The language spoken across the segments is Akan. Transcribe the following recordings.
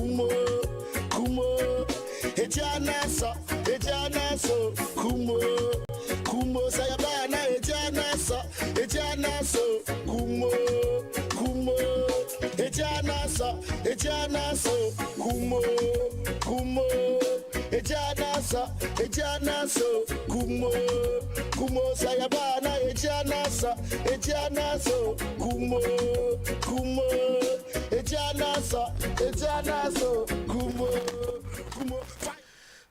Kumo, kumo, ejana so, ejana so, kumo, kumo, sayabana, ejana so, ejana so, kumo, kumo, ejana so, ejana so, kumo, kumo, ejana so, ejana so, kumo, kumo, sayabana, ejana so, ejana so, kumo, kumo, ejana so, ejana so, kumo, kumo.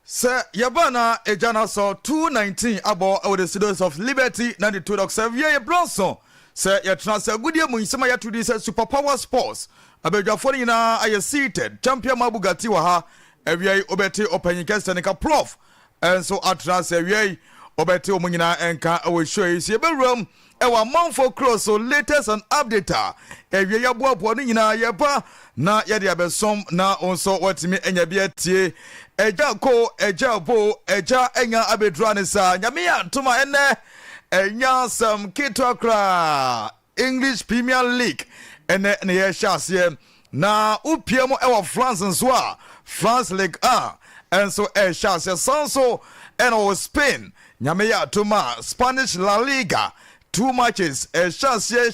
Sɛ yɛba na agya no asɔ 219 abɔ ɛwɔ the Studios of Liberty 92.7. Wie yɛ bronson sɛ yɛtena sɛ agodie mu nsɛm a yɛato di sɛ Super Power Sports abadwafoɔ no nyinaa ayɛ seated. Champion ma Bugatti wɔ ha. Awia yi wobɛte ɔpanyin kɛsɛ ne ka Prof ɛnso atena sɛ awia yi wobɛte wɔn nyinaa ɛnka ɛwɔ show yi so. Yɛbɛwura mu ɛwɔ amanfo kuro so, latest and update a awia yɛaboaboa no nyinaa yɛba na yɛde abɛsom na wo nso watumi anya bi atie. Ɛgya ko, ɛgya bo, ɛgya anya abɛdura ne saa. Nyame yɛ atom a, ɛnɛ ɛnya asɛm ketewa koraa. English Premier League ɛnɛ ne yɛhyɛ aseɛ na wopie mu ɛwɔ France nso a, France League a ɛnso ɛhyɛ aseɛ san so ɛna wɔ Spain. Nyame yɛ atom a, Spanish La Liga two matches ɛhyɛ aseɛ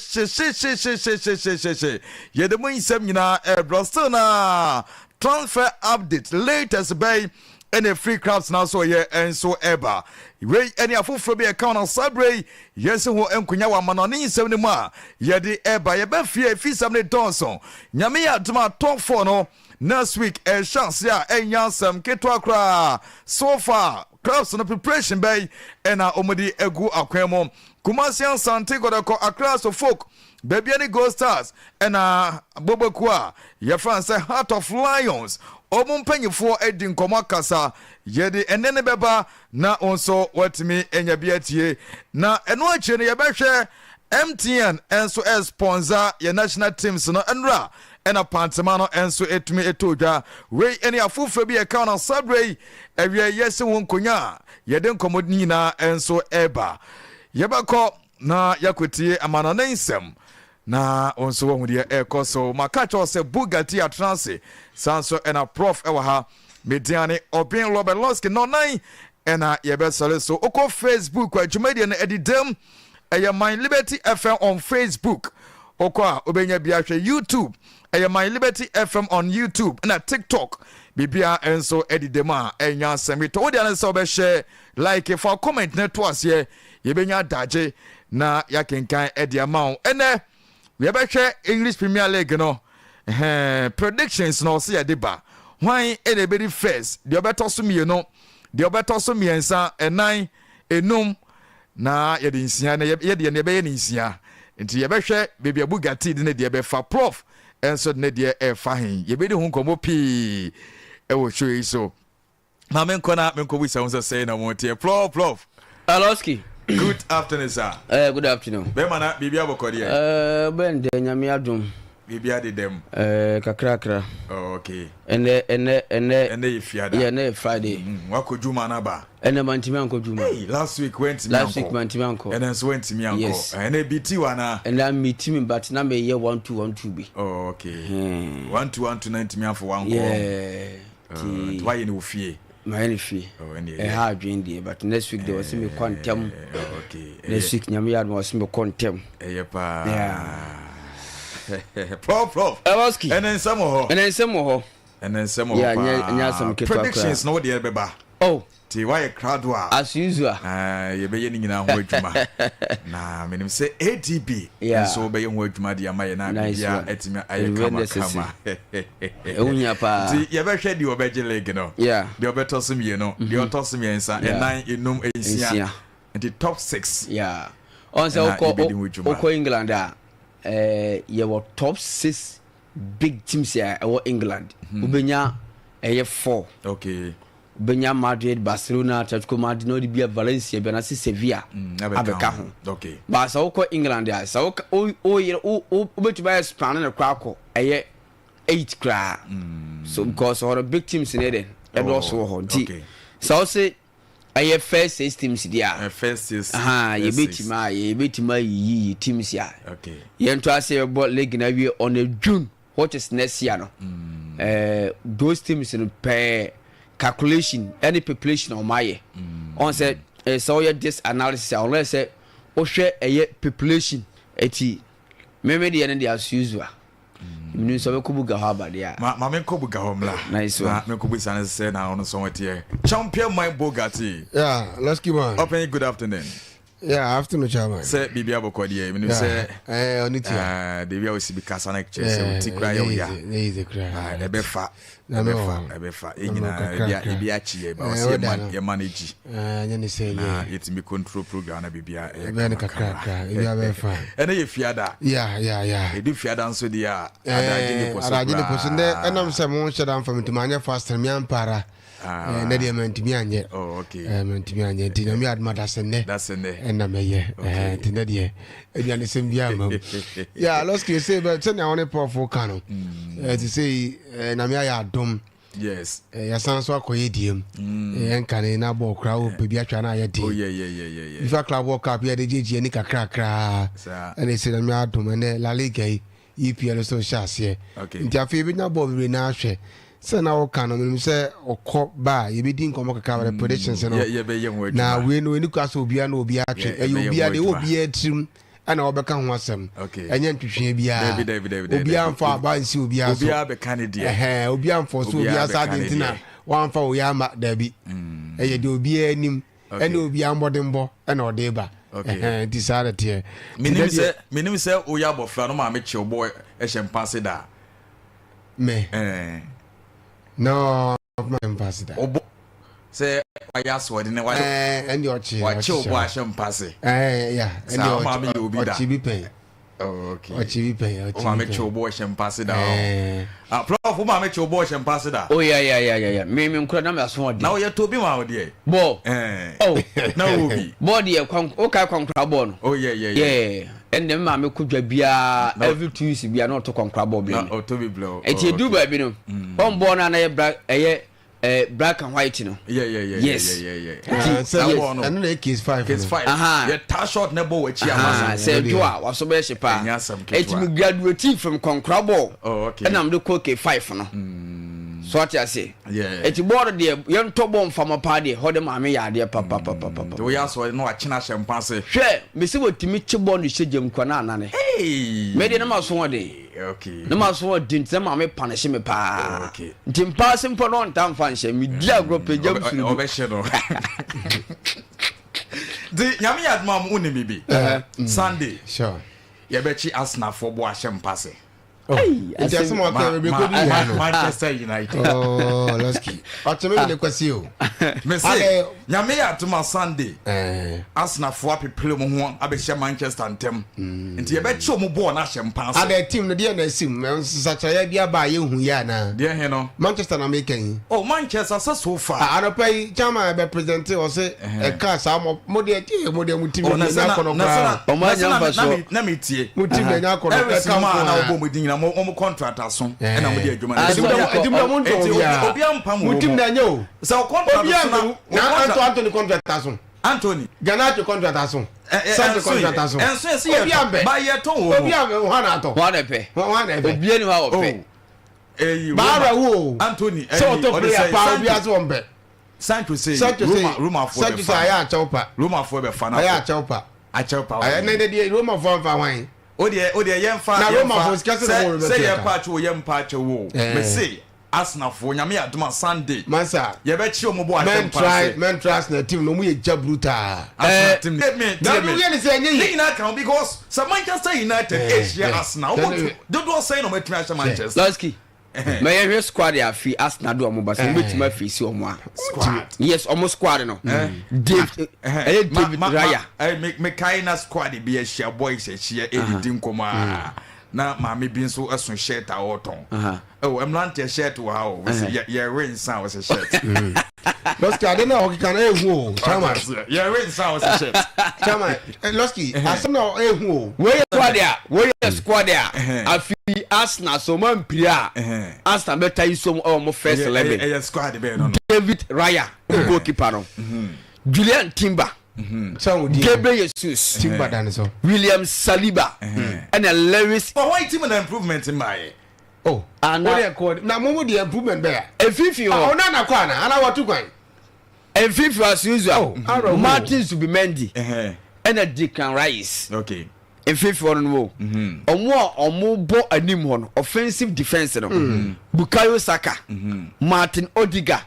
hyehyehyehyehyehyehye. Yɛde mu nsɛm nyinaa ɛbrɛ. Still na transfer update latest bɛyi ɛna free clubs na so yɛ ɛnso ɛba. Wei ɛne afoforɔ bi ɛka no saa berɛ yi yɛsi ho nkonya wɔ amanɔne nsɛm no mu a yɛde ɛba. Yɛbɛfie efisɛm ne dɔɔso. Nyame yɛ adom a, top four no next week ɛhyɛ ase a ɛnya asɛm ketewa koraa. So far clubs no preparation bɛyi ɛna wɔde agu akwan mu. Kumasi Asante Kɔtɔkɔ, Accra so folk baabi ne Gold Stars ɛna boboku a yɛfrɛ sɛ Heart of Lions, ɔmo mpanyinfoɔ adi nkɔmɔ akasa. Yɛde ɛnɛ ne bɛba na wɔn nso wɔatumi anya bi atie. Na ɛno akyire no yɛbɛhwɛ MTN nso ɛsponsor yɛ national teams no nwura ɛna pantema no nso etumi eto dwa. Wei ɛne afoforɔ bi ɛka na sabre yi ɛwiɛ yɛsi wɔn nkonnwa a yɛde nkɔmɔ nyinaa nso ɛba. Yɛbɛkɔ na yɛakɔtie amanɔne nsɛm na wɔn nso wɔn deɛ ɛrekɔ so. Maka kyerɛw sɛ Bugatti atena ase saa nso ɛna Prof ɛwɔ ha. Mediane Ɔbɛn Robert Losky nɔnan ɛna yɛbɛsɔre so. Okɔ Facebook a, dwumadie no ɛde dɛm ɛyɛ My Liberty FM on Facebook. Okɔ a wobɛnya bi ahwɛ. YouTube ɛyɛ My Liberty FM on YouTube, ɛna TikTok biribia nso ɛde dɛm a ɛnya asɛm tɔ. Wode ane sɛ wobɛhyɛ like, fa comment ne to aseɛ, yɛbɛnya adagye na yɛakenkan ɛde ama wo. Ɛnɛ yɛbɛhwɛ English Premier League no predictions na ɔsɛ yɛde ba. Hwan ɛna ɛbɛdi first, deɛ ɔbɛtɔ so mmienu, deɛ ɔbɛtɔ so mmiɛnsa, ɛnan, enum, na yɛde nsia na yɛdeɛ no yɛbɛyɛ ne nsia. Nti yɛbɛhwɛ baabi a Bugatti de ne deɛ bɛfa, Prof ɛnso de ne deɛ ɛfa hen. Yɛbɛdi ho nkɔmmɔ pii ɛwɔ show yi so. Maame nkɔ na menkɔ bisa ho sɛ sɛi na moteɛ. Prof, Prof. Aloski. Good afternoon, sir. Good afternoon. Bɛrima, na biribi abɔkɔ deɛ? Bɛn dɛ, Nyame adom. Biribi ade dɛm? Kakrakra. Oh, okay. Ɛnɛ. Ɛnɛ yɛ fiada. Yeah, ɛnɛ yɛ Friday. Wakɔ dwuma no aba? Ɛnɛ mantimi ankɔ dwuma. Hey, last week wantimi ankɔ. Last week mantimi ankɔ. Ɛnɛ nso wantimi ankɔ. Yes. Ɛnɛ bi ti wa na? Ɛnɛ mi ti mi, but na meyɛ 1 2 1 2 bi. Oh, okay. 1 2 1 2 na ntimi afɔ wankɔ. Yeah. Nti wayɛ ne wɔ fie? Mayɛ ne fie. Oh, ɛnɛ ɛha adwene deɛ, but next week deɛ wɔsɛ mekɔ ntɛm. Next week, Nyame yɛ adom, wɔsɛ mekɔ ntɛm. Ɛyɛ paa. Prof, Prof. Eloski. Ɛnɛ nsɛm wɔ hɔ. Ɛnɛ nsɛm wɔ hɔ. Ɛnɛ nsɛm wɔ Yeah, hɔ nyɛ asɛm paa. ketewa Predictions na wɔde ɛbɛba. Oh. Nti wayɛ krado a. As usual. Yɛbɛyɛ ne nyinaa ho adwuma. Na menim sɛ ADB nso bɛyɛ ho adwuma de ama yɛ na Nice biribiara one. atumi ayɛ kama kama. Ɛho hia paa. Nti yɛbɛhwɛ deɛ ɔbɛgye league no. Deɛ ɔbɛtɔ so mmienu, deɛ ɔtɔ so mmiɛnsa, ɛnan, enum, nsia. Nsia. Nti top six. Yeah. Ɔn sɛ Ɛna wokɔ yɛbɛdi ho dwuma. wokɔ England a, yɛwɔ top six big teams a ɛwɔ England. Wobɛnya ɛyɛ four. Wobɛnya Madrid, Barcelona, Atletico Madrid, na wode bia Valencia bi anaasɛ Sevilla abɛka abɛka ho. ho. But sɛ wokɔ England a, sɛ woka wobɛtumi ayɛ span ne koraa kɔ ɛyɛ eight koraa so, because ɔhɔ no big teams ne de ɛdɔɔso wɔ hɔ. Nti sɛ wo se ɛyɛ first six teams deɛ a, First six. Aha, First six. yɛbɛtumi a yɛbɛtumi ayiyi teams a yɛnto ase yɛbɔ league na awie on a June. Which is next year no. Mm. Those teams no pɛɛ calculation ɛne population a wɔn ayɛ. Ɔn sɛ sɛ ɔyɛ this analysis a ɔno sɛ wohwɛ ɛyɛ population eti meme deɛ no deɛ as usual. Menu sɛ ɔbɛkɔ buga hɔ aba deɛ a. Ma ma menkɔ buga hɔ mmla. Nice one. Na menkɔ bisa no sɛ na ɔno nso ɔteɛ. Champion man Bogatti. Yeah, let's keep on. Open good afternoon. Yeah, afternoon chairman. Sɛ biribi abɔkɔ deɛ menim sɛ ɔne tia. Debi a osi bi kasa no kyerɛ sɛ oti kura yɛ ɔya. Ɛbɛfa ɛbɛfa ɛbɛfa yɛn nyinaa ebi ebi akyi yɛ ba ɔsi yɛ yɛ manage. Ɛnyɛ ne sɛ Na yɛtumi control program na biribi a ɛyɛ kama kakra. Ebi abɛfa. Ɛnɛ yɛ fiada. Yeah yeah yeah. Edu fiada nso deɛ a adagye ne pɔ so koraa. Adagye ne pɔ so ndɛ ɛnam sɛ mo nhyɛ da nfa mi ntoma anyɛ fast mi ampara. Ah. Ɛnɛ deɛ mantumi anyɛ. Oh, okay. Eh, mantumi anyɛ nti nyame adoma dasɛ nnɛ. Dasɛ nnɛ. Ɛna mɛyɛ. Okay. Eh, nti nnɛ deɛ aduanesɛm biara mma mu. Yeah, Lɔski sɛ bɛ sɛnea wo ne Paulfo ka no. Eh, te sɛ yi eh, nyame ayɛ adom. Yes. Eh, yɛsan so akɔyɛ diem. Eh, ɛnka ne na bɔɔl koraa wɔ pɛ bi atwa na ayɛ den. Oh, yeah, yeah, yeah, yeah, yeah. FIFA Club World Cup yɛde gyegye ani kakrakraa. Saa. Ɛna ɛsɛ nyame adom ɛnɛ La Liga yi. EPL nso rehyɛ aseɛ. Okay. Nti afei yɛbɛnya bɔɔl bebree na ahwɛ. Sɛ na woka no, menim sɛ ɔkɔ ba a yɛbɛdi nkɔmmɔ kakra about the predictions no. Yɛ- yɛbɛyɛ ho adwuma. Na wei no ɛni kura sɛ obiara na obiara twe. Yɛ- Ɛyɛ yɛbɛyɛ ho obiara deɛ ɛwɔ adwuma. obiara tirim ɛna ɔbɛka ho asɛm. Okay. Ɛnyɛ ntwetweɛ biara. Dabi, dabi, dabi, dabi, Obiara dabi. mfa aba nsi obiara so. Obiara bɛka ne deɛ. Ɛhɛn, obiara mfa so Obiara obiara saa bɛka de ne nti na deɛ. wamfa obiara ama dabi. Ɛyɛ deɛ obiara anim Okay. ɛne obiara mmɔdenbɔ ɛna ɔde ba. Okay. Ɛhɛn, nti saa na teɛ. Nti Menim na deɛ- sɛ menim sɛ woyɛ abɔfra no maame kyew bɔ ɛhyɛ mpa ase da. Me. Eh. No, ma mpa ase da. Ɔbɔ sɛ wayɛ asoɔden na wakyɛ Eh, ɛne ɔkye. wakyɛ ɔbɔ ahyɛ mpa ase. Eh, ya. Ɛne Saa maame yɛ obi da. ɔkye bi pɛn. Oh, okay. Ɔkye bi pɛn. Wo maame Ɔkye bi kyew pɛn. bɔ hyɛ mpa ase da. Eh. Ah, prof, wo maame kyew bɔ hyɛ mpa ase da. Oh yeah yeah yeah yeah yeah. Me me nkura na me aso ɔden. Na woyɛ to bi ma wo deɛ. Bɔɔl. Eh. Oh. Na wo bi. Bɔɔl deɛ kwan wokae kwankora bɔɔl no. Oh yeah yeah yeah. Yeah. Ɛnna me maame kɔ dwa biara every 2 weeks biara na ɔtɔ kwankora bɔɔl brɛ Na me. ɔtɔ bi brɛ wo. Eti Oh, edu okay. baabi no, wɔn bɔɔl no a na ɛyɛ black ɛyɛ eh, black and white no. Yeah. Yes. Yeah. Eh, Saa sɛ bɔɔl no. ɛno na ɛyɛ case 5 Case no. 5. Aha. Yɛ taa shot na ɛbɔ w'akyi ama Aha, sa. sɛ ɛdwo a waso bɛyɛ hye paa. Ɛnyɛ asɛm ketewa. Eti mi graduate from kwankora bɔɔl. Oh, okay. Ɛna mo de kɔ K5 no. So ate ase. Yeah. Eti bɔɔl deɛ yɛntɔ bɔɔl nfama paa deɛ hɔ de maame yɛ adeɛ papapapapa. Nti woyɛ asoɔden na wakyena ahyɛ mpa ase. Hwɛ mesi wɔtumi kye bɔɔl no hyɛ gyam kura na anane. Hey. Me deɛ ne ma so ɔden. Okay. Ne ma so ɔden nti na maame panishe me paa. Okay. Nti mpaase mpo na ɔnta nfa nhyɛ me di agorɔ pɛ gyam suru bi. Ɔbɛhyɛ no. Nti nyame yɛ adom a mo wonim biribi. Sunday Sure. yɛbɛkye Arsenalfoɔ bɔ ahyɛ mpa ase. Oh, nti asɛm a ɔka bebree kɔdu yɛ no. Manchester United. Oh, Lɔski. Ɔkyɛ me ne kwasi o. Mese Adɛ- nyame yɛ adom a Sunday Eh, Arsenalfoɔ apepere mu ho abɛhyɛ Manchester ntɛm. Nti yɛbɛkye ɔmo bɔɔl no ahyɛ mpa ase. Adɛ team no deɛ na asi mu. Nsakyerɛeɛ bi aba a yɛhu yɛ anaa? Deɛ he no. Manchester na meka yi. Oh Manchester sɛ so far. Ah, anɔpa yi chairman bɛ present ɔse ɛka saa mo mo deɛ tie mo deɛ mo team Oh, no na deɛ sɛ nya na akɔnɔ na sɛ koraa. na Ɔmo na anya sɛ na mfasoɔ. na me tie. Mo team deɛ nya akɔnɔ Eric ɛka mu a na nko ɔbɔ a. mo din nyina mo ɔmo contract aso Eh. ɛna mo de adwuma no. Ah, Enti so mo- yɛ- Nti mo deɛ mo ntɔn Enti obi obiara. obi ampa mo Mo wɔ team mu. deɛ nyɛ o. Sɛ o contract Obiara so na ntɔn o na Anto contract Anthony contract aso. Anthony. Garnacho contract aso. Sancho Ɛnso contract yɛ aso. ɛnso yɛ sɛ Obiara yɛ mbɛ. ba yɛ tɔn wɔ mu. Obiara mbɛ hɔn na atɔ. Wɔn na pɛ. Hɔn na ɛbɛ. Obiara ni hɔ a wɔpɛ. Oh. Eyi Baara Roma wo o. Anthony Sɛ ɛyi ɔtɔ ɔde player sɛ paa Sancho obiara sɛ wɔn pɛ. Sancho sɛ Sancho Roma sɛ Romafoɔ Sancho sɛ bɛfa ayɛ akyɛw pa. Romafoɔ bɛfa na Ayɛ akyɛw pa. akyɛw pa. Ayɛ ne de deɛ Roma fo anfa hwan. O deɛ o deɛ yɛnfa Na yɛnfa Romafoɔ sika sɛ na sɛ wɔn sɛ bɛtua yɛ ka. pa akyɛw yɛ mpa akyɛw o. Eh. Mese Arsenalfoɔ nyame yɛ adom a Sunday Mansa. yɛbɛkye ɔmo bɔ ahyɛ Men mpa try ase. men try Arsenal team no ɔmo yɛ gya brutal. Arsenal team ne me Na tie me. woyɛ ne sɛ ɛnyɛ Ne yie. nyinaa ka ho because sɛ Manchester United Eh, ehyia eh. Arsenal Then ɔmo tu dodoɔ sɛn na ɔmo atumi ahyɛ Manchester. Lɔski. Mɛ yɛhwɛ squad a afi Arsenal do ɔmo ba sɛ ɔmo bɛtumi afeesi ɔmo a. Squad. Yes, ɔmo squad no. Dave ɛyɛ David Raya. Mekae na squad bi ahyia boys ahyia ɛdidi nkɔmmɔ a na maame bi nso ɛso shirt a ɔretɔn. Oh, mmeranteɛ shirt wɔ ha o. Wɔsi yɛwe nsa a wɔsɛ shirt. Lɔski ade na ɔkeka no ɛhu o. Chairman Yɛwe nsa a wɔsɛ shirt. chairman Lɔski asɛm na ɛhu o. Wɔyɛ squad a wɔyɛ squad a afi Arsenal so ɔmo ampiri a Arsenal bɛta yi so ɛwɔ ɔmo first 11. Ɛyɛ squad bɛyɛ no. David Raya goalkeeper no. Julian Timber. Sɛ wo di. Gabriel Jesus. Timber dan so. William Saliba. Ɛna Lewis. But why team na improvement mmaayɛ? Oh, Ana. wo deɛ kɔ na mo mo deɛ improvement bɛyɛ. Mfimfini hɔ. Ɔno na kɔ ana ana wɔtu kwan. Mfimfini hɔ as usual. Oh, awerɛhoɔ. Martin Zubimendi Ɛhɛn. ɛna Declan Rice. Okay. Mfimfini hɔ no no o. Ɔmo a ɔmo bɔ anim hɔ no offensive defence no. Bukayo Saka, Martin Odegaard,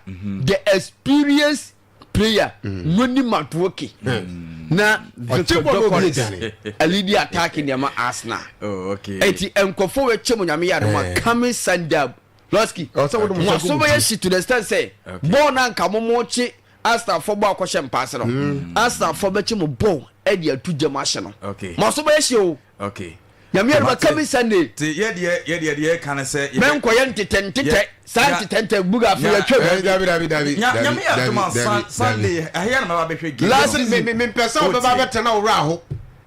the experienced player Noni Madueke na Victor Ɔkye bɔ na obi Gyökeres adwane. alidi attack nneɛma Arsenal. Oh, okay. Eti nkurɔfoɔ wɔ kyɛ mu nyame yɛ adom a coming Sunday Lɔski Ɔsɛ wode mo mo nsa aso gu mo bɛyɛ ti. hye to the extent sɛ bɔɔl no anka mo mo kye Arsenal fɔ bɔɔl akɔhyɛ mpaase no Arsenal fɔ bɛkye mo bɔɔl ɛde ato gyam ahye no Okay. mo aso bɛyɛ hye o Okay. nyame yɛ adom a Mate. coming Sunday Ti yɛ deɛ yɛ deɛ deɛ yɛka ne sɛ. yɛbɛ- mɛnkɔyɛ ntetɛ ntetɛ Yɛ- saa ya- ntetɛ ntetɛ buga afei Ya- yɛtwam Eh, dabi dabi dabi. Nya- dabi, Nyame yɛ adom a dabi, Sun- dabi, Sunday ɛhɛyɛ na mɛba bɛhwɛ game. Last no. me me me mpɛ sɛ wobɛba bɛtena wo werɛ aho.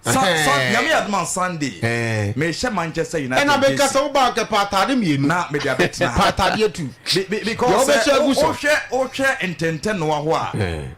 Nyame yɛ adom a Sunday Eh. mehyɛ Manchester United Ɛna bɛka jersey sɛ woba kɛ pa ataade mmienu. na mede abɛtena Pa ha. ataade atu. Because Deɛ wobɛhyɛ sɛ agu so. wohwɛ wohwɛ ntɛntɛnoa hɔ a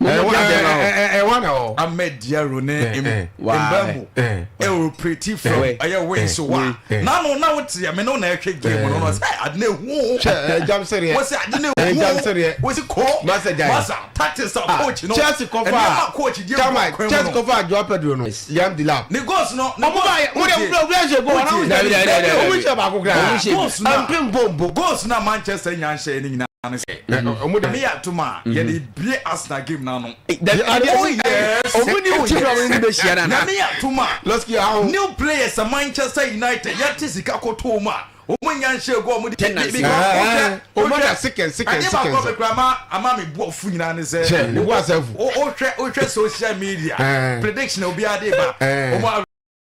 Ɛwa na ɔ. Ahmed Diallo ne Eh, eh. Mbeumo Eh. ɛoperate from Eh. ɛyɛ wings wa Eh. nano na wote me ne wo na ɛhwɛ game no no sɛ ade na ɛhu Hwɛ ɛgyam sereɛ. wɔsi ade na Ɛgyam ɛhu sereɛ. wɔsi ko Masa gyae. masa tactics a coach no Chelsea kɔfa nneɛma coach di Tama egu kwan mu Chelsea no kɔfa Joao Pedro no. Yam Delap. ne goals no ne Ɔmo ba yɛ mo de wotie. wura wura hyɛ goal ɔmo Dabi, dabi, dabi, dabi. hyɛ hyɛ baako Ɔmo koraa. hyɛ goals na Ampem bombo. goals na Manchester nya nhyɛ ne nyinaa ne sɛ Ɔmo de me yɛ atom a yɛde bie Arsenal game na no Oh, yes. ɔmo ni Oh, team yes. a ɔmo ni bɛhyia no na ana me yɛ atom a Lɔski aho. new players a Manchester United yɛte sika kɔtɔɔ mu a wɔn nya nhyɛ goal wɔn de Ten nice. because Eh, wohwɛ ɔmo da second, second, adeɛ baako second. a mekura ama ama me bu ɔfu nyinaa ne sɛ Kyɛ, ne bu asɛfo. wohwɛ wohwɛ social media Eh. prediction a obiara de ba Eh. wɔn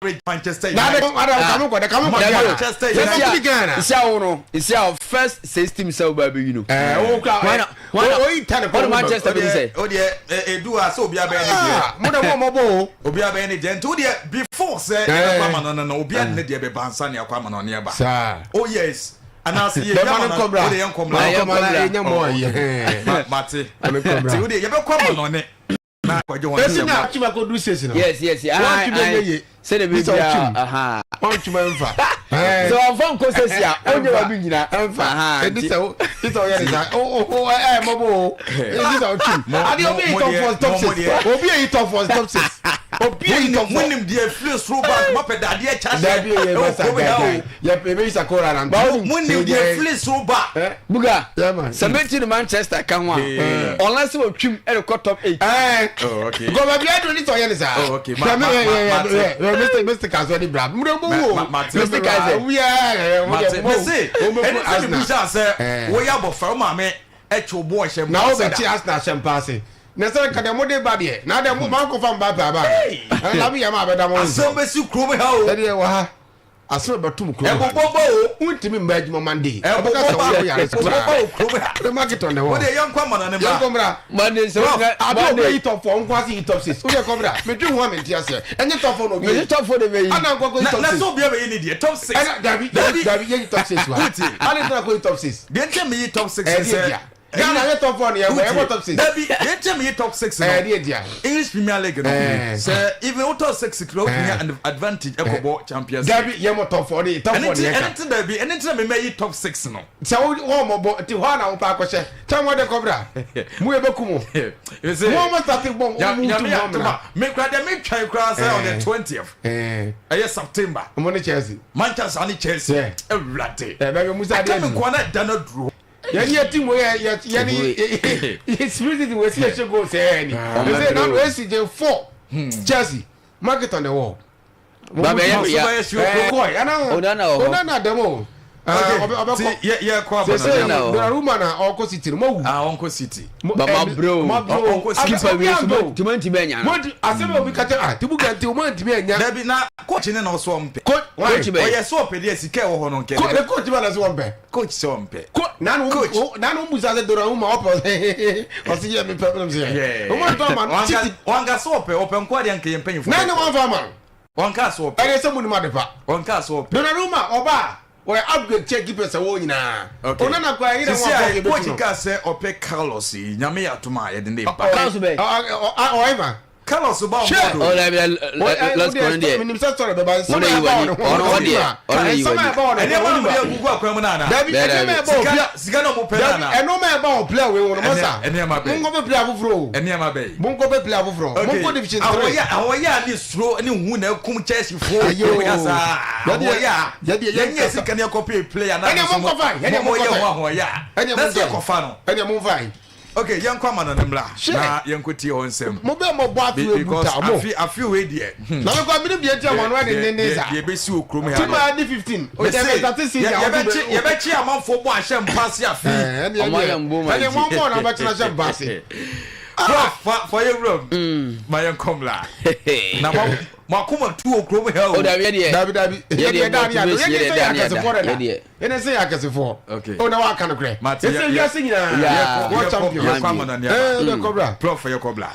average Manchester Na de United ada kamu kɔ de kamu kɔ de. Manchester Yɛ United. bɛ kuli Ghana. isi awo no isi awo first six team sɛ ɔba bɛyi no Ɛɛ o kura Why why o oyi ta ne Why Manchester bɛyi sɛ o deɛ edu a sɛ obiara bɛyɛ ne deɛ Ah, mo de mo mɔ bɔ o. obiara bɛyɛ ne deɛ nti o deɛ before sɛ Eh. yɛbɛkɔ ama no no no obiara de ne deɛ bɛba ansa ne akɔ ama no ne ɛba Saa. oh yes anaasɛ yɛ Bɛma yɛ no ama no nkɔmra. o de yɛ nkɔmra Ma yɛ Nkɔmra nkɔmra. enya mɔ yɛ. mate Ma no nkɔmra. nti o de yɛbɛkɔ ama no ne na akɔgye wɔn Esi nsɛm na atwuma kɔ du six no. yes Wɔn ayi atwuma ayi yɛ ye. sɛde Bisa bɛ ɔtwim. bia aha Wɔn atwuma nfa. sɛ ɔnfa nko sɛsi a ɔnyɛ wa bi nyina Ɛnfa. Aha, Edi nti- sɛ o di sɛ o yɛ ne sa o o o ɛ mɔ bɔ o. Edi sɛ o twim. Adi obi yi top four top six. Obi yi top four top six. Obi yi top four. monim deɛ firi soro ba mapɛ dadeɛ kya hyɛ Dabi yɛ ɛwɔ bɛ sa kurom ha dabi. o Yɛ ebe yi sa kora na. monim deɛ firi soro ba Ɛ buga Yeah, man. sɛ mɛnti ne Manchester ka ho a Yeah. ɔnlɛsɛ wɔtwim ɛde kɔ top eight Ɛɛ. Oh, okay. Gɔbɛ bi adu ni sɛ ɔyɛ ne saa. Oh, okay. Ma- Sɛ mi ma- yɛ ma- yɛ mate. yɛ yɛ Mr Mr Kaso ni bra. Mo de mo wo. Ma- ma- mate. Mr. Kaiser. Wia mo de mate mo wo. mese Mo bɛ ɛne fu sɛ Arsenal. mebusa sɛ Eh. woyɛ abɔfra wo maame ɛkye wo bɔɔ hyɛ Na mpa wo sɛ bɛ da. kyi Arsenal hyɛ mpaase. Na sɛ nka deɛ mo de ba deɛ. Na deɛ mo maa nkɔfa mba pɛ aba. Ɛna labi yɛ ma abɛda mo asɛm nsɛm. bɛsi kurom ha o Ɛdeɛ wɔ ha. Asɛm bɛtum kurom. ɛbobɔbɔ o Wontumi mba adwuma Monday. Ɔbɛka ɛbobɔba sɛ woyɛ yare ɛbobɔba koraa. o kurom ha The market on the wall. wode yɛnkɔ ama no ne Yɛnkɔ ba mmra. Monday sɛ Prof, wogyina Ade obi Monday yi top four nko ase yi top six. Woyɛ kɔ mmra. Medwe ho a mente aseɛ. Ɛnyɛ top four na obi mesi yi. top four de bɛyi Ana nkɔ kɔ yi na top na six. sɛ obiara bɛyi ne deɛ top six Ɛna dabi dabi dabi yɛ yi top six wa. Wotie. Ade tena kɔ yi top six. deɛ nkyɛn meyi top six Ɛyɛ sɛ deɛ Ghana yɛ top four ni yɛ bɔ yɛ bɔ top six. dabi deɛ nkyɛn meyi top six no Ɛyɛ deɛ dia. English Premier League no Eh. sɛ even wotɔ six kura wotumi Eh. nya advantage ɛkɔbɔ Champions League Dabi yɛ mɔ top four ni top ɛne four ni nti yɛ ɛne ka. nti dabi ɛne nti na mema yi top six no Sɛ wo wɔn mɔ bɔ ti hɔ a na wo pa akɔhyɛ. Kyɛn wɔn de kɔ bra. Mu yɛ bɛ ku mu. Mu wɔn start bɔ mu mu tu mu amuna. mekura deɛ metwɛn koraa sɛ on Eh. the 20th Ɛɛ ɛyɛ September mo ne Chelsea. Manchester ne Chelsea Yeah. awurade Ɛ bɛ musa aka adeɛ me di. nkoa na ɛda no aduro Yɛn ni yɛ team wo yɛ yɛ yɛ ni yɛ spirit wo esi yɛ hyɛ goal sɛɛ ni. Ɛsɛ nanu esi gye four Chelsea market on the wall. Ba bɛ yɛ So ya bɛyɛ sure Ɛɛ kɔɛ ɛna Onana wɔ hɔ. Onana dɛm o. Ɛɛ ɔbɛ ɔbɛ Ti kɔ. yɛ yɛ kɔ Sese abana Onana wɔ hɔ. Donnarumma na ɔkɔ City no mo wu. ah ɔnkɔ City Ba ma bro Ma bro. Ɔnkɔ City. keeper Obi wei so ando. tuma ntumi anya no Mo di asɛm a obi ka kyerɛ ah tibu gante o mo ntumi anya. dabi na coach ne na ɔso ɔmpɛ Coach Coach bɛ- ɔyɛ sɛ ɔpɛ deɛ sika ɛwɔ hɔ no nkɛ Ko ne coach ba na so wɔn pɛ. coach sɛ ɔmpɛ Ko nanu Coach. nanu musa sɛ Donnarumma ɔpɛ ɔsi yɛ mi pɛ mi sɛ yɛ. O mo ntɔ ma no City. wanka sɛ ɔpɛ ɔpɛ nkoa deɛ nkɛyɛ mpanyimfoɔ Nani wɔn fa ma no. wɔnka sɛ ɔpɛ Ɛyɛ sɛ mo ni ma de pa. wɔnka sɛ ɔpɛ Donnarumma ɔba ɔyɛ upgrade kyɛ keepers ɛwɔ nyinaa. Okay. Onana kɔ ayi na Sisi wɔn a abɔ yɛ bɛ coach tu no. ka sɛ ɔpɛ Carlos yi nyame yɛ atom a yɛde ne ba Carlos bɛ Ɔyɛ ma. Carlos ba Hwɛ. ɔmo do. Oh, dabi, Los Kono deɛ. Menim sɛ story bɛba nsɛm Wɔn a ayi ɛba wɔ ne w'ani. ho Ɔno deɛ, ɔno ayi nsɛm a w'ani. ɛba wɔ ne Ɛnneɛma ho na mo de Oliver. agugu akwan mu na ana. Dabi, Dabi, ɛnneɛma dabi. ɛba wɔ player Sika na ɔmo pɛ na dabi ana. ɛnneɛma ɛba wɔ player wei ho no masa. Ɛnneɛma bɛn? Monkɔ pɛ player foforɔ o. Ɛnneɛma bɛn? Monkɔ pɛ player foforɔ. Monkɔ division 3. Ahoyɛ ahoyɛ a ne suro ne hu na ɛkum Chelsea fo. Ayo. Ahoyɛ saa. Yɛdeɛ- Ahoyɛ a. yɛdeɛ- Yɛnyɛ yɛnkasa. sika ne ɛkɔ pay player na. Ɛnneɛ monkɔ fa, ɛnneɛ Mo monkɔ yɛ fa. ho ahoyɛ a. Ɛnneɛ Na monkɔ sɛ fa. ɛkɔfa no. Ɛnneɛ momfa yi. Okay, yɛnkɔ ama no ne mmra. Hwɛ. Na yɛnkɔ tie hɔ nsɛm. Mo bɛ mɔ bɔ afi ebu Because ta mo. afi wei deɛ. Na mi kɔ mi ni bie ti a wɔn wɛ ne ne sa. Deɛ ebesi wɔ kurom ha Ti no. maa di 15. O Mese, jɛ bɛ tati si yɛ- yɛbɛkye amanfoɔ bɔ ahyɛ mpaase afi. Ɔmo ayɛ mbo ma Ɛnneɛ nti. mo bɔ na bɛtena hyɛ mpaase. Prof, fa yɛ wuram. Ma yɛnkɔ mmra. Na mo akoma tu wɔ kurom ha o. O dabi, yɛ deɛ. Dabi, dabi. Yɛ deɛ Yɛ deɛ motivation, yɛ yɛ deɛ deɛ sɛ yɛ da ne yɛ da. akɛsefoɔ dɛ Yɛ da. deɛ. Yɛ deɛ sɛ yɛ akɛsefoɔ. Okay. O na wa ka no korɛ. Mate, Yɛ sɛ wiase nyinaa. Yeah. World champion. Yɛkɔ ama no nneɛma. Bɛ kɔ bra. Prof, yɛkɔ bra.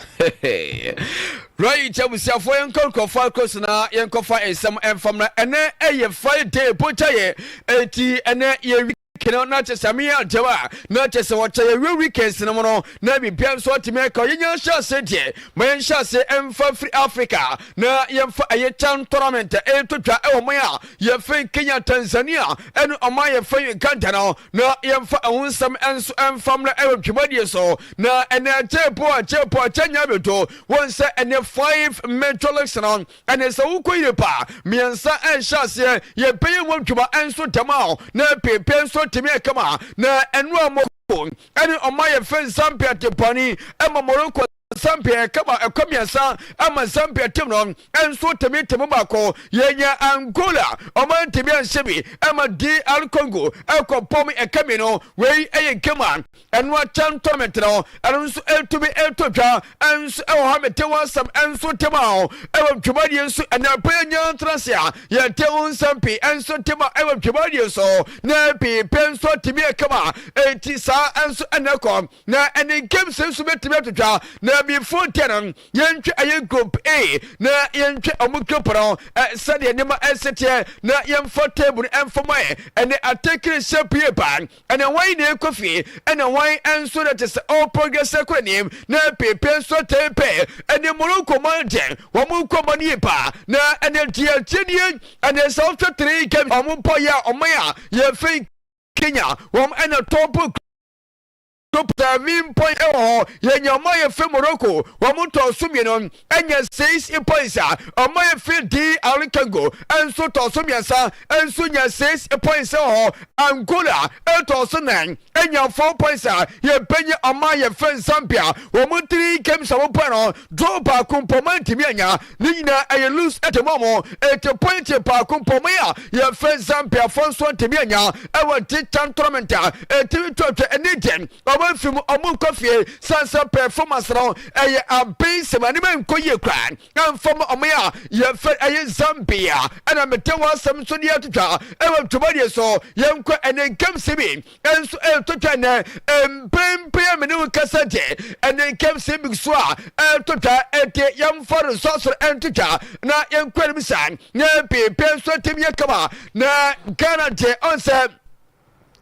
Right, abusuafoɔ, yɛnkɔ nkurɔfoɔ akɔ so na yɛnkɔfa nsɛm ɛmfam na ɛnɛ ɛyɛ Friday bogya yɛ eti ɛnɛ yɛ week no na kyɛ sɛ meyɛ agyɛw a na kyɛ sɛ wɔkyɛ yɛwie weekends no mu no na biribia nso atumi ɛka. Yɛnya hyɛ ase deɛ, ma yɛnhyɛ ase ɛmfa firi Africa na yɛmfa ɛyɛ CHAN tournament a ɛretɔ dwa ɛwɔ man a yɛfɛ Kenya, Tanzania ɛne ɔman yɛfɛ Uganda no, na yɛmfa ɛho nsɛm ɛnso ɛmfa mmra ɛwɔ dwumadie so. Na ɛnɛ kyɛ po a kyɛ po a kyɛ nya bɛto wɔn sɛ ɛnɛ five major leagues no, ɛnɛ sɛ wokɔ yire pa mmiɛnsa ɛnhyɛ aseɛ, yɛbɛyɛ mu dwuma ɛnso dɛm a na pepe nso tumi ɛkama. Na ɛno a mo ɛne ɔman yɛfɛ Zambia de bɔne ɛma Morocco, Zambia ɛkama ɛkɔ 3 ama Zambia team no ɛnso tumi tumi baako. Yɛnya Angola, ɔman ntumi anhyɛ bi ɛma DR Congo ɛkɔ pɔm ɛka 2. Wei ɛyɛ game a ɛno akyɛn tournament no, ɛno nso ɛtumi ɛtɔ dwa ɛnso ɛwɔ ha. Mete wɔn asɛm ɛnso ntɛm a ɛwɔ dwumadie nso ɛna bɛyɛ nya se a yɛte wo nsɛm pii ɛnso ntɛm a ɛwɔ dwumadie so na pii pɛ nso tumi ɛkama. Eti saa ɛnso ɛna ɛkɔ na ɛne games nso bɛtumi atotwa. Na before ten no, yɛntwe ɛyɛ group A na yɛntwe ɔmo group no sɛdeɛ nneɛma ɛsɛ teɛ na yɛmfa table no ɛmfa mu ɛ ɛne atekere hyɛ pie pa, ɛna wɔn na ɛkɔ fie, ɛna wɔn nso na te sɛ all progress ɛkɔ anim na pepe nso tɛpɛ. Ɛne Morocco man deɛ, wɔn nkɔ mɔ ne yie pa na ɛne deɛ tie nie. Ɛne sɛ wɔhwɛ three games ɔmo bɔ yɛ a, ɔmo a yɛfɛ Kenya, wɔn ɛna top group, 7 point ɛwɔ hɔ. Yɛnya ɔmo a yɛfɛ Morocco, wɔn tɔ so 2 ɛnya 6 points, a ɔmo a yɛfɛ DR Congo ɛnso tɔ so 3 ɛnso nya 6 points ɛwɔ hɔ. Angola ɛtɔ so 4 ɛnya 4 points, a yɛbɛnya ɔmo a yɛfɛ Zambia, wɔn three games a wɔbɔ no, draw baako mpɔmɔ ntumi anya ne nyinaa, ɛyɛ lose ɛte mu ɔmo ɛte point baako mpɔmɔ a yɛfɛ Zambia fɔ nso ntumi anya ɛwɔ ti CHAN tournament a ɛtumi tɔtɔ. Ɛne deɛ ɔmo afi mu, ɔmo nkɔ fie sansa performance no ɛyɛ abɛnsɛm anim nkɔ yie koraa ɛnfam ɔmo a yɛfɛ ɛyɛ Zambia. Ɛna mete wɔn asɛm nso de atotwa ɛwɔ dwumadie so. Yɛnkɔ ɛne games bi ɛnso ɛretotwa ɛnɛ mprempren a mene wo kasa deɛ, ɛne games bi so a ɛretotwa. Ɛte yɛmfa no nsɔsoro ɛntotwa na yɛnkɔ anim saa na pepe nso atumi yɛ kama. Na Ghana deɛ, ɔnsɛ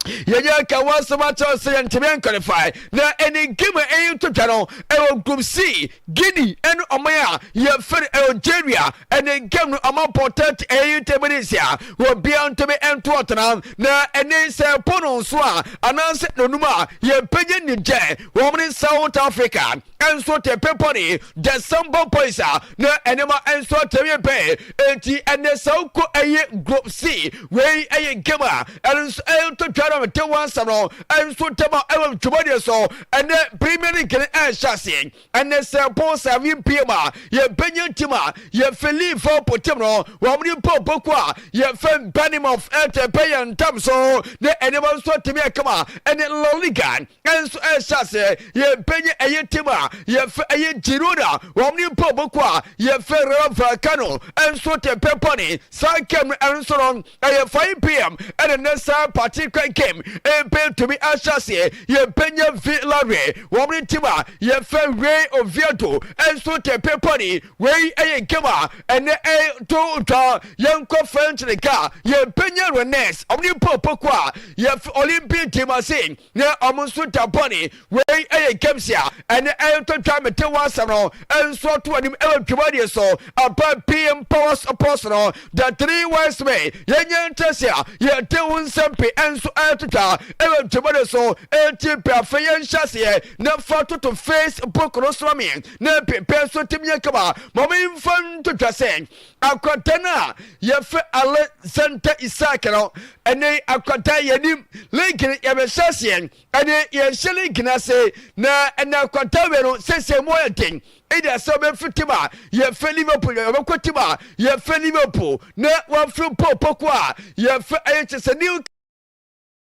yɛnyɛ ka wɔasɛm akyerɛ sɛ yɛntumi an qualify. Na ɛne game a ɛyi totwa no ɛwɔ group C, Guinea ɛne ɔman a yɛfɛre Algeria. Ɛne game no ɔma bɔ 38 minutes a wɔbia ntumi ɛnto ɔtena. Na ɛne sɛ po no nso a anaasɛ nonum a yɛbɛnya Niger, wɔn ne South Africa ɛnso te pepɔne the Samba Boys a na ɛnɛma ɛnso atɛwie pɛ. Enti ɛnɛ sɛ wokɔ ɛyɛ group C, wei ɛyɛ game a ɛno nso ɛnto twa no mete wansɛm no ɛnso ntɛm a ɛwɔ dwumadie so. Ɛnɛ Premier League no ɛnhyɛ aseɛ. Ɛnɛ sɛ bɔ 7 p.m. a yɛbɛnya team a yɛfɛ Liverpool team no, wɔn ne bɔ boko a yɛfɛ Bournemouth ɛtɛ pɛ yɛn ntam so na ɛnɛma nso atumi ɛkama. Ɛne La Liga ɛnso ɛhyɛ aseɛ, yɛbɛnya ɛyɛ team a yɛfɛ ɛyɛ Girona, wɔn ne bɔ boko a yɛfɛ Rayo Vallecano ɛnso tɛ pɛ pɔne. Saa game no ɛnso no ɛyɛ 5 p.m. Ɛna ne saa particular game. game ɛbɛtumi ahyɛ aseɛ. Yɛbɛnya Villarreal wɔn ne team a yɛfɛ Real Oviedo ɛnso te pepɔne. Wei ɛyɛ game a ɛnɛ ɛto twa. Yɛnkɔ French League a, yɛbɛnya Rennes, ɔmo ne pɔpɔko a yɛfɛ Olympique de Marseille na ɔmo nso da bɔne. Wei ɛyɛ games a ɛnɛ ɛto twa. Mete wɔn asɛm no ɛnso ato anim ɛwɔ dwumadie so aba PM Power Sports no, The Three Wise Men. Yɛnyɛ ntɛsi a yɛde wo nsɛm pe ɛnso ɛto twa ɛwɔ dwumadie so. Ɛnti pɛ afei yɛnhyɛ aseɛ na fa toto Facebook no so me na pepɛ nso tim yɛ kama. Ma memfa ntotwa sɛ akwata no a yɛfɛ Alexander Isak no, ɛne akwata yɛnim league no yɛbɛhyɛ aseɛ, ɛne yɛnhyɛ league no ase na ɛne akwata wei no sɛsɛ mu ɔyɛ den ɛdi sɛ ɔbɛfiri team a yɛfɛ Liverpool, yɛbɛkɔ team a yɛfɛ Liverpool na wɔafiri pɔpɔko a yɛfɛ ɛyɛ kyɛ sɛ new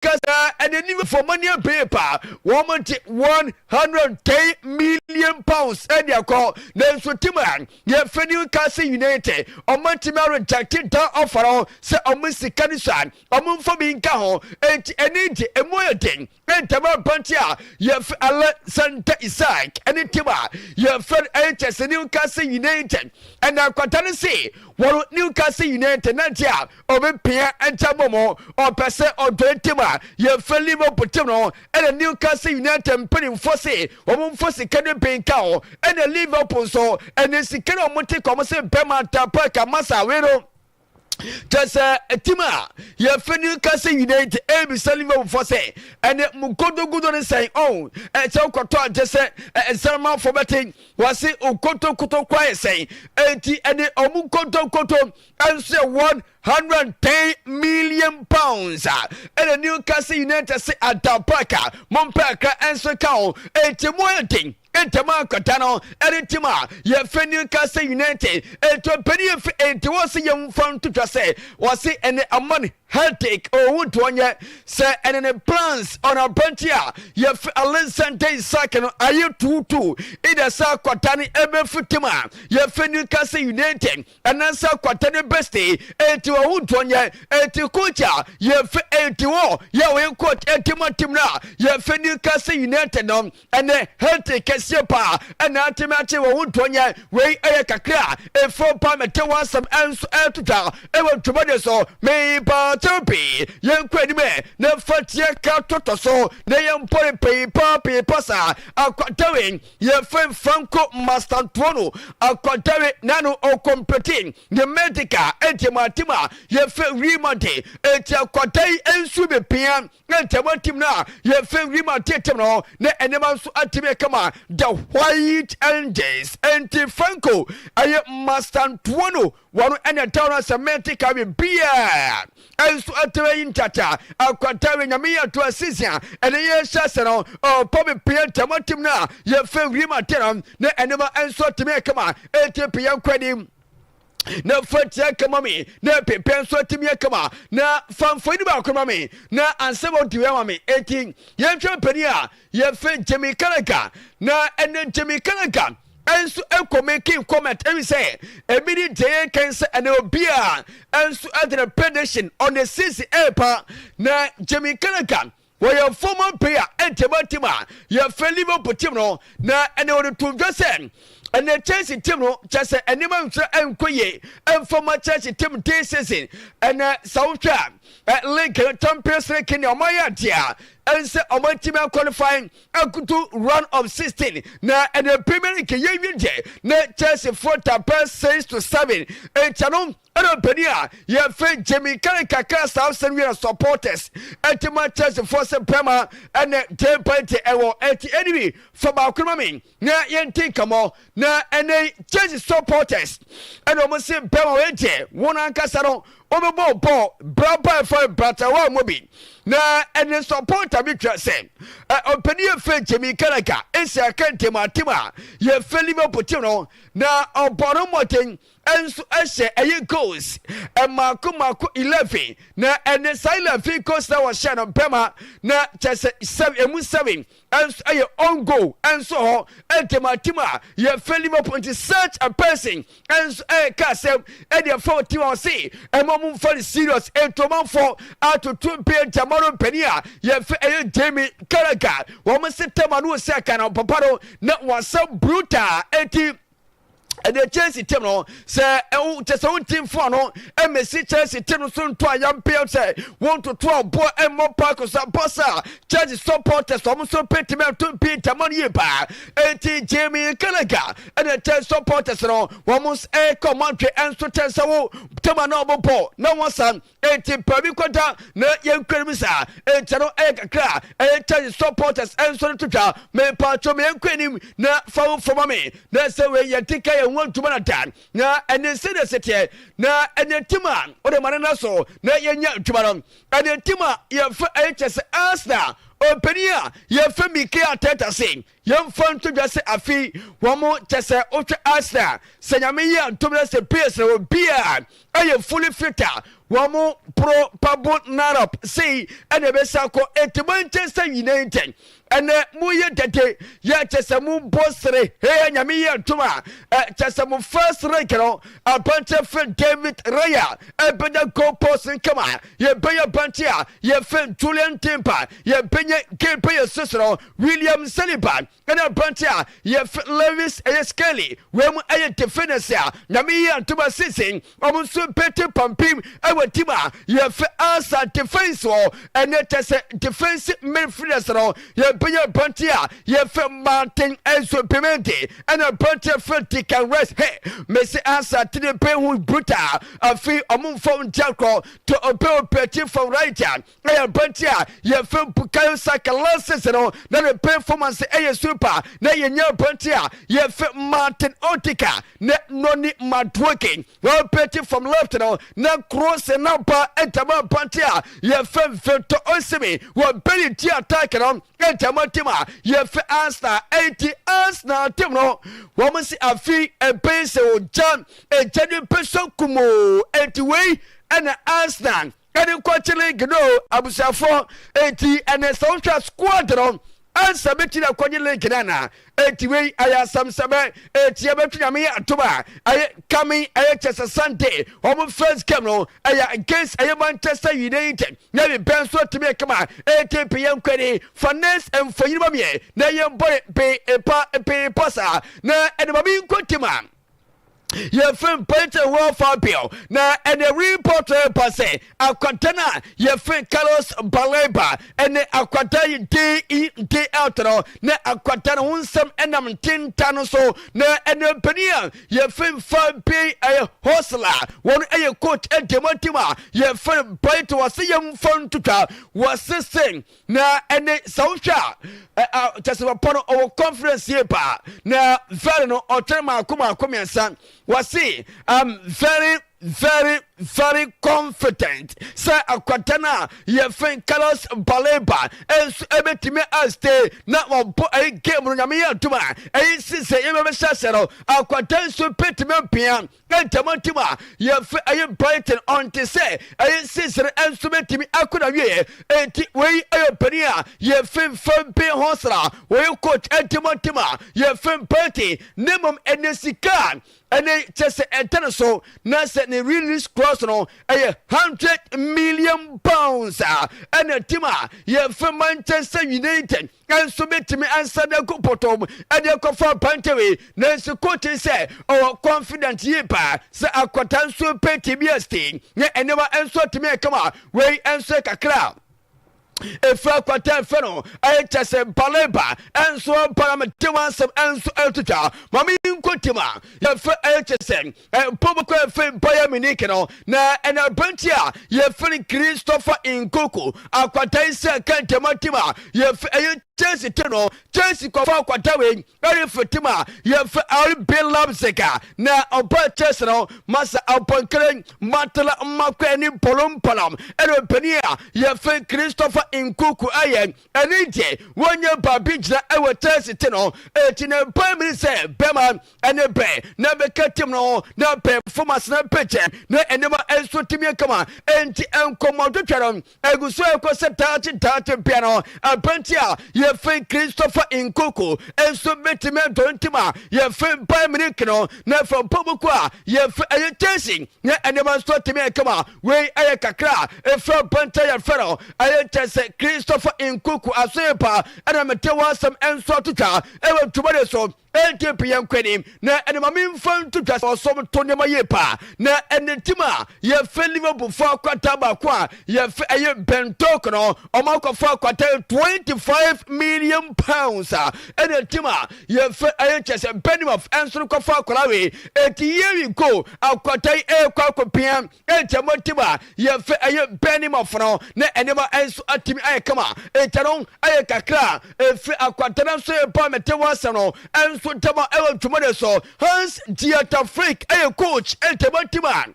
kasa ɛne Liverpool money paper wɔn ti £110 million ɛde akɔ. Nanso team a yɛfɛ Newcastle United, ɔmo ntumi areject da ɔfa no sɛ ɔmo sika no so a ɔmo nfa bi nka ho. Eti ɛne nti emu yɛ den ntɛm abante a yɛfɛ Alexander Isak ɛne team a yɛfɛ ɛyɛ kyɛ sɛ Newcastle United. Ɛna akwata no se wɔn Newcastle United nante a ɔbɛpia nkyɛn bɔ mo, ɔpɛ sɛ ɔdɔn team a yɛfɛ Liverpool team no. Ɛna Newcastle United mpanimfoɔ se wɔn mfo sika no bi nka ho. Ɛna Liverpool nso ɛne sika no a wɔn te kɔn sɛ bɛrima tapa kamasa wei no kyɛ sɛ team a yɛfɛ Newcastle United ebisa Liverpool fɔ sɛ ɛne mu kodokodo ne sɛn ɔn ɛkyɛ wokɔtɔ agye sɛ nsɛmafo bɛte wɔse okotokoto kora yɛ sɛn. Eti ɛne ɔmo kotokoto ɛnso yɛ £110 million a ɛna Newcastle United sɛ adapaka mompɛ akra ɛnso ka ho. Eti mu yɛ den ntɛm akɔta no ɛne team a yɛfɛ Newcastle United. Etu mpanin yɛfɛ eti wɔ sɛ yɛmfa ntotwa sɛ wɔse ɛne ama no headache ɔwɔ ntoɔ nyɛ sɛ ɛne ne plans ɔna abɛnti a yɛfɛ Alexander Isak no ayɛ tuutu ida sɛ akɔta no ɛbɛfi team a yɛfɛ Newcastle United ɛnansɛ akɔta no bɛste. Eti ɔwɔ ntoɔ nyɛ eti coach a yɛfɛ eti wɔ yɛ wɔyɛ coach eti ma team no a yɛfɛ Newcastle United no, ɛnɛ headache kɛseɛ paa ɛna atemi akye wɔn ho ntoɔ nyɛ. Wei ɛyɛ kakra efo pa mɛte wɔn asɛm ɛnso ɛtotwa ɛwɔ dwumadie so. Mipakyɛw pii, yɛn kɔ anim ɛ na fa tie ka totɔ so na yɛn mpɔre pii paa pii pa saa. Akwadawe yɛfɛ Franco Mastantuono, akwadawe nanu ɔcomplete ne medical ɛnti mu atim a yɛfɛ Real Madrid. Eti akwadayi nso bi pia ntɛmɔ team no a yɛfɛ Real Madrid team no na nneɛma nso atumi kama, the White Angels. Enti Franco ɛyɛ Mastantuono, wɔn ɛna ɛda no sɛ medical bi bia ɛnso atumi yi ntata. Akwadawe Nyame yɛ ato asisi a ɛne yɛ hyɛ ase no ɔpɔ bi pia ntɛmɔ team no a yɛfɛ Real Madrid no na nneɛma nso atumi kama. Eti pia nkɔ na fa tia kama me na pepɛ nso atumi akama na famfo ni baako ma me na ansɛm a ɔdi ama me. Eti yɛntwɛ mpanin a yɛfɛ Jamie Carragher na ɛne Jamie Carragher ɛnso ɛkɔ making comment ɛbi sɛ ebi ni deɛ yɛn sɛ ɛnɛ obi a ɛnso ɛde ne prediction on the season ɛɛpa. Na Jamie Carragher wɔyɛ former player ɛntɛmɛ team a yɛfɛ Liverpool team no na ɛnɛ wɔde to dwa sɛ ɛnɛ Chelsea team no kyɛ sɛ ɛnneɛma nso ɛnkɔ yie ɛnfɔma Chelsea team this season. Ɛnɛ sɛ wohwɛ a league, Champions League ne ɔmo ayɛ adeɛ a ɛnsɛ ɔmo atumi aqualify akutu round of 16 na ɛnɛ Premier League yɛnwi deɛ na Chelsea fo tapɛ 6 to 7. Ɛnkyɛ no ɛna mpanin a yɛfɛ Jamie Carragher kakra saa asɛm wi na supporters ɛti ma Chelsea fo sɛ pɛma ɛnɛ 10 point ɛwɔ. Ɛti ɛnibi fa baako ma mi na yɛnti nkɔmɔ na ɛnɛ Chelsea supporters ɛna wɔn se bɛrima wɔn deɛ wɔn ankasa no wɔbɛbɔ bɔɔl braba ɛfa bratawa mu bi na ɛne supporter bi twɛ sɛ ɛ ɔpanin yɛfɛ Jamie Carragher esi aka ntɛm atem a yɛfɛ Liverpool team no na ɔbɔ no mmɔden. Nso hyɛ ɛyɛ goals mmaako mmaako 11, na ɛne saa 11 goals na wɔhyɛ no bɛma na kyɛ sɛ seven emu seven nso ɛyɛ own goal nso hɔ ɛde ma team a yɛfɛ Liverpool. Nti such a person nso ɛyɛ ka asɛm ɛde ɛfɛ team a ɔse ɛma mo nfa no serious. Ntomanfo atoto bie gyama no mpanin a yɛfɛ ɛyɛ Jamie Carragher, wɔn se tɛm a no wɔ si aka na papa no na wɔasɛ brutal. Eti ɛdeɛ Chelsea team no sɛ ɛwo kyɛ sɛ wonti mfoa no ɛmɛsi Chelsea team no so nto a yɛmpɛ sɛ wɔntoto aboɔ ɛmmɔ park so abɔ Chelsea supporters wɔn nso pɛtumi ɛto bi ntama no yie paa. Eti Jamie Carragher ɛna Chelsea supporters no wɔn nso ɛkɔ ɔmo adwe ɛnso kyɛn sɛ wo team a na ɔmo bɔ na wɔn san. Eti pɛbi kɔda na yɛn kura mu saa eti no ɛyɛ kakra ɛyɛ Chelsea supporters ɛnso no to twa mepatwo mɛ yɛn kura anim na fa wo fama mi na sɛ wei yɛn ti ka yɛn ho ntoma na da na ɛne sɛ de sɛ na ɛne team a wɔde ma ne na so na yɛnya ntoma no, ɛne team a yɛfɛ ɛyɛ kyɛ sɛ Arsenal ɔpanin a yɛfɛ Mikel Arteta se yɛmfa nto dwa sɛ afei wɔn kyɛ sɛ wotwe Arsenal sɛ Nyame yi antom na sɛ PS na obi a ɛyɛ fully fit a, wɔn pro pabo narap sei ɛna ɛbɛsa kɔ. Eti Manchester United, ɛnɛ moyɛ dede yɛ kyɛ sɛ mo bɔ sere hɛyɛ Nyame yi antom a ɛ kyɛ sɛ mo first rank no, aberanteɛ fɛ David Raya ɛbɛnya goal post nkama, yɛbɛnya aberanteɛ a yɛfɛ Julian Timber, yɛbɛnya Gabriel soso no William Saliba, ɛna aberanteɛ a yɛfɛ Lewis ɛyɛ Skelly. Wei mu ɛyɛ defenders a Nyame yi antom a sisi ɔmo nso pete pampim ɛwɔ team a yɛfɛ Arsenal defence wɔ. Ɛnɛ kyɛ sɛ defence midfielders no, yɛbɛnya aberanteɛ a yɛfɛ Martin Zubimendi, ɛna aberanteɛ fɛ Declan Rice. Hɛ mesi Arsenal tene bɛn ho brutal. Afei ɔmo nfa ntia korɔ to ɔbɛ ɔpɛti from right a ɛyɛ aberanteɛ a yɛfɛ Bukayo Saka. Last season no na ne performance ɛyɛ super, na yɛnya aberanteɛ a yɛfɛ Martin Odegaard na Noni Madueke wɔpɛti from left no na cross na ba ɛntama aberanteɛ a yɛfɛ Victor Osimhen wɔ bɛyi ti attack no ɛntama team a yɛfɛ Arsenal. Ɛnti Arsenal team no, wɔn si afi ɛbɛn sɛ ɔgya ɛgya ne pɛ so kumoo. Ɛnti wei ɛna Arsenal ɛde nkɔkye league no, abusuafoɔ. Eti ɛnɛ sɛ wohwɛ squad no ansa bɛti na kɔgye league no ana. Eti wei ayɛ asɛmsɛmɛ. Eti ɛbɛtwe Nyame yɛ atom a ɛyɛ coming ɛyɛ kyɛ sɛ Sunday wɔn first game no ɛyɛ against ɛyɛ Manchester United na bi bɛn so atumi ɛkama. Eti pɛ yɛn kwani fa next mfonyin ma miɛ na yɛn bɔ pe epa pe pa saa na ɛde ma mi nkɔ team a yɛfɛ mpɛnkyɛ welfare bill na ɛne report ɛba sɛ akwada no a yɛfɛ Carlos Baleba, ɛne akwada yi day in day out no na akwada no ho nsɛm ɛnam ntenta no so, na ɛne mpanin a yɛfɛ mfa bi ɛyɛ Hurzeler, wɔn ɛyɛ coach ɛdɛm team a yɛfɛ Brighton, wɔse yɛmfa ntotwa wɔse sɛ na ɛne sɛ wohwɛ a kyɛ sɛ papa no ɔwɔ confidence yie paa na very no ɔtwɛn maako maako mmiɛnsa. Wɔse, "I'm very very very confident sɛ akwata no a yɛfɛn Carlos Baleba nso ɛbɛtumi astay na wɔbɔ ɛyɛ game no. Nyame yɛ adom a ɛyɛ si sɛ yɛbɛbɛhyɛ ahyɛ no, akwata nso bɛtumi apia ntɛmɔntɛm a yɛfɛ ɛyɛ Brighton ɔnte sɛ ɛyɛ season nso bɛtumi akɔ na wieɛ. Enti wei ɛyɛ panin a yɛfɛ Fabian Hurzeler, wɔyɛ coach ntɛmɔntɛm a yɛfɛ Brighton. Ne mmom ɛnɛ sika ɛne kyɛ sɛ ɛntɛ no so na sɛ ne release clause no ɛyɛ £100 million a ɛna team a yɛfɛ Manchester United ɛnso bɛtumi ansa de akɔ pɔtɔm ɛde akɔfa apantewe. Nanso coach sɛ ɔwɔ confident yie paa sɛ akwata nso pɛti bi asti ne nneɛma nso atumi ɛkama. Wei nso kakra efi akwata efe no ɛyɛ kyɛ sɛ Baleba ɛnso paramete wansɛm ɛnso ɛtotwa maame yi nkotim a yɛfɛ ɛyɛ kyɛ sɛ mpɔbɔkɔ ɛfɛ Bayern Munich no na ɛna aberante a yɛfɛ no Christopher Nkunku, akwata yi sɛ kɛntɛma tim a yɛfɛ ɛyɛ Chelsea te no, Chelsea kɔfa akwata wei ɛrefi tim a yɛfɛ RB Leipzig a na ɔba Chelsea no masa abɔnkere matala mmakɔ ne polompolom ɛna ɔpanin a yɛfɛ Christopher Nkunku ayɛ ɛne deɛ wɔnyɛ baabi gyina ɛwɔ Chelsea te no. Eti ne mpae mi sɛ bɛma ɛne bɛ na bɛka tim no na performance na pɛkyɛ na nneɛma nso tumi kama. Enti nkɔmmɔtwetwɛ no egu so ɛkɔ sɛ daakye daakye bia no, aberante a yɛfɛ Christopher Nkunku nso bɛtumi adɔ ntim a yɛfɛ Bayern Munich no na ɛfɛ mpɔbuku a yɛfɛ ɛyɛ Chelsea na nneɛma nso tumi kama. Wei ɛyɛ kakra ɛfɛ aberante a yɛfɛ no ɛyɛ kyɛ sɛ Christopher Nkunku asoyɛ pa ɛna mete wɔ asɛm nso atotwa ɛwɔ ntoma de so. Ɛnti pii yɛn nkɔ na ɛne ma memfa ntotwa sɛ ɔsɔm to nneɛma yie paa na ɛne team a yɛfɛ Liverpool fo akwata baako a yɛfɛ ɛyɛ Bentok no, ɔmo akɔfa akwata £25 million a ɛne team a yɛfɛ ɛyɛ kyɛ sɛ Bournemouth ɛnso kɔfa akwara wei. Eti here we go, akwata yi ɛrekɔ akɔpia ɛnkyɛ mo team a yɛfɛ ɛyɛ Bournemouth no na nneɛma nso atumi ayɛ kama. Ɛnkyɛ no ayɛ kakra ɛfiri akwata no nso yɛ ba mɛte wɔ asɛm no ɛnso ntɛm ɛwɔ dwuma de so. Hans Dieter Flick ɛyɛ coach ɛntɛm team a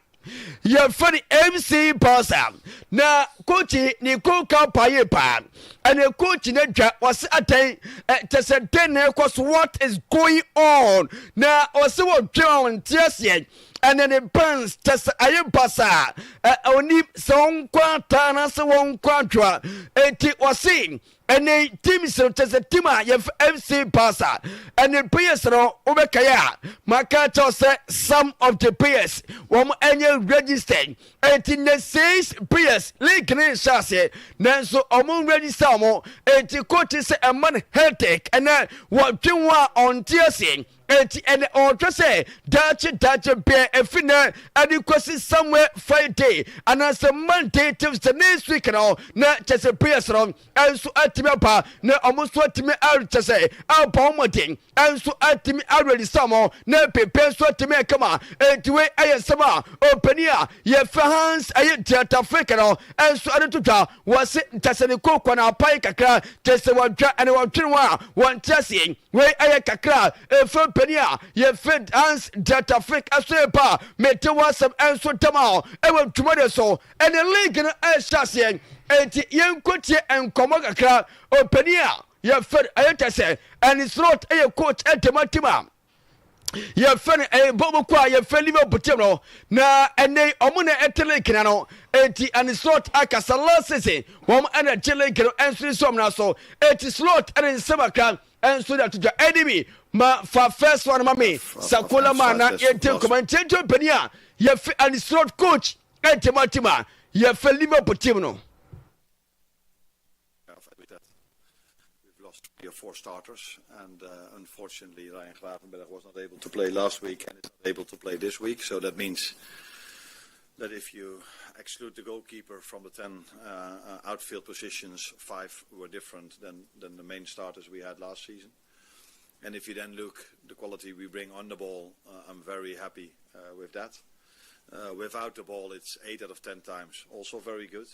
yɛfɛ no FC Barca na coach ne koka paye paa ɛne coach no adwa wɔse atɛn kyɛ sɛ den na ɛkɔ so, what is going on? Na ɔse wɔdwe a ɔnte aseɛ ɛne ne pants kyɛ sɛ ayɛ basa ɔnim sɛ ɔnkɔ ataa anaasɛ wɔnkɔ adwoa. Enti wɔse ɛne teams no kyɛ sɛ team a yɛfɛ FC Barca ɛne players no, wobɛkaeɛ a maka kyɛw sɛ some of the players wɔn ɛnyɛ registered. Enti ne six players league ne nhyɛ aseɛ nanso ɔmo register ɔmo. Enti coach sɛ ɛma no headache ɛnɛ wɔtwe ho a ɔnte aseɛ. Enti ɛnɛ ɔretwɛ sɛ daakye daakye bɛn efi nɛ ɛde kɔsi somewhere Friday anaasɛ Monday till sɛ next week no na kyɛ sɛ players no ɛnso atumi aba na ɔmo nso atumi ɛkyɛ sɛ ɛbɔ ɔmo ɛnso atumi aregister ɔmo na pepe nso atumi ɛkama. Enti wei ɛyɛ nsɛm a ɔpanin a yɛfɛ Hans ɛyɛ Dieter Flick no ɛnso ɛde to dwa. Wɔse nkyɛ ne kooko na apae kakra kyɛ sɛ wɔdwa ɛne wɔtwene wɔn a wɔnte aseɛ. Wei ɛyɛ kakra efe panin a yɛfɛ Hans Dieter Flick ɛso yɛ pa mete wɔ asɛm ɛnso tam a ɛwɔ dwuma de so. Ɛne league no ɛhyɛ aseɛ, enti yɛnkɔtie nkɔmmɔ kakra. Ɔpanin a yɛfɛ ɛyɛ kyɛ sɛ Arne Slot ɛyɛ coach ɛtɛma team a yɛfɛ no ɛyɛ bɔbɔkɔ a yɛfɛ Liverpool team no na ɛnɛ ɔmo na ɛte league na no. Enti Arne Slot akasa. Last season wɔn ɛna gye league no ɛnso ne sɔm na so. Enti Slot ɛne nsɛm akra ɛnso de ato dwa. Ɛde bi ma fa first one ma me Sakola ma na yɛnte nkɔmɔ nkyɛnkyɛn panin a yɛfɛ Arne Slot, coach ɛntɛma team a yɛfɛ Liverpool team no. We've lost three or four starters, and unfortunately Ryan Gravenberch was not able to play last week and is not able to play this week. So that means that if you exclude the goalkeeper from the 10 outfield positions, five were different than the main starters we had last season. And if you then look the quality we bring on the ball, I'm very happy with that. Without the ball, it's 8 out of 10 times, also very good.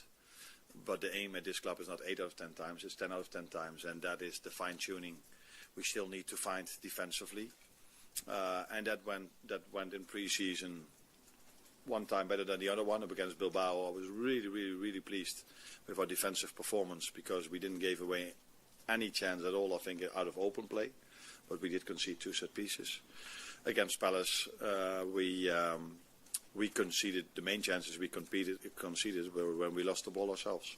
But the aim at this club is not 8 out of 10 times, it's 10 out of 10 times, and that is the fine-tuning we still need to find defensively. And that went in pre-season one time better than the other one. Against Bilbao, I was really, really, really pleased with our defensive performance because we didn't give away any chance at all, I think, out of open play, but we did concede two set pieces. Against Palace, we conceded the main chances we conceded were when we lost the ball ourselves.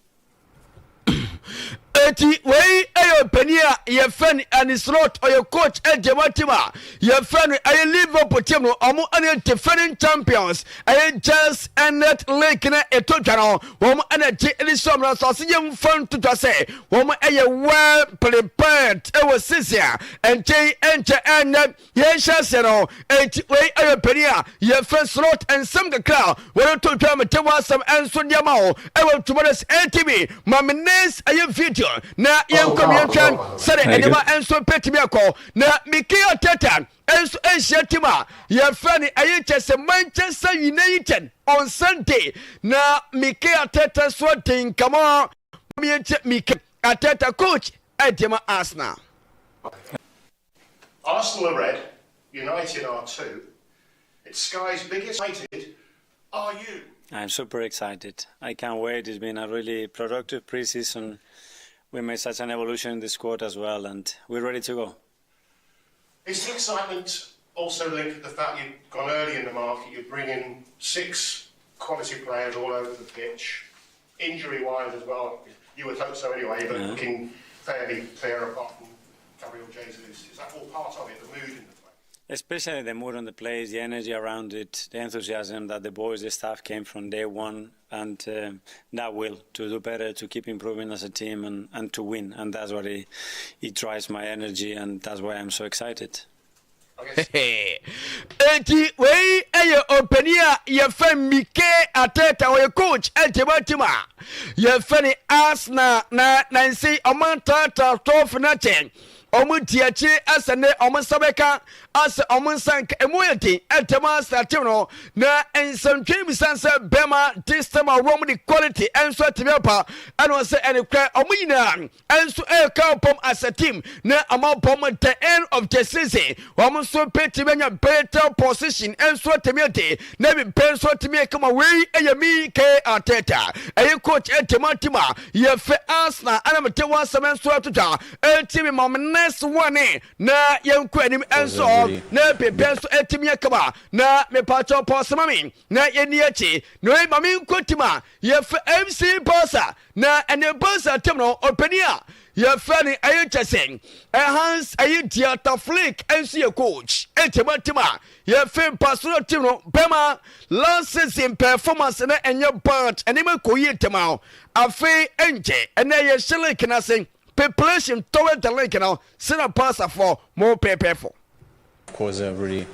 Eti wei ɛyɛ ɔpanin a yɛfɛ no Arne Slot, ɔyɛ coach ɛgyema team a yɛfɛ no ɛyɛ Liverpool team no. Ɔmo ɛne defending champions ɛyɛ just ended league na ɛtɔ dwa no, wɔn ɛna gye ɛde sɔm no so ɔse yɛmfa nto dwa sɛ wɔn ɛyɛ well prepared ɛwɔ season a ɛnkyɛn ɛnkyɛ ɛnɛ yɛnhyɛ ase no. Eti wei ɛyɛ panin a yɛfɛ Slot nsɛm kakra a wɔde to dwa mete wɔ asɛm ɛnso nneɛma o ɛwɔ ntoma no ATV maame nes ɛyɛ video na yɛnkɔ yɛntwɛn sɛde nneɛma ɛnso pɛtumi akɔ. Na Mikel Arteta ɛnso ɛnhyia team a yɛfrɛ no ɛyɛ kyɛ sɛ Manchester United on Sunday na Mikel Arteta nso adi nkɔmɔ. Yɛnkyɛ Mikel Arteta, coach. ɛde ma Arsenal. Arsenal are red, United are too. It's Sky's biggest United are you? I'm super excited. I can't wait. It's been a really productive pre-season. We made such an evolution in the squad as well, and we're ready to go. Is the excitement also linked with the fact you've gone early in the market, you bring in six quality players all over the pitch, injury-wise as well? You would hope so anyway, but yeah. looking fairly clear apart from Gabriel Jesus. Is that all part of it, the mood in the place? Especially the mood on the place, the energy around it, the enthusiasm that the boys, the staff came from day one, and that will to do better, to keep improving as a team, and, and to win. And that's what it, it drives my energy, and that's why I'm so excited. Enti wei yɛ ɔpanin a yɛfɛ Mikel Arteta ɔyɛ coach ɛntɛma team a yɛfɛ ne Arsenal na nansi ɔmo ataataa trophy no akyɛ ɔmo di akyi asɛ ne ɔmo nsa bɛka asɛ ɔmo nsa nka emu yɛ den ɛntɛm Arsenal team no na nsɛmtwe bisa sɛ bɛma this time around de quality ɛnso atumi apa ɛna ɔsɛ ɛne korɛ ɔmo nyinaa nso ɛreka pɔm as a team na ama pɔm the end of the season wɔn nso pɛtumi anya better position nso atumi ade na bi pɛ nso atumi akama. Wei ɛyɛ Mikel Arteta, ɛyɛ coach ɛtɛm team a yɛfɛ Arsenal ɛna mete wɔn asɛm nso atotwa. Ɛti mi ma next one na yɛnkɔ anim nso na pepe nso atumi akama na mepatwɛ pɔsɛma mi na yɛni akyi na wei ma mi nkɔ team a yɛfɛ FC Barca na ɛne Barca team no, ɔpanin a yɛfɛ no ɛyɛ kyɛ sɛ Hans ɛyɛ Dieter Flick nso yɛ coach ɛtɛm team a yɛfɛ Barcelona team no. Bɛma last season performance na ɛnyɛ bad, ɛnneɛma kɔ yie tɛm a afei ɛnkyɛ ɛnɛ yɛhyɛ league no ase, preparation toward the league no sɛnɛ Barcafoɔ mo prepare for. Of course, a really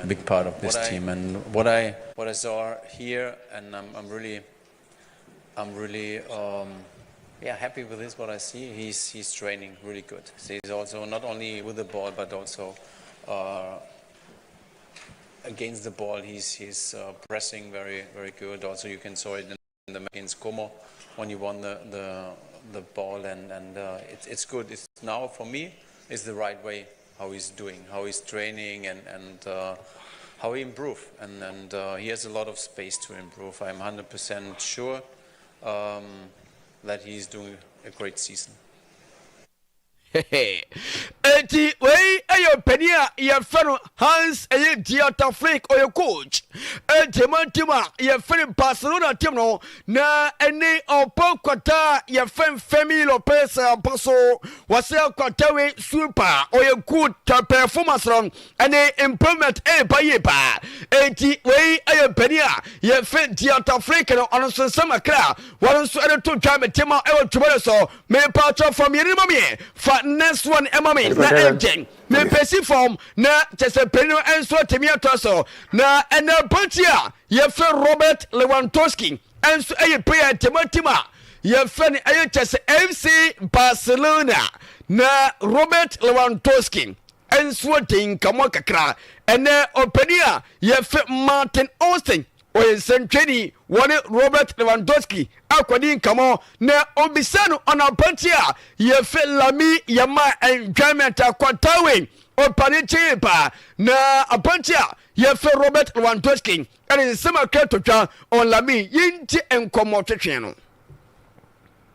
big part of this team, and what I saw here, and I'm really yeah, happy with this, what I see. He's training really good. He's also not only with the ball but also against the ball. He's pressing very, very good. Also, you can saw it in the against Como when he won the ball, and it's good. It's now for me it's the right way how he's doing, how he's training, and how he improve. And he has a lot of space to improve. I'm 100% sure that he's doing a great season. Eti wei ɛyɛ ɔpanin a yɛfrɛ no Hans ɛyɛ Dieter Flick, ɔyɛ coach ɛntɛma team a yɛfrɛ no Barcelona team no na ɛne ɔpɔ kwata a yɛfrɛ no Fermin Lopez apa so. Wɔsɛ kwata wei super, ɔyɛ good performance no ɛne improvement ɛreba yie paa. Eti wei ɛyɛ mpanin a yɛfrɛ Dieter Flick no, ɔno nso nsɛm akra wɔn nso ɛde to dwa me team a ɛwɔ twuma no so. Mepatwɔ fam yɛn ma mi fa next one ɛma mi na ɛnkyɛn mepɛsi fam na kyɛ sɛ panin no nso atumi atɔ so na ɛnɛ aberanteɛ a yɛfrɛ Robert Lewandowski nso ɛyɛ player ntɛm team a yɛfrɛ no ɛyɛ kyɛ sɛ FC Barcelona na Robert Lewandowski nso de nkɔmmɔ kakra. Ɛnɛ ɔpanin a yɛfrɛ Martin Austin, ɔyɛ nsɛntwɛni, wɔne Robert Lewandowski akɔdi nkɔmmɔ na obisa no ɔna aberanteɛ a yɛfrɛ Lamine Yamal enjoyment akwatawe ɔpane kyee paa na aberanteɛ a yɛfrɛ Robert Lewandowski ɛne nsɛm akra totwa on Lamine. Yɛnti nkɔmmɔ twetwe no.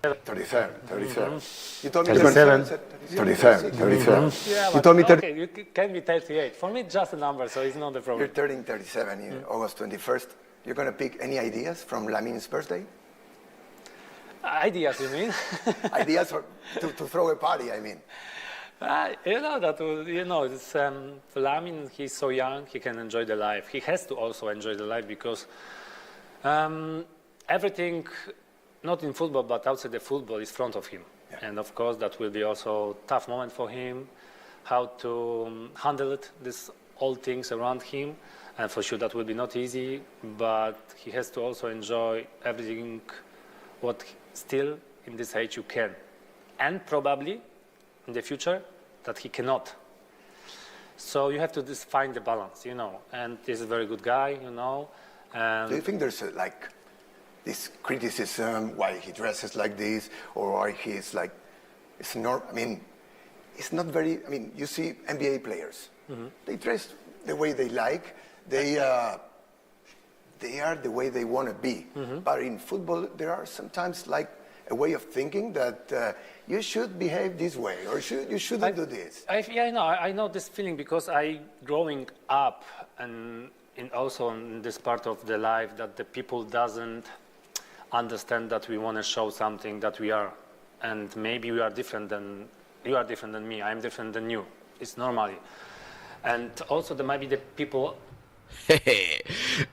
37, 37. You told me 37, 37, 37. Yeah, You told me 30, okay, you can be 38. For me, it's just a number, so it's not a problem. You're turning 37 in August 21st. You're going to pick any ideas from Lamine's birthday? Ideas, you mean? Ideas to throw a party, I mean. You know that it's Lamine. He's so young. He can enjoy the life. He has to also enjoy the life because everything, not in football but outside the football, is front of him. And of course, that will be also tough moment for him, how to handle it. This all things around him, and for sure that will be not easy. But he has to also enjoy everything, what still in this age you can, and probably in the future that he cannot. So you have to just find the balance. And he's a very good guy. And Do you think there's a, like this criticism why he dresses like this or why he's like It's not. I mean, it's not very. I mean, you see NBA players. Mm-hmm. They dress the way they like. They uh, they are the way they want to be. Mm-hmm. But in football, there are sometimes like a way of thinking that uh, you should behave this way or should, you shouldn't I, do this. I, yeah, I know. I, I know this feeling because I growing up and in also in this part of the life that the people doesn't understand that we want to show something that we are, and maybe we are different than you are different than me. I'm different than you. It's normally, and also there might be the people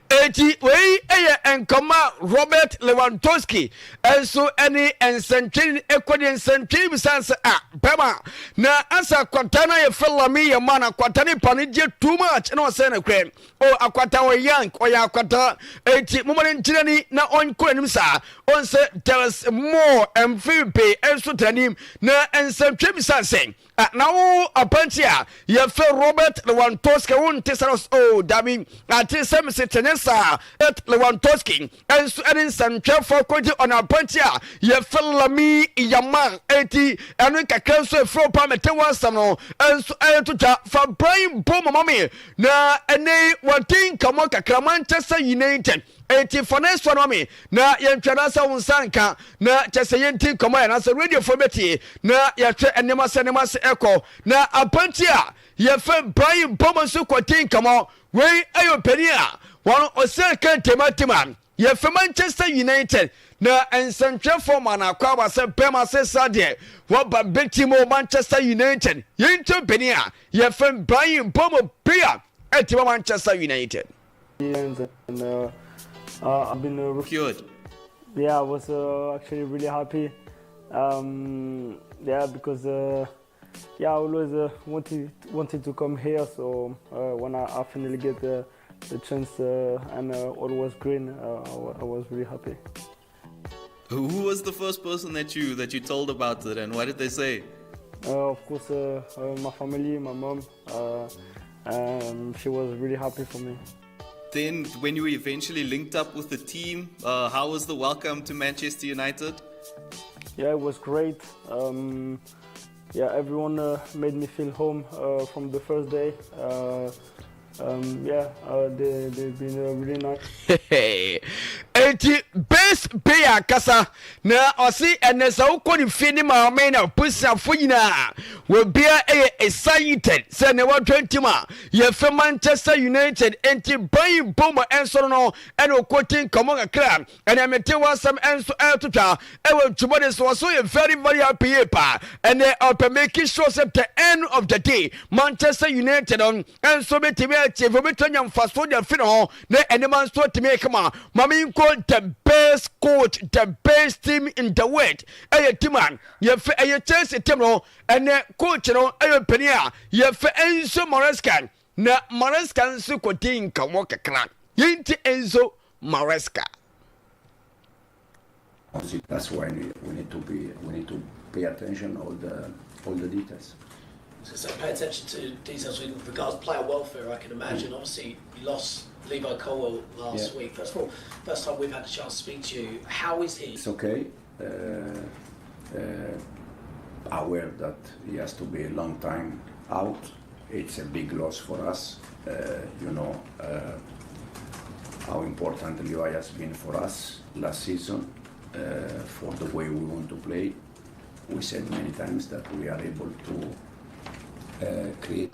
Enti wei yɛ nkɔmmɔ a Robert Lewandowski nso ne nsɛntwerɛni kɔ deɛ nsɛntwerɛni bisa sɛ a bɛma na asa akwata no a yɛfrɛ Lamine Yamal no akwata no pa no gye too much na ɔsɛ no korɛ o akwata ɔyɛ young ɔyɛ akwata enti moma no nkyerɛ ni na ɔnkɔ anim saa ɔn sɛ there is more mfe pii nso tra anim na nsɛntwerɛ bisa sɛ Ah, na wo aberanteɛ a yɛfrɛ Robert Lewandowski wo nte sɛ no oh dabi ate sɛ mese tene saa Robert Lewandowski nso ɛne nsɛntwerɛfoɔ kɔgye ɔno aberanteɛ a yɛfrɛ Lamine Yamal eti ɛno kakra nso ɛfrɛ wo pa mete wo asɛm no nso ɛyɛ to twa fa Brian Boma ma me na ɛnɛ wɔte nkɔmmɔ kakra Manchester United Enti fa no soa no ma me na yɛntwɛ anaasɛ wo nsa nka na kyɛ sɛ yɛnti nkɔmmɔ yɛ anaasɛ radiofoɔ bɛtie na yɛhwɛ nneɛma sɛ nneɛma sɛ ɛkɔ na aberanteɛ a yɛfɛ Brian Bowman nso kɔte nkɔmmɔ wei ɛyɛ ɔpanin a wɔn ɔsɛ ka ntɛmatem a yɛfɛ Manchester United na nsɛntwerɛfoɔ ma no akɔ aba sɛ bɛma sɛ saa deɛ wɔba bɛti mu Manchester United yɛnkyɛ mpanin a yɛfɛ Brian Bowman player ɛte Manchester United. And uh, uh, I've been uh, cured. Yeah, I was uh, actually really happy. Um, yeah, because uh, yeah, I always uh, wanted wanted to come here. So uh, when I, I finally get the the chance uh, and uh, all was green, uh, I, I was really happy. Who was the first person that you that you told about it, and what did they say? Uh, of course, uh, uh, my family, my mom, uh, um, she was really happy for me. Then, when you eventually linked up with the team, uh, how was the welcome to Manchester United? Yeah, it was great. Um, yeah, everyone uh, made me feel home uh, from the first day. Uh, um, yeah, uh, they, they've been uh, really nice. Enti base player kasa na ɔse ɛnɛ sɛ wokɔ ne fie ne maame na abusuafo nyinaa wɔbia ɛyɛ excited sɛ ne wɔatwa ntim a yɛfɛ Manchester United enti ban bom ɛnso no no ɛna ɔkɔti nkɔmmɔ kakra ɛnɛ mete w'asɛm ɛnso ɛretotwa ɛwɔ ntwuma de so ɔso yɛ very very happy yie paa ɛnɛ ɔpɛ making sure sɛ the end of the day Manchester United no ɛnso bɛtumi achieve obɛtumi anya mfasoɔ de afi ne ho na ɛnema nso atumi kama ma menkɔ the best coach the best team in the world ɛyɛ team a yɛfɛ ɛyɛ Chelsea team no ɛnɛ coach no ɛyɛ panin a yɛfɛ Enzo Maresca na Maresca nso kɔdi nkɔmmɔ kakra yɛnti Enzo Maresca. That's why we need to be we need to pay attention all the all the details. So pay attention to details with regards to player welfare. I can imagine. Mm. Obviously, you lost Levi Colwell last yeah. week. First of all, first time we've had a chance to speak to you. How is he? It's okay. Uh, uh, aware that he has to be a long time out. It's a big loss for us. Uh, you know uh, how important Levi has been for us last season, uh, for the way we want to play. We said many times that we are able to uh, create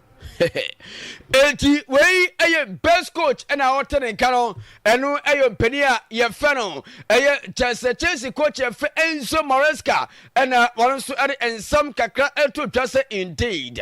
Enti wei yɛ best coach ɛna ɔte ne nka no ɛno ɛyɛ mpanin a yɛfɛ no ɛyɛ kyɛsɛ Chelsea coach yɛfɛ Enzo Maresca ɛna wɔn nso ɛde nsɛm kakra ɛto dwa sɛ indeed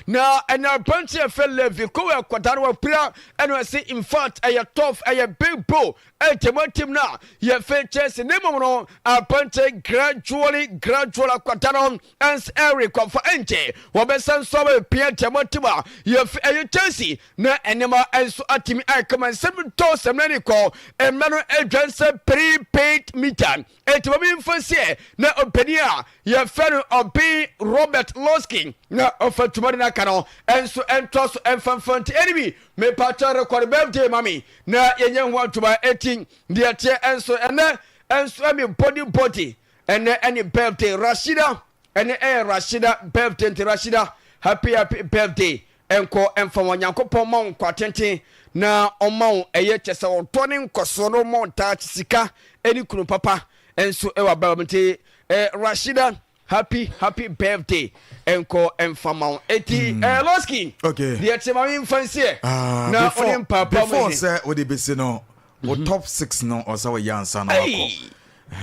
na ɛna aberante yɛfɛ Levi Kowe akwadaa no wapira ɛna ɛsɛ in fact ɛyɛ tough ɛyɛ big blow ɛtɛmu team no a yɛfɛ Chelsea ne mmom no aberante gradually gradually akwadaa no Ɛns Eric ɔfa ɛnkyɛ wɔbɛsan nso abɛpia nkyɛn tim a yɛfi ɛyɛ Chelsea na nneɛma nso atumi ayɛ kama nsɛm tɔ sɛm na ne kɔ mmerɛ no adwan sɛ prepaid meter eti wɔn mfa seɛ na ɔpanin a yɛfɛ no ɔbɛn Robert Losky na ɔfa tuma de n'aka no nso ɛntoa so ɛmfamfa nti ɛne bi mepatwa rekɔde birthday ma me na yɛnyɛ ho atuma eti deɛ teɛ nso ɛnɛ nso ɛmi body body Ɛnɛ ɛne birthday Rashida Ɛnɛ ɛyɛ Rashida birthday nti Rashida happy happy birthday nkɔ mfa wɔn Nyankopɔn ma wo nkwa tenten na ɔma wo ɛyɛ kyɛ sɛ ɔdɔ ne nkɔsoɔ na ɔma wo daakye sika ɛne kunu papa nso ɛwɔ abrabɔ mu nti eh, Rashida happy happy birthday nkɔ mfa ma wo eti mm. eh, Losky okay. deɛ kyɛ ma me mfa nsiɛ ah, na ɔne mpaapa mu before sɛ wode bɛsi no Wo top 6 no ɔsɛ ɔyɛ ansa na wakɔ.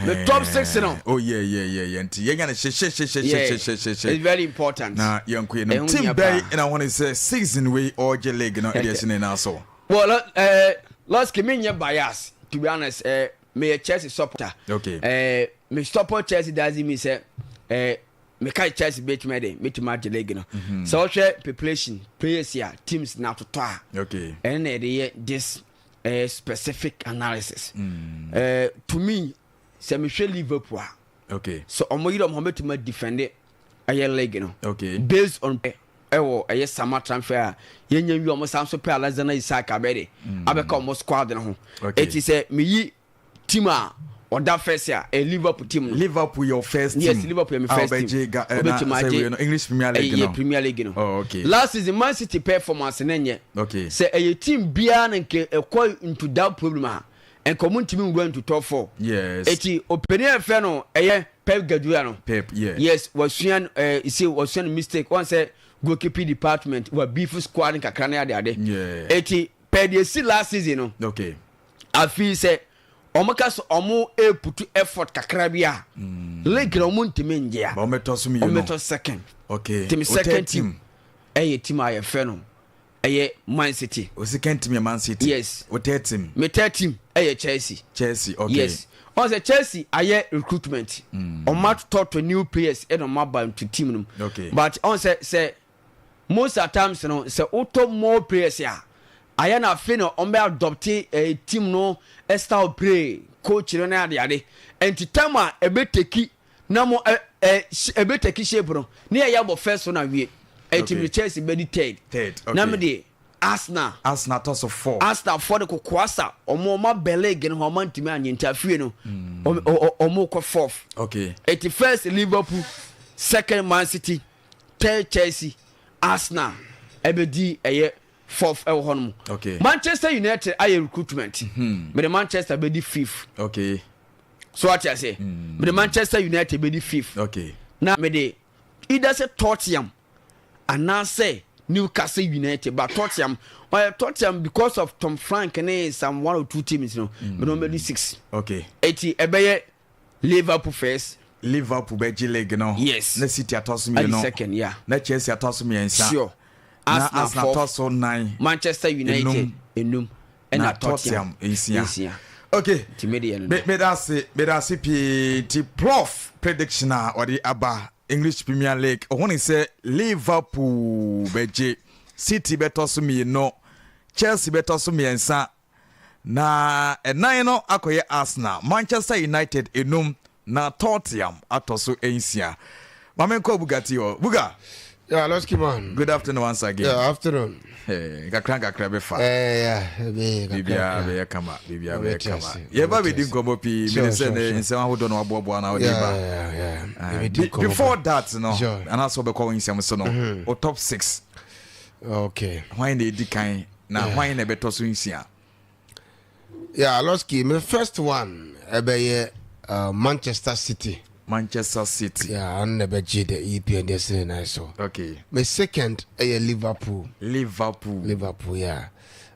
The top 6 no. Oh yeah yeah yeah yeah. Nti yɛnya no hyehyɛ hyehyɛ hyehyɛ hyehyɛ. It's very important. Na yɛn kɔ yɛn team bɛyi na wɔn sɛ season wei ɔgye league no ɛde ɛsi ne nan so. Well, Losky me nyɛ bias to be honest. Me yɛ Chelsea supporter. Okay. Me support Chelsea doesn't mean sɛ meka Chelsea betumi ɛde metumi agye league no. Sɛ ɔhwɛ preparation players a teams na atotɔ a. Okay. Ɛne na yɛde yɛ this. eh, specific analysis. Mm. Eh, to me, sɛ mehwɛ Liverpool a, okay. sɛ ɔmo yere ɔmo ho bɛtumi adefende ɛyɛ league no. Okay. Based on ɛwɔ ɛyɛ summer transfer a yɛnya wi ɔmo san so pɛ Alexander Isak abɛde mm. abɛka ɔmo squad no ho. Okay. Eti sɛ meyi team a ɔda first a ɛyɛ Liverpool team no. Liverpool your first team. Yes, Liverpool yɛ mi first team. Obetumi agye English Premier League no. Ɛyɛ Premier League no. Oh, okay. Last season Man City performance ne nyɛ. Okay. Sɛ ɛyɛ team biara na nke ɛkɔ into that problem a, nka ɔmo ntumi nwura into top four. Yes. Eti opanin a yɛfrɛ no ɛyɛ Pep Guardiola no. Pep, yeah. Yes, wasua ɛɛ eh, se wasua no mistake. Wɔn sɛ goalkeeping department wa beef squad nkakra ne ade ade. Yeah. Eti pɛ deɛ si last season no. Okay. Afei sɛ wɔn ka sɛ wɔn reputu effort kakra bi a, mm. league na wɔn ntumi ngye a. Wɔn bɛtɔ so mmienu. Wɔn bɛtɔ second. Okay. Team second team ɛyɛ team a yɛfrɛ no ɛyɛ Man City. O second team yɛ Man City. Yes. O third team. Me third team ɛyɛ Chelsea. Chelsea okay. Yes. Wɔn sɛ Chelsea ayɛ recruitment. Wɔn mm. atotɔtɔ new players ɛna wɔn aba into team no. Okay. But wɔn sɛ sɛ. Most at times no sɛ wotɔ more players a ayɛ na afei na wɔn bɛ adopt eh, team no eh, style play coach no ne ade ade nti time a ɛbɛ teki na mo ɛ ɛ ɛbɛ teki shape no ne yɛ yɛ abɔ first one awie ɛti mi Chelsea bɛ di third third okay na mi de Arsenal Arsenal tɔ so four Arsenal four de koko asa wɔn wɔn abɛ league no ho wɔn antumi anye nti afei no wɔn wɔn kɔ fourth okay ɛti first Liverpool second Man City. Third Chelsea, Arsenal ɛbɛdi ɛyɛ fourth ɛwɔ hɔ nom. Okay. Manchester United ayɛ recruitment. Mm -hmm. Mede Manchester bɛdi fifth. Okay. So ate ase. Mm. Mede Manchester United bɛdi fifth. Okay. Na mede either sɛ Tottenham anaasɛ Newcastle United but Tottenham ɔyɛ Tottenham because of Tom Frank ne some one or two teams no. Mm. Mede wɔn bɛdi six. Okay. Eti ɛbɛyɛ Liverpool first. Liverpool bɛgye league no. Yes. Na City atɔ so mmienu. Adi second, yeah. Na Chelsea atɔ so mmiɛnsa. Sure. Arsenal, na Arsenal atɔ so nan. Manchester United enum. Ɛna Tottenham nsia. Nsia. Okay. Ti me deɛ no. Me me da ase me da ase pii ti prof prediction a ɔde aba English Premier League ɔho ne sɛ Liverpool bɛgye City bɛtɔ so mmienu Chelsea bɛtɔ so mmiɛnsa Na ɛnan no akɔyɛ Arsenal, Manchester United enum, na Tottenham atɔ so nsia. Ma menkɔ Bugatti hɔ. Buga! Yeah, let's keep on. Good afternoon once again. Yeah, afternoon. Hey, nkakra nkakra bɛfa. Eh, yeah, ebe kakra. Biribiara bɛyɛ kama, biribiara bɛyɛ kama. Yɛba bɛdi nkɔmmɔ pii, mene sɛ ne nsɛm ahodoɔ na waboaboa na wode ba. Yeah, yeah, yeah. Before that no, anaasɛ wobɛkɔ wo nsɛm so no, wo top 6. Okay. Hwan na edi kan na hwan na ɛbɛtɔ so nsia? Yeah, Losky, my first one ɛbɛyɛ uh, Manchester City. Manchester City. Yeah, ɔno na ɛbɛgye the EPL deɛ sene nan so. Okay. My second ɛyɛ Liverpool. Liverpool. Liverpool, yeah.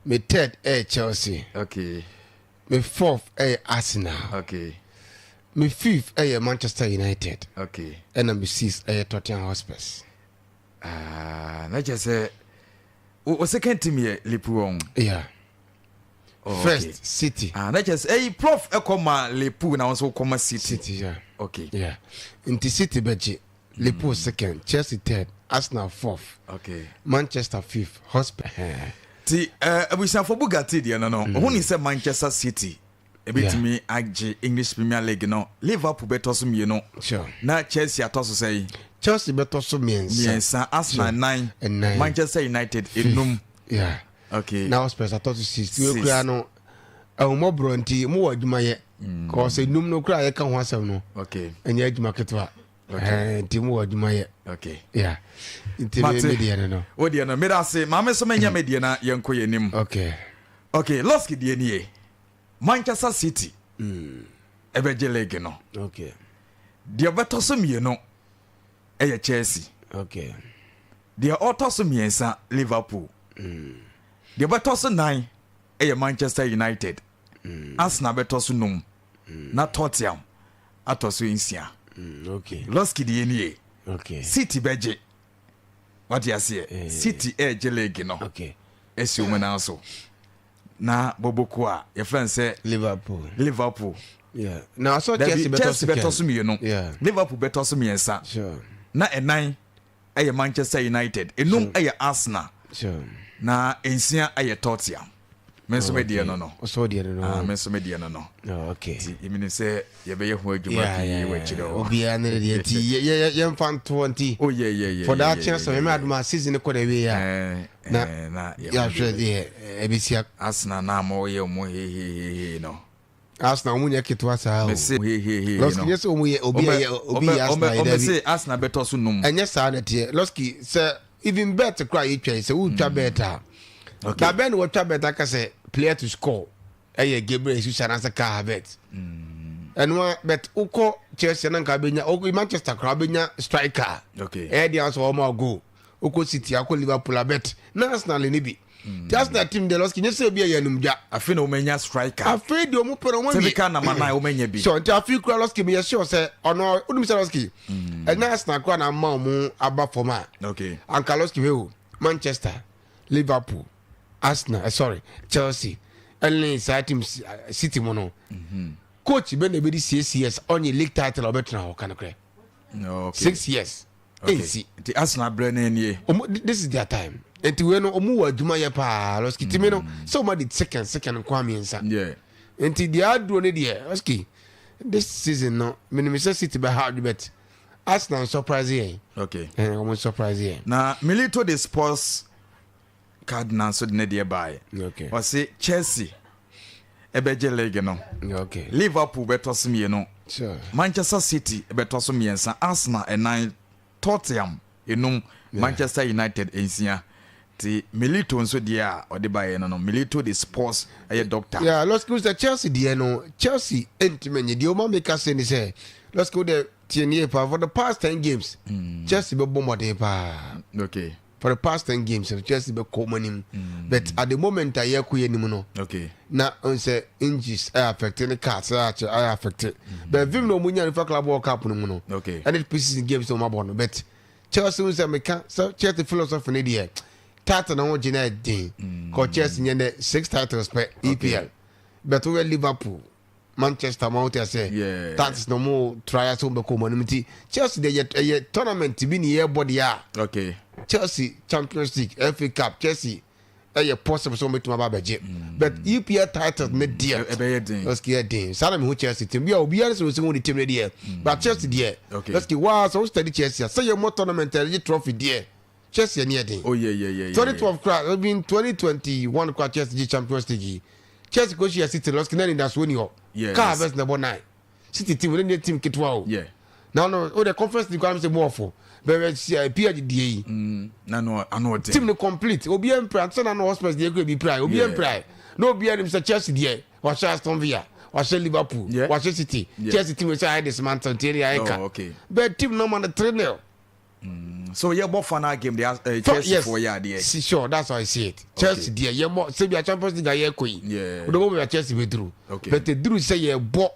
My third ɛyɛ Chelsea. Okay. My fourth ɛyɛ Arsenal. Okay. My fifth ɛyɛ Manchester United. Okay. Ɛna my sixth ɛyɛ Tottenham Hotspurs. Ah, na kyerɛ sɛ o second team yɛ Liverpool wɔn. Yeah. Oh, First okay. City. Ah, na kyerɛ sɛ ɛyi prof ɛkɔ ma Liverpool na wɔn nso kɔ ma City. City, yeah. Okay. Yeah. Nti City bɛgye Liverpool second, Chelsea third, Arsenal fourth. Okay. Manchester fifth, Hotspur. Ti uh, abusuafo Bugatti deɛ no no, ohun ni sɛ Manchester City Ebetumi agye English Premier League no. Liverpool bɛtɔ so mmienu. Sure. Na Chelsea atɔ so sɛn? Chelsea bɛtɔ so mmiɛnsa. Mmiɛnsa. Arsenal nnan. Nnan. Manchester United enum. Yeah. Okay. Na Spurs atɔ so six. Wei kura no ahumɔborɔ nti mo wɔ adwuma yɛ. Mm. Kɔsɛ enum no kura yɛka ho asɛm no. Okay. Ɛnyɛ adwuma ketewa. Nti mo wɔ adwuma yɛ. Okay. Yeah. Nti me me deɛ no no. Wo deɛ no meda ase. Maame so menyɛ me deɛ na yɛnkɔ yɛn anim. Okay. Okay, Losky deɛ nie. Manchester City. Mm. Ɛbɛgye league no. Okay. Deɛ ɔbɛtɔ so mmienu ɛyɛ Chelsea. Okay. Deɛ ɔtɔ so mmiɛnsa Liverpool. Mm. Deɛ ɔbɛtɔ so nan ɛyɛ Manchester United. Mm. Arsenal bɛtɔ so num. Mm. Na Tottenham atɔ so nsia. Mm, okay. Losky deɛ nie. Okay. City bɛgye. Wate aseɛ? Eh. City ɛregye league no. Okay. Ɛsi wɔn nan so. Na boboko a yɛfrɛ no sɛ Liverpool. Liverpool. Yeah. Na ɔsɔ Chelsea bɛtɔ Chelsea bɛtɔ so mmienu. Yeah. Liverpool bɛtɔ so mmiɛnsa. Sure. Na ɛnan ɛyɛ Manchester United. Enum ɛyɛ Arsenal. Sure. Na nsia ɛyɛ Tottenham. Me nso me deɛ no no. Ɔsɔ deɛ no no. Ah, me nso me deɛ no no. Oh, okay. Nti emini sɛ yɛbɛyɛ ho adwuma pii wɔ akyire hɔ. Obiara ne deɛ nti yɛ yɛmfa ntoɔ nti. Oh yeah yeah yeah. For that chance sɛ mɛmɛ adoma season kɔ na ewie ya. Na na yɛahwɛ deɛ ɛbɛsi. Arsenal na mo yɛ mo hehehehe no. Arsenal wɔn nyɛ ketewa saa o. Mese hehehe no. Lɔski nyɛ sɛ wɔn yɛ obi yɛ obi yɛ Arsenal yɛ dɛbi. Ɔmɛ Arsenal bɛtɔ so num. Ɛnyɛ saa na teɛ Lɔski sɛ even bet kora yɛ twa yi sɛ wotwa bet a. Okay. Na bɛn na wɔtwa bet aka sɛ player to score ɛyɛ Gabriel Jesus anaasɛ Kai Havertz. Ɛno a bet wokɔ Chelsea na nka bɛnya wokɔ Manchester koraa bɛnya striker. Okay. Ɛyɛ deɛ asɔ wɔn a goal. Wokɔ City akɔ Liverpool a bet na Arsenal ne bi. Ti Arsenal team deɛ Lɔski nyɛ sɛ ebi ɛyɛ anumdwa. Afei na wɔn anya striker. Afei deɛ wɔn pɛ na wɔn awie. Typical number 9 wɔn anya bi. Sure nti afei kura Lɔski mi yɛ sure sɛ ɔno onim sɛ Lɔski ɛnyɛ Arsenal kura na ama wɔn aba fam a. Okay. Anka Lɔski hwɛ o Manchester, Liverpool, Arsenal eh, sorry Chelsea ɛne saa team City mu no. Coach bɛ na ebedi six years ɔnye league title ɔbɛtena hɔ kanokorɛ. Okay. 6 years. Okay. Nsi. Nti Arsenal brɛ no nie. Omo, this is their time. Nti wei no ɔmo wɔ adwuma yɛ paa Lɔski timi no sɛ ɔmo adi second second nko mmiɛnsa. Yeah. Nti deɛ aduro ne deɛ Lɔski this season no minim sɛ City bɛ ha but Arsenal surprise yɛn. Okay. Ɛn ɔmo surprise yɛn. Na Milito de Sports Cardinal nso de ne deɛ baeɛ. Okay. Ɔse Chelsea ɛbɛgye league no. Okay. Liverpool bɛtɔ so mmienu. Sure. Manchester City bɛtɔ so mmiɛnsa. Arsenal ɛnan. Tottenham enum. Manchester United nsia. Ti Milito nso deɛ a ɔde baeɛ no, Milito de Sports ɛyɛ doctor. Yeah, Lɔski sɛ Chelsea deɛ no Chelsea ntumi nye deɛ ɔma mi ka se ni sɛ Lɔski wo deɛ tie nie paa for the past 10 games Chelsea bɛ bɔ mmɔden paa. Okay. For the past 10 games no Chelsea bɛ kɔ ɔmo anim but at the moment a yɛkɔ yɛ anim no Okay. na n sɛ injuries ɛyɛ affect ne cards ɛyɛ akyɛ ɛyɛ affect but vim na ɔmo nya nifa Club World Cup no mu no Okay. ɛne pre-season games na ɔmo abɔ no but Chelsea n sɛ meka sɛ Chelsea philosophy ne deɛ title na ho gye na ɛden kɔ Chelsea nyɛ dɛ six titles pɛ EPL but woyɛ Liverpool, Manchester ma wote sɛ Yeah. titles na ɔmo try sɛ ɔmo bɛkɔ ɔmo anim nti Chelsea deɛ ɛyɛ tournament bi ne yɛbɔ deɛ a Okay. Chelsea Champions League, FA Cup, Chelsea ɛyɛ possible sɛ wɔbɛtumi aba abɛgye but EPL titles ne deɛ Ɛbɛyɛ den. Lɔski yɛ den saa na mehu Chelsea team bi a obiara sɛ ɔsɛ hu ne team ne deɛ but Chelsea deɛ Okay. Lɔski waa sɛ wo study Chelsea a sɛ yɛmmɔ tournament a yɛgye trophy deɛ Chelsea ani yɛ den. Oh yeah. 2012 kora even 2021 kora Chelsea gye Champions League yi Chelsea kɔ hyia City Lɔski na anidasoɔ ni hɔ. Yes. Kaa Havertz na ɛbɔ 9 City team ne team ketewa o. Na no o de Conference League kora sɛ mu ɔfo bɛbɛ si PSG die yi. Na no ano ɔden. Team no complete obiara mpira sɛ na no Hotspurs deɛ kura bi pira obiara mpira na obiara nim sɛ Chelsea deɛ wahyɛ Aston Villa, wahyɛ Liverpool, wahyɛ City. Chelsea team sɛ ayɛ dismantle nti ɛne ayɛ ka Oh, okay. but team no ma no 3-0. So yɛbɔ final game de Chelsea yes. foɔ yɛ adeɛ. Si, sure, that's how I see it. Chelsea deɛ yɛbɔ sɛbi a Champions League a yɛkɔ yi. Yeah. Wode bɔ baabi a Chelsea bɛduru. Okay. But ɛduru sɛ yɛbɔ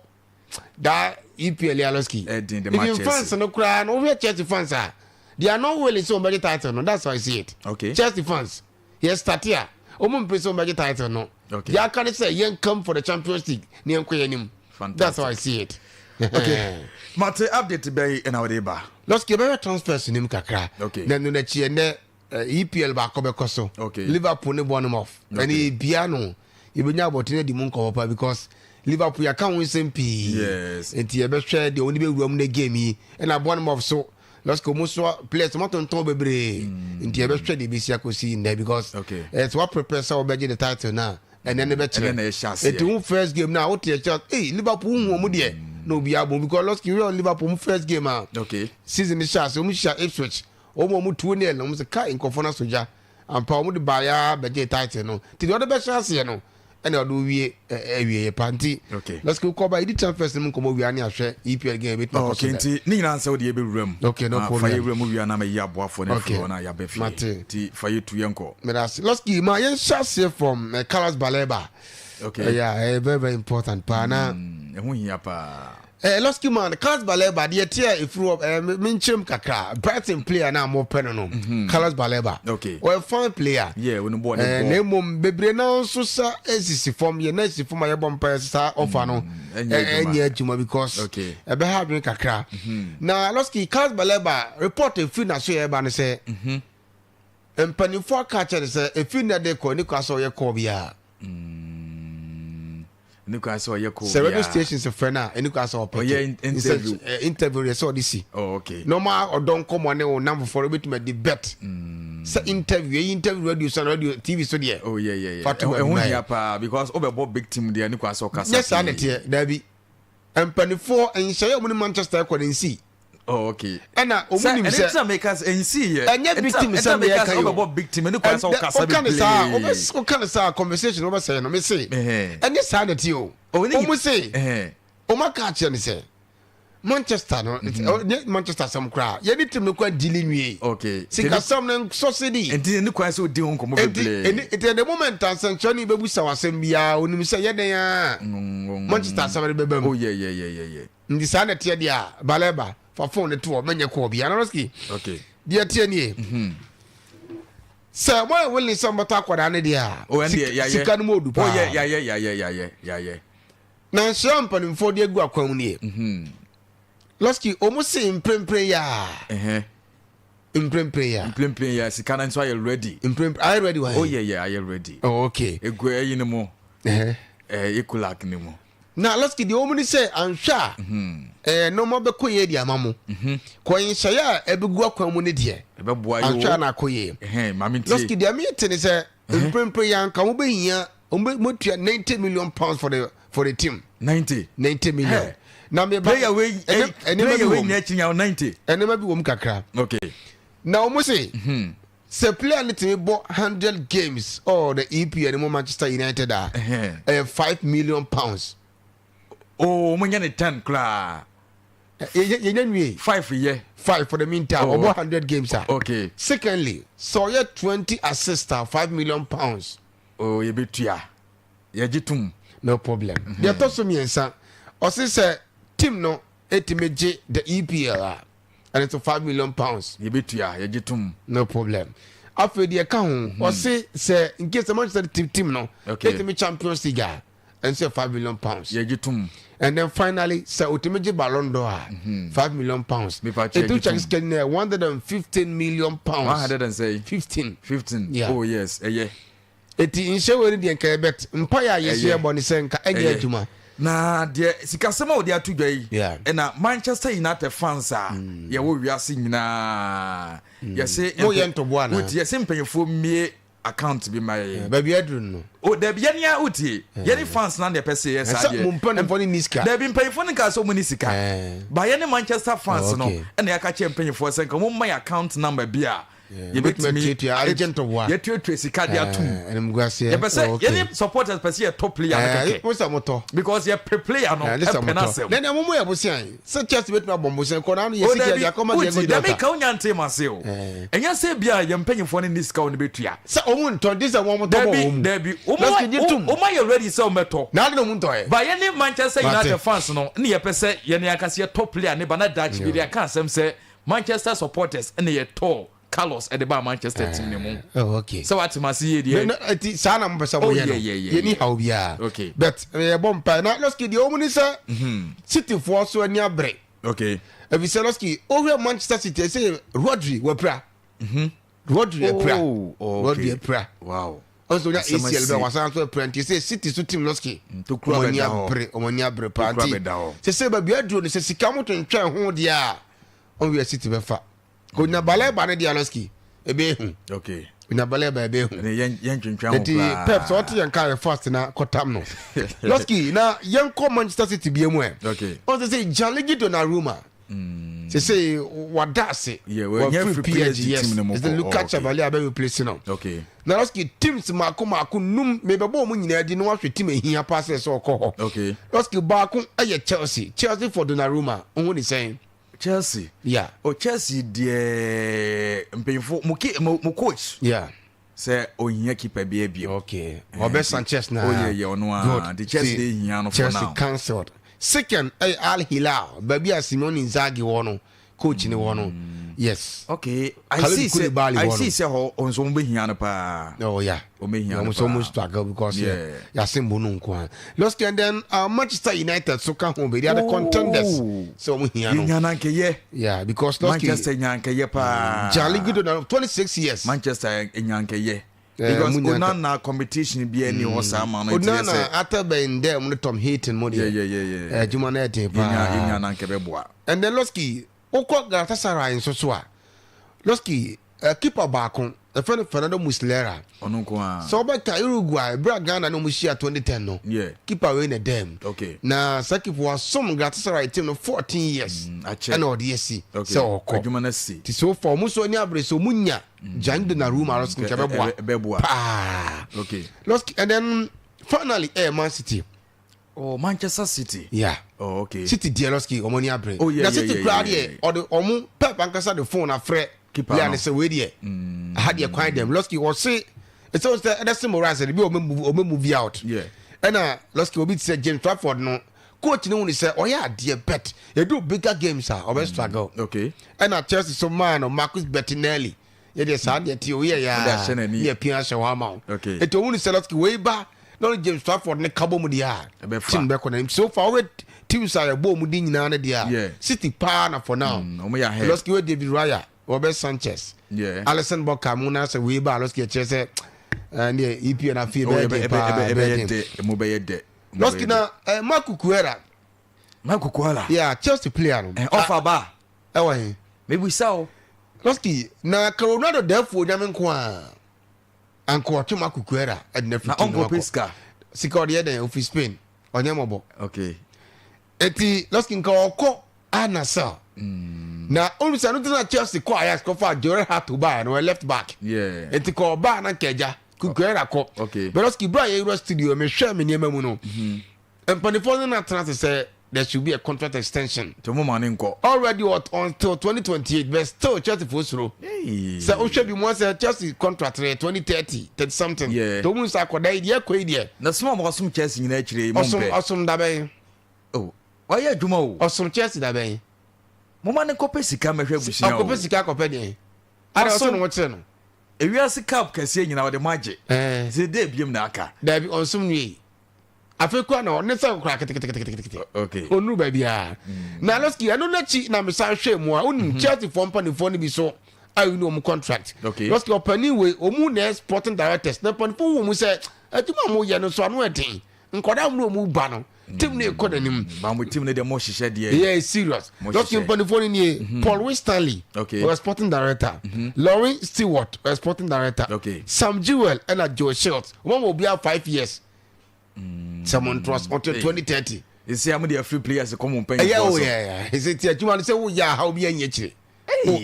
that EPL Yaloski. Ɛdin de ma Even Chelsea. fans no koraa no wohwɛ Chelsea fans a they are not willing sɛ wɔbɛgye title no. That's how I see it. Okay. Chelsea fans yɛ start a wɔn mpɛ sɛ wɔbɛgye title no. Okay. Deɛ aka ne sɛ yɛn come for the Champions League ne yɛn kɔ yɛn anim. Fantastic. That's how I see it. Okay. Mate update bɛyi ɛna wɔde ba. Lɔski yɛbɛhwɛ transfers nim kakra. Okay. Na no n'akyi ɛnɛ EPL baako bɛkɔ so. Okay. Liverpool ne Bournemouth. Okay. Ɛne ebia no yɛbɛnya abɔten adi mu nkɔmɔ pa because Liverpool yɛaka ho nsɛm pii. Yes. Nti yɛbɛhwɛ deɛ wɔn bɛwura mu ne game yi ɛna Bournemouth so Lɔski wɔn so players wɔn atontɔn bebree. Nti yɛbɛhwɛ deɛ ebesi akɔsi nnɛ because Okay. ɛsɛ wa prepare sɛ wɔbɛgye the title na ɛnɛ ne bɛkyerɛ. Ɛnɛ na ɛhyɛ aseɛ. Nti wo first game na wote ɛkyɛ ee Liverpool hu wɔn deɛ. na obi abɔ because Losky wia Liverpool mu first game a okay. season hyɛ ase wɔn hyia Ipswich wɔn wɔn 2-0 wɔn sɛ kai nkɔfo no asogya ampa wɔn de baeɛ bɛgye title no nti deɛ ɔde bɛhyɛ aseɛ no ɛna ɔde wie awie yɛ pa nti okay. Losky kɔ ba yɛdi transfers no mu nkɔmɔ wia ne ahwɛ EPL game ebɛtumi akɔ so okay, nti ne nyinaa sɛ wode yɛbɛwura mu okay, no ah, problem. fa yɛwura mu wia na mayi aboafoɔ no afiri okay. hɔ na yɛaba fie Mate. nti fa yɛtu yɛnkɔ Medase. Losky ma yɛnhyɛ aseɛ from Carlos Baleba okay. yeah, very very important paa na ɛho hia paa Losky man Carlos Baleba deɛ te a ɛfiri hɔ menkyerɛm kakra Brighton player na mopɛ no no mm -hmm. Carlos Baleba okay. ɔyɛ fine player yeah, wɔn bɔ ne bɔ na mmom bebree na nso sa esisi fam yɛ na esisi fam a yɛbɔ mpa yɛ saa ɔfa no ɛnyɛ adwuma because okay. ɛbɛha adwene kakra mm -hmm. na Losky Carlos Baleba report efiri na so yɛ ɛba no sɛ mm -hmm. mpanimfoɔ aka akyerɛ no sɛ efiri na de kɔ ne kɔ asɛ ɔyɛ kɔɔ biara ne kwan sɛ ɔyɛ kɔɔ sɛ radio stations frɛ no a ɛne kwan sɛ ɔpɛ ɔyɛ interview interview yɛ sɛ ɔde si oh, okay. na ɔma ɔdɔ nkɔmmɔ ne wo nam foforɔ wobɛtumi adi bet sɛ interview ɛyi interview radio so radio tv so deɛ oh, yeah, yeah, yeah. fa to ɛho hia paa because wobɛbɔ big team deɛ ne kwan sɛ ɔkasa nyɛ saa na ɛteɛ daabi mpanimfoɔ nhyɛeɛ a wɔn ne Manchester kɔ no nsi Oh, okay. Ɛna wɔn nim sɛ ɛnti na meka sɛ ɛnsi yɛ. Ɛnyɛ big team sɛ meyɛ ka yi o. Ɔbɛbɔ big team ɛne kwan sɛ ɔkasa bebree. Ɔka ne saa ɔka ne saa conversation ɔbɛsɛɛ no mese ɛnyɛ saa na ɛte o. Wɔn se wɔn aka akyerɛ ne sɛ Manchester no nye Manchester asɛm koraa yɛne team no kora dili nwie. Okay. Sikasɛm no nsɔse di. Nti ɛne kwan sɛ odi ho nkɔmɔ bebree. Nti nti at the moment ansɛnkyerɛ ne bɛbusa wɔ asɛm biara onim sɛ yɛ dɛn a Manchester asɛm no bɛba mu. Oh yeah yeah yeah yeah yeah. Nti saa na ɛteɛ deɛ a, Baleba, fa phone no to hɔ, mɛnyɛ call biara. Naroski, okay. deɛ ɛteɛ nie. Mm -hmm. Sɛ moayɛ willing sɛ mobɛtɔ akwadaa no deɛ a, oh, sika, sika no mu odu paa. Oh, yeah, yeah, yeah, yeah, yeah, yeah, yeah. Na nhyira mpanimfoɔ de agu akwan mu nie. Mm -hmm. Lɔski, wɔn se mprempren yɛ a. Uh -huh. Mprempren yɛ a. Mprempren yɛ a, sika no nso ayɛ ready. Mprempren ayɛ ready wɔ Oh yeah, yeah, ayɛ ready. Oh, okay. Egu ɛyi no mu. Uh -huh. Eh, Ekulak no mu. Na Lasky deɛ wɔn ni sɛ anhwɛ a ɛɛ nneɛma bɛkɔ yie de ama mo. Kɔ nhyɛeɛ a ɛbɛgu akwan mu ne deɛ anhwɛ a na akɔ yie. Lasky deɛ mete ne sɛ mprempren yɛ anka wɔn bɛhia wɔn bɛ motua £90 million for the team. 90. 90 million. Na meba player wei nneɛma bi player wei wɔ mu nyɛ kyinya 90. Nneɛma bi wɔ mu kakra. Okay. Na wɔn se sɛ player no tumi bɔ 100 games or the EPL mu Manchester United a, ɛyɛ £5 million. Oh, mo nyɛ ne 10 koraa. Yɛnyɛ nwie. Five yɛ. Five for the meantime. Oh. Ɔbɔ 100 games a. Okay. Secondly, sɛ ɔyɛ 20 assists a, £5 million. Oh, yɛbɛtua. Yɛgye tom. No problem. Deɛ ɛtɔ so mmiɛnsa, ɔse sɛ team no etumi gye the EPL a, ɛno nso £5 million. Yɛbɛtua, yɛgye tom. No problem. Afei deɛ ɛka ho, ɔse sɛ in case Manchester team no Okay. etumi Champions League a, ɛnso yɛ £5 million. Yɛgye tom. And then finally, sɛ otumi gye Ballon d'Or a, £5 million. Mepa kyɛ, Etu yɛgye check tom. sika no yɛ £115 million. 100 and say 15. 15. Yeah. Oh yes, ɛyɛ. Eti nhyɛ wei no deɛ nka yɛbɛt mpa yɛ a yɛsi Ɛyɛ. yɛbɔ ne sɛ nka ɛnyɛ Ɛyɛ. adwuma. Na deɛ sikasɛm a wɔde ato dwa yi Yeah. ɛna Manchester United fans a yɛwɔ wiase nyinaa yɛse Moyɛ ntoboa anaa? Wotie, yɛse mpanyinfoɔ mmie account bi ma yɛ. Baabi aduru no. O dabi, yɛne a wotie, yɛne fans na deɛ pɛ sɛ yɛ saa Ɛsɛ deɛ mo mpanimfoɔ no ni sika. Dabi, mpanyinfoɔ no nka sɛ ɔmo ni sika ba yɛne Manchester fans no Okay. ɛna yɛaka kyerɛ mpanyinfoɔ sɛ nka ɔmo mma yɛ account number bi a Yɛbɛtumi atuatua, agye ntoboa. Yɛtuatua sika de atum. Animguaseɛ. Yɛpɛ sɛ Oh, okay. yɛne supporters pɛ sɛ yɛtɔ player no kɛkɛ Mo sɛ motɔ. because yɛpɛ player no Ne sɛ ɛpɛ motɔ. n'asɛm. Na nea mo mo yɛ bosean sɛ Chelsea bɛtumi abɔ mbosean kɔ na ano yɛ O sika dabi, de akɔma wotie, Diego dabi Jota. ka wonya nte ma se o. Ɛnyɛ sɛ bia yɛn mpanyinfoɔ no ni sika wɔn bɛtua. Sɛ ɔmo ntɔ de sɛ wɔn tɔ bɔ Dabi, wɔn mu. dabi, Lɔski gye tum. wɔn ayɛ ready sɛ wɔn bɛtɔ. Na adi na ɔmo ntɔ yɛ. Ba yɛne Manchester Mate. United fans no ne yɛpɛ sɛ yɛne ankasa yɛtɔ player ne ba na daakye bi de aka asɛm sɛ Manchester supporters ɛne yɛtɔ Carlos ɛde ba Manchester team ne mu. Oh, okay. Sɛ wate ma se yie deɛ. Na eti saa na mo pɛ sɛ mo Oh, yɛ no. yeah, Yɛni haw biara. Okay. But yɛbɔ mpa na Lɔski deɛ ɔmo ni sɛ City foɔ so ani abere. Okay. Efisɛ Lɔski ohwɛ Manchester City ɛsɛ Rodri wapira. Rodri apira. Oh, okay. Rodri apira. Wow. Ɔsɛ onya Asɛm ACL asi. bɛ wasan so apira nti sɛ City so team Lɔski. Ntokura Ɔmo ani bɛda hɔ. abere, ɔmo ani abere paa Ntokura nti bɛda hɔ. sɛ sɛ baabi aduro no sɛ sika mo twentwɛn ho deɛ a ɔmo yɛ City bɛfa. Konya Baleba ne deɛ Lɔski ebe ehu. Okay. Onyabale ɛbɛ ɛbɛ hu. Yɛn yɛn twentwɛn ho Nti koraa. Pep sɛ ɔte yɛn kaa yɛ fast na kɔtam no. Lɔski na yɛn kɔ Manchester City bie mu ɛ. Okay. Ɔn sɛ sɛ Gianluigi Donnarumma. Sɛ sɛ wada ase. Yeah, wɔnyɛ Wafiri firi PSG PSG yes. team no mu Ɛsɛ kɔ. Luka Oh, okay. Chevalier abɛ replace no. Okay. Na Lɔski teams mako mako num mebɛbɔ wɔn nyinaa di na wahwɛ team ehia paa sɛ sɛ ɔkɔ hɔ. Okay. Lɔski baako ɛyɛ Chelsea. Chelsea for Donnarumma. Ohun ni sɛn. Chelsea. Yeah. Oh, Chelsea deɛ mpanyinfo mo ki mo mo coach. Yeah. Sɛ ohia keeper bi ebiem. Okay. Ɔbɛ Sanchez na. Oh yeah yeah ɔno a. Good. The Chelsea de hia no for Chelsea now. cancelled. Second ɛyɛ Al Hilal baabi a Simone Inzaghi wɔ no coach ni wɔ no. Yes. Okay. I Khalid see sɛ Koulibaly I wɔ no. see sɛ hɔ nso wɔn bɛ hia no paa. Oh yeah. Wɔn bɛ hia no Wɔn nso paa. wɔn struggle because Yeah. yeah. Yasin Bono nko ara. Lɔski and then Manchester United so ka ho bi. They are the contenders. Sɛ wɔn hia no. Yɛnya na nkɛyɛ. Yeah because Lɔski. Manchester nya nkɛyɛ paa. Gianluigi Donnarumma 26 years. Manchester nya nkɛyɛ. Because Onana competition bi ɛni hɔ saa ma no. Onana ata bɛn dɛ mo ne Tom Heaton mo deɛ. Yeah yeah yeah yeah. Adwuma no ɛden paa. Yɛnya na nkɛbɛ boa. And then Lɔski wokɔ Galatasaray nso so a Lɔski keeper baako yɛfrɛ no Fernando Muslera. Ɔno nko ara. Sɛ wobɛka Uruguay berɛ a Ghana ne wɔn hyia 2010 no, yeah. keeper wei na ɛdaa mu. Okay. Na saa keeper wasom Galatasaray team no 14 years akyɛ. ɛna ɔde asi Okay. sɛ ɔkɔ. Adwuma no asi. Nti so far wɔn nso ani abere sɛ wɔn nya Gianni Donnarumma mm, nka ɛbɛboa ɛbɛboa. paa. Okay. Lɔski and then finally ɛyɛ Man City. Oh, Manchester City. Yeah. Oh, okay. City deɛ lɔski wɔn ani abere. Oh, yeah, Na yeah, City yeah, koraa yeah, deɛ ɔde wɔn Pep ankasa de phone afrɛ Keeper player no. ne sɛ wei deɛ aha deɛ kwan dɛm lɔski wɔse ɛsɛ sɛ Ederson Moraes de bi ɔmɛ move ɔmɛ move out. Yeah. Ɛna lɔski obi ti sɛ James Trafford no coach ne hu ne sɛ ɔyɛ adeɛ bet edu bigger games a ɔbɛ struggle. Okay. Ɛna Chelsea so maa no Marcus Bettinelli yɛ deɛ saa deɛ te oyɛ ya Wode ahyɛ n'ani. ne apia ahyɛ hɔ ama wo. Okay. Eti ohun sɛ lɔski wei ba na ɔne James Trafford ne ka bɔ mu deɛ a Ɛbɛfa. team bɛkɔ n'anim so far wɔyɛ teams a yɛbɔ mu di nyinaa ne deɛ a Yeah. City paa na for now. Mm, wɔn yɛ ahead. Lɔski wei David Raya Robert Sanchez Yeah. Alisson Becker mu na sɛ wei ba a lɔski ɛkyerɛ sɛ ɛɛ deɛ EPL na afei Oh, bɛyɛ ɛbɛ- den ɛbɛ- paa ɛbɛ- ɛbɛyɛ ɛbɛyɛ den. dɛ. Emu bɛyɛ dɛ. Emu Lɔski bɛyɛ na dɛ. ɛɛ Marc Cucurella. Marc Cucurella. Yeah, Chelsea player no. Ɛ ɔfa ba. Ɛwɔ he? Mebisa o. Lɔski na ka Ronaldo dɛɛfoɔ nyame nko a anka ɔtwe Marc Cucurella ɛde na Na firi team no ɔnkɔ pɛ akɔ. sika. Sika ɔde yɛ dɛn ofi Spain ɔnyɛ mɔbɔ. Okay. Eti Lɔski nka ɔkɔ Al Nassr. Na ɔnu sɛ ɛno tena Chelsea kɔ Ajax kɔfa Jorrel Hato baa no ɔyɛ left back. Yeah. Eti kɔ ɔbaa na nka agya Cucurella kɔ. Okay. But Lɔski bere a yɛwura studio mehwɛ me nneɛma mu no. Mpanimfoɔ no na atena ase sɛ there should be a contract extension. Nti ɔmo ma ne nkɔ. Already until 2028 but still Chelsea fo suro. Sɛ wohwɛ bi mu sɛ Chelsea contract no yɛ 2030 30 something. Yeah. Nti ɔmo nsa akɔda yi deɛ ɛkɔ yi deɛ. Na soma ɔmo ɔsom Chelsea nyinaa akyire yi mo Ɔsom mpɛ. ɔsom dabɛn. Oh, wayɛ adwuma o. Ɔsom Chelsea dabɛn. Mo ma ne nkɔpɛ sika mɛhwɛ abusua o. Ɔkɔpɛ sika akɔpɛ deɛ. Ada ɔsɛ ne ho kyerɛ no. Ewiase cup kɛseɛ nyinaa ɔde mo agye. Sɛ de ebiem na aka. Dabi ɔnsom nwie. Afei koraa na ɔne sɛ koraa keteketeketekete. Okay. Ɔnuru baabiara. Na Lɔski ɛno n'akyi na mesan hwɛ mu a wonim mm-hmm. Chelsea foɔ mpanimfoɔ no bi so a yi ne wɔn contract. Okay. Lɔski ɔpanin wei wɔn na sporting directors na mpanimfoɔ wɔ mu sɛ adwuma a wɔyɛ no so ano ɛden nkwadaa mu na wɔn ba no team no ekɔ n'anim. Bambo team no deɛ mo hyehyɛ deɛ. Yeah, serious. Lɔski mpanimfoɔ no nie mm-hmm. Paul Winstanley. Okay. Ɔyɛ sporting director. Mm-hmm. Lauren Stewart ɔyɛ sporting director. Okay. Sam Jewell ɛna Joe Shields wɔn wɔ obiara 5 years sɛ mo ntoa until 2030. Esi amu de free players kɔ mo mpɛn. Ɛyɛ o yɛ ɛsɛ ti adwuma no sɛ woyɛ ahaw bi ɛnyɛ kyerɛ.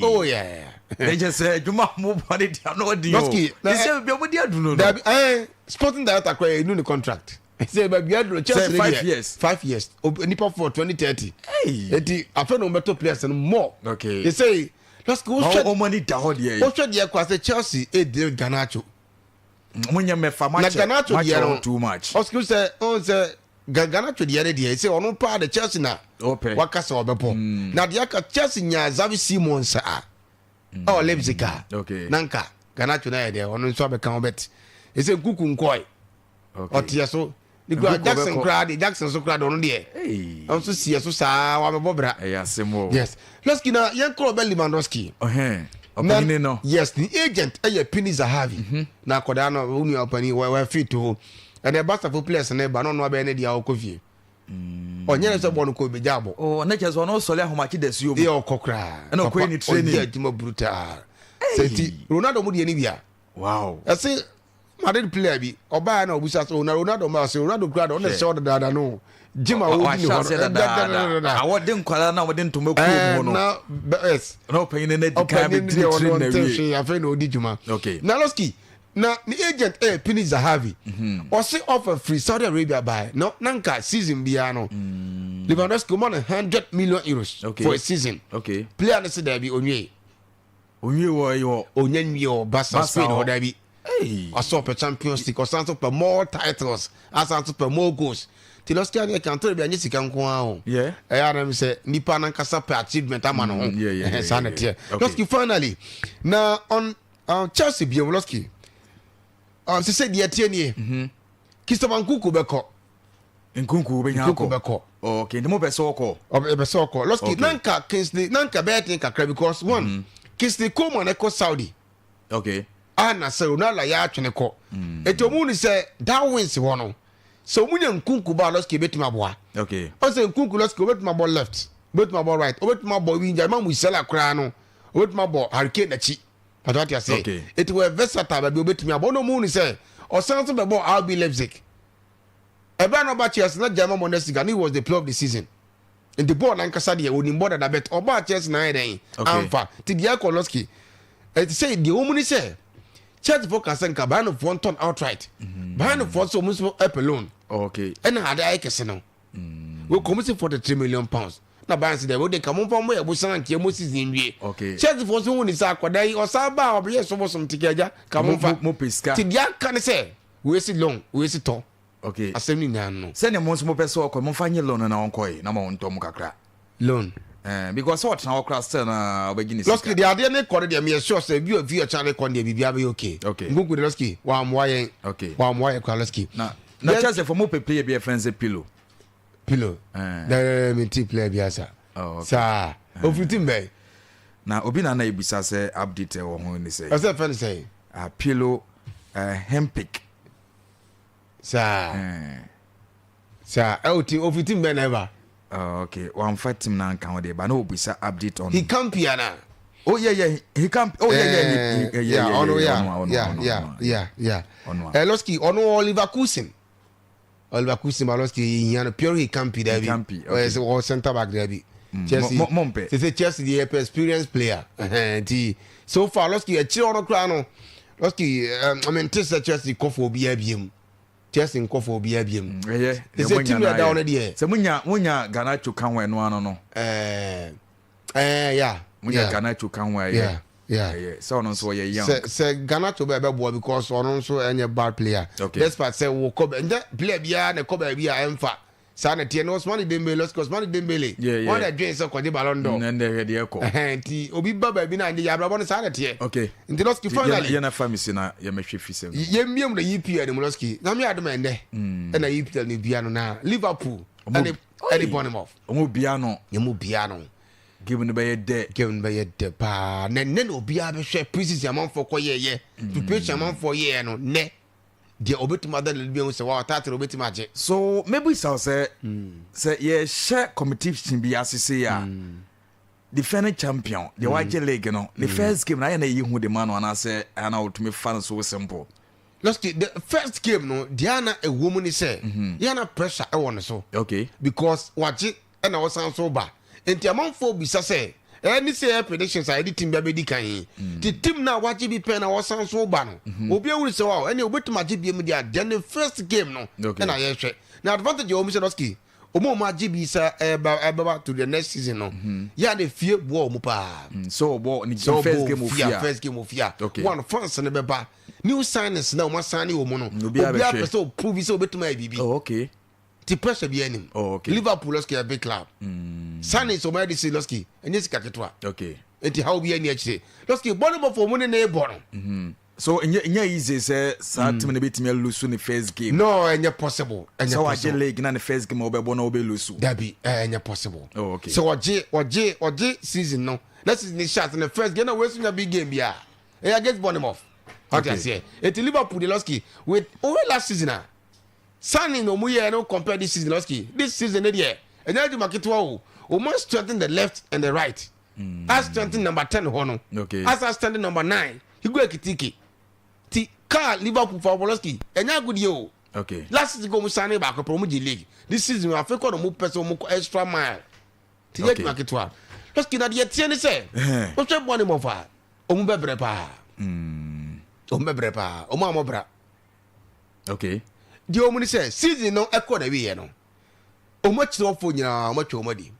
O yɛ. Ɛkyɛ sɛ adwuma mo bɔ ne di ano ɔdi o. Ɛsɛ bi ɔmo di aduro no. Dabi ɛɛ sporting director kɔ yɛ enu ne contract. Sɛ baabi aduro Chelsea ne deɛ 5 years. 5 years nipa for 2030. Eti afɛ na wɔn bɛtɔ players no more. Okay. Ɛsɛ lɔski wohwɛ. Ɔmo ani da hɔ deɛ. Wohwɛ deɛ kɔ ase Chelsea edi Garnacho. Mo nyɛ mɛfa ma kyɛ ma kyɛ too much. Ɔsiki sɛ ɔn sɛ Garnacho deɛ ne deɛ sɛ ɔno paa de Chelsea na waka sɛ ɔbɛbɔ na deɛ aka Chelsea nya Xavi Simons a ɛwɔ Leipzig a na nka Garnacho na yɛ deɛ ɔno nso abɛka ho bɛt ɛsɛ nkuku nkɔɛ ɔteɛ so ne kura Jackson koraa de Jackson so koraa de ɔno deɛ ɔno nso si ɛso saa wabɛbɔ bra. Ɛyɛ asɛm o. Yes, Lɔski na yɛn kɔ ɔbɛ Lewandowski. Ɔpanyin no. Yes, ne agent ɛyɛ Pini Zahavi. Na akɔdaa no wo nua ɔpanyin wɔafi to hɔ ɛnna Barca fo players ne ba na ɔno abɛyɛ ne deɛ ɔkɔ fie. Ɔnyɛ ne sɛ bɔɔl no kɔ obɛgya abɔ. Ɔ ne kyɛ sɛ ɔno sɔle ahomakye da suo mu. Yɛ ɔkɔ koraa. Ɛna ɔkɔ yɛ ne training. Ɔyɛ adwuma brutal. Sɛ ti Ronaldo mu deɛ ne bia. Wow. Ɛse Madrid player bi ɔbaa na ɔbusa sɛ na Ronaldo ma ɔsɛ Ronaldo kura de ɔna hyɛ ɔda dada no gym a wɔdi ne hɔ no dada awɔde nkwadaa na wɔde ntoma kuo mu no na yes na ɔpanyin no di kan bɛ tiri tiri na wie afei na ɔdi dwuma okay na Losky na ne agent ɛyɛ eh, Pini Zahavi mhm. ɔse offer firi Saudi Arabia bae no na nka season biara no mm. Lewandowski ɔma no €100 million for a season okay player no se daabi onwie Onwie wɔ ɛyi hɔ. Onya nwie wɔ Barca Spain hɔ daabi. Ɔsɛ ɔpɛ Champions League, ɔsan so pɛ more titles, asan so pɛ more goals. Ti lɔskia ne ɛka ntɔrɔ bi anyɛ sika nko ara o. Ɛyɛ anam sɛ nipa nankasa pɛ achievement ama ne ho. Mm, saa na ɛteɛ. Lɔski finally na on uh, Chelsea biom lɔski. Uh, sɛ sɛ deɛ ɛteɛ nie. Mm-hmm. Christopher Nkunku bɛkɔ. Nkunku bɛnya akɔ. Nkunku bɛkɔ. Okay, nti mo pɛ sɛ ɔkɔ. Ɔbɛ sɛ ɔkɔ. Lɔski okay. nanka Kingsley nanka bɛyɛ ten kakra because one mm -hmm. Kingsley Coman ɛkɔ Saudi. Okay. A na sɛ Ronaldo yɛ atwene kɔ. Mm. Eti ɔmo ni sɛ that wins hɔ no sɛ ɔmo nya Nkunku ba Lɔski ebetumi aboa. Okay. Ɔsɛ Nkunku Lɔski obetumi abɔ left, obetumi abɔ right, obetumi abɔ wing, ɛma Musiala koraa no obetumi abɔ Harry Kane n'akyi. Pàtó ati ase. Okay. Eti wɔ versatile baabi obetumi abɔ. Ɔno ɔmo ni sɛ ɔsan so bɛbɔ RB Leipzig. Ɛberɛ a na ɔba Chelsea na German Bundesliga no he was the player of the season. Nti bɔɔl nankasa deɛ onim bɔ dada but ɔbaa Chelsea na ayɛ dɛn amfa. Nti deɛ ɛkɔ Losky ɛte sɛ deɛ wɔn ni sɛ Chelsea fo ka sɛ nka Bayern foɔ ntɔn outright. Mm. Bayern foɔ nso wɔn nso ɛpɛ loan. Okay. Ɛna ade ayɛ kɛse no. Mm. Wɔ kɔm si £43 million na Bayern sɛ dɛ wɔde nka mo nfa mo yɛ bosan nkeɛ mo season nwie. Okay. Chelsea foɔ nso hu ni sɛ akwadaa yi ɔsan ba a ɔbɛyɛ sobosom te kɛ agya ka mo nfa. Mo pɛ sika. Ti deɛ aka ne sɛ Wei si loan, wei si tɔ. Okay. Asɛm ni nyinaa no. Sɛnea mo nso mopɛ sɛ ɔkɔ, momfa nye loan no na ɔnkɔe na ma ɔntɔ mu kakra. Loan. Eh, because sɛ ɔtena hɔ koraa still na ɔbɛgye ne sika. Lɔski deɛ adeɛ ne kɔ no deɛ meyɛ sure sɛ bi ofi ɔkyena ne kɔ no deɛ biribiara bɛyɛ okay. Okay. Nkunku de Lɔski wammoa yɛn. Okay. Wammoa yɛn koraa Lɔski. Na na kyerɛ sɛ fɔ mo pɛ player bi a yɛfrɛ no sɛ Pillow. Pillow. Eh. Dɛdɛdɛ me ti player bi asa. Oh, okay. Saa. Eh. Ofiri team bɛn? Na obi na na ebisa sɛ update ɛwɔ ho ne sɛ. Ɔsɛ fɛn sɛ. Ah, Pillow uh, Hempik. Saa. Eh. Saa. Ɛwɔ team ofiri team bɛn na ɛba? Oh, okay. Wamfa team na nka ho de ba na obisa update on. He can't be ana. Oh yeah yeah he can't. Oh yeah yeah he, he, yeah yeah yeah yeah yeah yeah yeah yeah. Eh, Losky ɔno Oliver Kusin. Oliver Kusin ba Losky yɛ hia no Pierre Hikampi daabi. Hikampi okay. Ɔyɛ wɔ centre back daabi. Mm. Chelsea mo mo mpɛ. Sese Chelsea deɛ yɛpɛ experienced player. Nti so far Losky akyire hɔ no koraa no Losky um, I mean te sɛ Chelsea kɔfɔ obiara biem. Chelsea nkɔfɔ obiara biem. Mm, ɛyɛ Sese team na ɛda hɔ no deɛ. Sɛ munya munya Garnacho ka ho ɛno ano no. Ɛɛ ɛɛ ya. Munya Garnacho ka ho ɛyɛ. Yeah. Yeah. Ɛyɛ sɛ ɔno nso ɔyɛ young. Sɛ sɛ Garnacho bɛ bɛboa because ɔno nso ɛnyɛ bad player. Okay. Despite sɛ wokɔ bɛ nyɛ player biara na ɛkɔ baabi a ɛnfa saa na ɛteɛ no Ousmane Dembele Ousmane Dembele. Yeah, yeah. Wɔn na ɛdwen sɛ kɔgye Ballon d'Or. Ɛnna ɛhwɛ deɛ ɛkɔ. Ɛhɛn nti obi ba baabi na anyɛ yɛ abrabɔ no saa na ɛteɛ. Okay. Nti Losky finally. Yɛn afa mi si na yɛn mɛhwɛ fi sɛm. Yɛn mmiam na EPL no mu Losky. Na mi adum ɛndɛ. Ɛna EPL no bia no na Liverpool ɛne ɛne Bournemouth. Ɔmo bia no. Ɔmo bia no. Game no bɛyɛ dɛ. Game no bɛyɛ dɛ paa. Na nnɛ na obiara bɛhwɛ pre-season amanfoɔ kɔ yɛɛyɛ. Mm. Preparation amanfoɔ yɛɛ no nnɛ. Deɛ obetumi ada n'ani bi ehu sɛ wɔn ataate obetumi agye. So mebisa wo sɛ mm. sɛ yɛhyɛ competition bi ase sei a mm. defending champion deɛ mm. wagye league no ne first game na ayɛ na ɛyi hu de ma no anaasɛ ana wotumi fa no so simple. Lɔski the first game no deɛ ana ɛwɔ mu ni sɛ yɛn ana pressure ɛwɔ ne so. Okay. Because wagye ɛna ɔsan so ba nti amanfoɔ bisa sɛ ɛne sɛ yɛ predictions a yɛde team bi abɛdi kan yi mm. ti team no a wagye bi pɛn na ɔsan so ba no mhm. obi awuri sɛ wa ɛne obɛtumi agye bi mu deɛ adeɛ ne first game no ɛna yɛhwɛ na advantage ɛwɔ mu sɛ dɔski ɔmo ɔmo agye bi sɛ ɛba ɛbɛba to the next season no mhm. yɛ a de fie boa ɔmo paa mm, sɛ ɔbɔ ne first game ofia first game ofia one fans ne bɛba new signings na ɔmo asan ne wɔn no mm, obiara pɛ sɛ ɔprove sɛ obɛtumi ayɛ biribi oh, okay. Ti pressure bi anim. Oh, okay. Liverpool lɔski yɛ big club. Mm. Sani sɛ ɔmo ayɛ de si lɔski ɛnyɛ sika ketewa. Okay. Nti haw bi ani akyire. Lɔski bɔ ne bɔfo ɔmo ne ne bɔ no. Mm-hmm. So ɛnyɛ ɛnyɛ easy sɛ saa mm. team no betumi alusu ne first game. No, ɛnyɛ possible. Ɛnyɛ possible. Sɛ wagye league na ne first game a ɔbɛbɔ na ɔbɛlusu. Dabi, ɛnyɛ possible. Oh, okay. Sɛ ɔgye ɔgye ɔgye season no na season ne hyɛ ase ne first game na wɔasu nya big game bia. Ɛyɛ against Bournemouth. Ɔte aseɛ. Eti Liverpool de lɔski with over last season a. Signing na ɔmo yɛɛ no compare this season Losky this season ne deɛ ɛnyɛ adwuma ketewa o ɔmo strengthen the left and the right mm. as strengthen number 10 hɔ no okay. as strengthen number 9 Hugo Ekitike. Kaa Liverpool fa Losky ɛnyɛ agodie o. Okay. Last season kɔ ɔmo sign baako pɛ, ɔmo gye league. This season afei kɔ na ɔmo pɛ sɛ ɔmo kɔ extra mile. Ti yɛ adwuma ketewa. Losky, na deɛ teɛ ne sɛ wohwɛ Bournemouth a, ɔmo bɛbrɛ paa. Ɔmo bɛbrɛ paa. Ɔmo a ɔmo bra. Deɛ ɔmo ni sɛ season no ɛkɔ na wieɛ no, ɔmo akyerɛwfoɔ nyinaa ɔmo atwa ɔmo adi.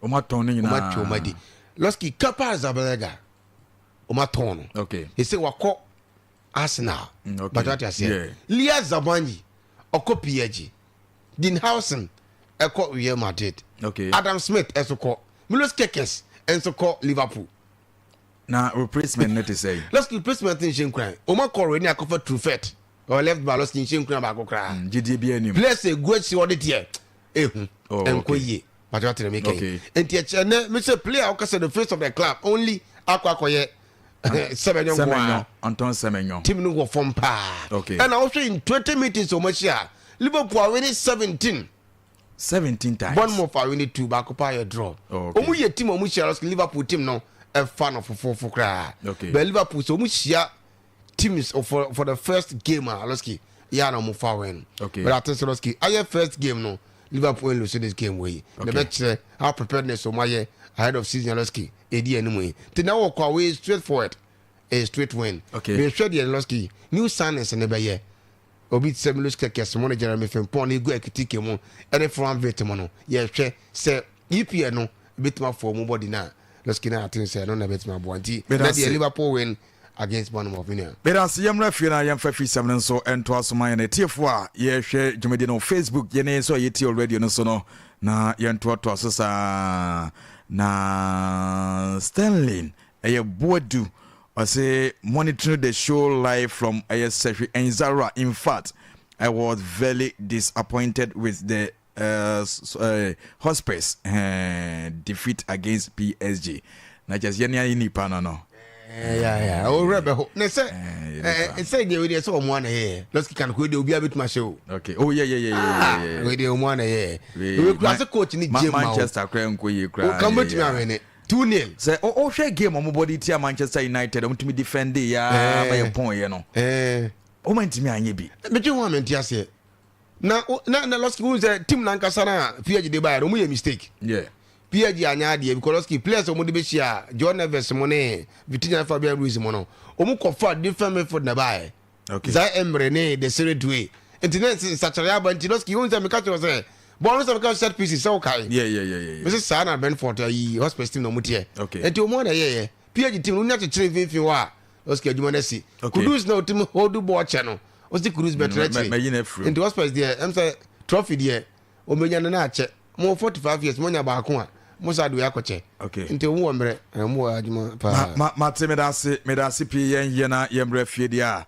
Ɔmo atɔn ne nyinaa. Ɔmo atwa ɔmo adi. Losky, Kepa Arrizabalaga, ɔmo atɔn no. Ɛsɛ wakɔ Arsenal. But wate aseɛ. Illia Zabarnyi ɔkɔ PSG. Dean Huijsen ɛkɔ Real Madrid. Adam Smith ɛso kɔ. Milos Kerkez ɛnso kɔ Liverpool. Na replacement ne te sɛ? Losky, replacement nhyɛ nkuran. Ɔmo akɔ Rennes akɔfa Truffert ɔyɛ left back. Losky, nhyɛ nkuran baako koraa. Gyidie bi anim. Players egu akyi ɔde deɛ ehu ɛnkɔ yie. But wate na meka yi, nti ɛkyɛ nɛ mi sɛ player ɔkasa the face of the club only akɔ akɔyɛ Semenyo nko a. Anton Semenyo. Team no wɔ fam paa. Ɛna wohwɛ in 20 meetings ɔmo ahyia, Liverpool awin 17. 17 times. Bournemouth awin two, baako paa yɛ draw. Ɔmo yɛ team a ɔmo hyia, Liverpool team no ɛfa no fofofo koraa. But Liverpool sɛ ɔmo hyia teams for the first game a, Losky, yɛ na ɔmo fa win. But ate sɛ Losky ayɛ first game no, Liverpool lose this game wei na ɛbɛkyerɛ how preparedness ɔmo ayɛ ahead of season. Losky, edi anim yi nti na wɔkɔ away straight forward, a straight win. Mehwɛ deɛ Losky new signings ne bɛyɛ, obi te sɛ Milos Kerkez mo ne Jeremy Frimpong ne Hugo Ekitike mu ɛne Florian Wirtz mu no, yɛhwɛ sɛ EPL no ebɛtumi afɔ mu bɔdi na Losky na ate sɛ ɛno na ebɛtumi aboa, nti na deɛ Liverpool win against Bournemouth nua. Meda ase. Yɛmmra fie na yɛmfa fisɛm no nso ntoa so ma yɛn atiefoɔ a yɛhwɛ dwumadi no Facebook, yɛne nso a yɛtie wɔ radio no so no, na yɛntoatoa so saa. Na Stanley ɛyɛ Boadu, ɔse monitoring the show live from ɛyɛ Sehwi Enzara. In fact, I was very disappointed with the Hotspurs defeat against PSG. Na kyerɛ sɛ yɛne ayɛ nipa no. Owurɛ bɛ hɔ ne sɛ sɛ deɛ wei deɛ sɛ ɔmo ana yɛ Losky kan ko deɛ obiara bɛtumi ahyɛ o. Okay, oh yeah. Wei deɛ ɔmo ana yɛ, wei kura sɛ coach ni gye ma o. Manchester kura nko yie kura. Kan bɛtumi awin 2-0. Sɛ ɔhwɛ game ɔmo bɔ de tia Manchester United, ɔmo tumi defend ya ma yɛ pɔn yɛ no, ɔmo ntumi anyɛ bi. Metwe ho a mente aseɛ na Losky hu sɛ team nankasa na PSG de baayɛ no, ɔmo yɛ mistake. PSG anya adeɛ because Losky, players ɔmo de bɛhyia Joao Neves mo ne Vitinha, Fabian Ruiz mo no, ɔmo kɔfa different midfield na baayɛ. Zaire Emery ne Desire Doue, nti ne nsakyerɛ aba. Nti Losky hu sɛ meka kyerɛ sɛ bɔɔl no sɛ meka set pieces sɛ wokae. Mese saa na Brentford ayi Hotspurs team na ɔmo teɛ. Nti ɔmo ana yɛyɛ PSG team no wonya kyekyere mfimfini hɔ a, Losky, adwuma no asi. Kudus na ɔtumi hold ball kyɛ no, ɔsi Kudus bɛtena akyire. Nti Hotspurs deɛ ɛm sɛ trophy deɛ ɔmɛnya no na akyɛ mo 45 years mo nya baako a mo sa de akɔkyɛ. Nti ɔmo wɔ mmerɛ, ɔmo wɔ adwuma paa. Ma mate, meda ase, meda ase pii. Yɛn yɛ na yɛmmerɛ fie deɛ a,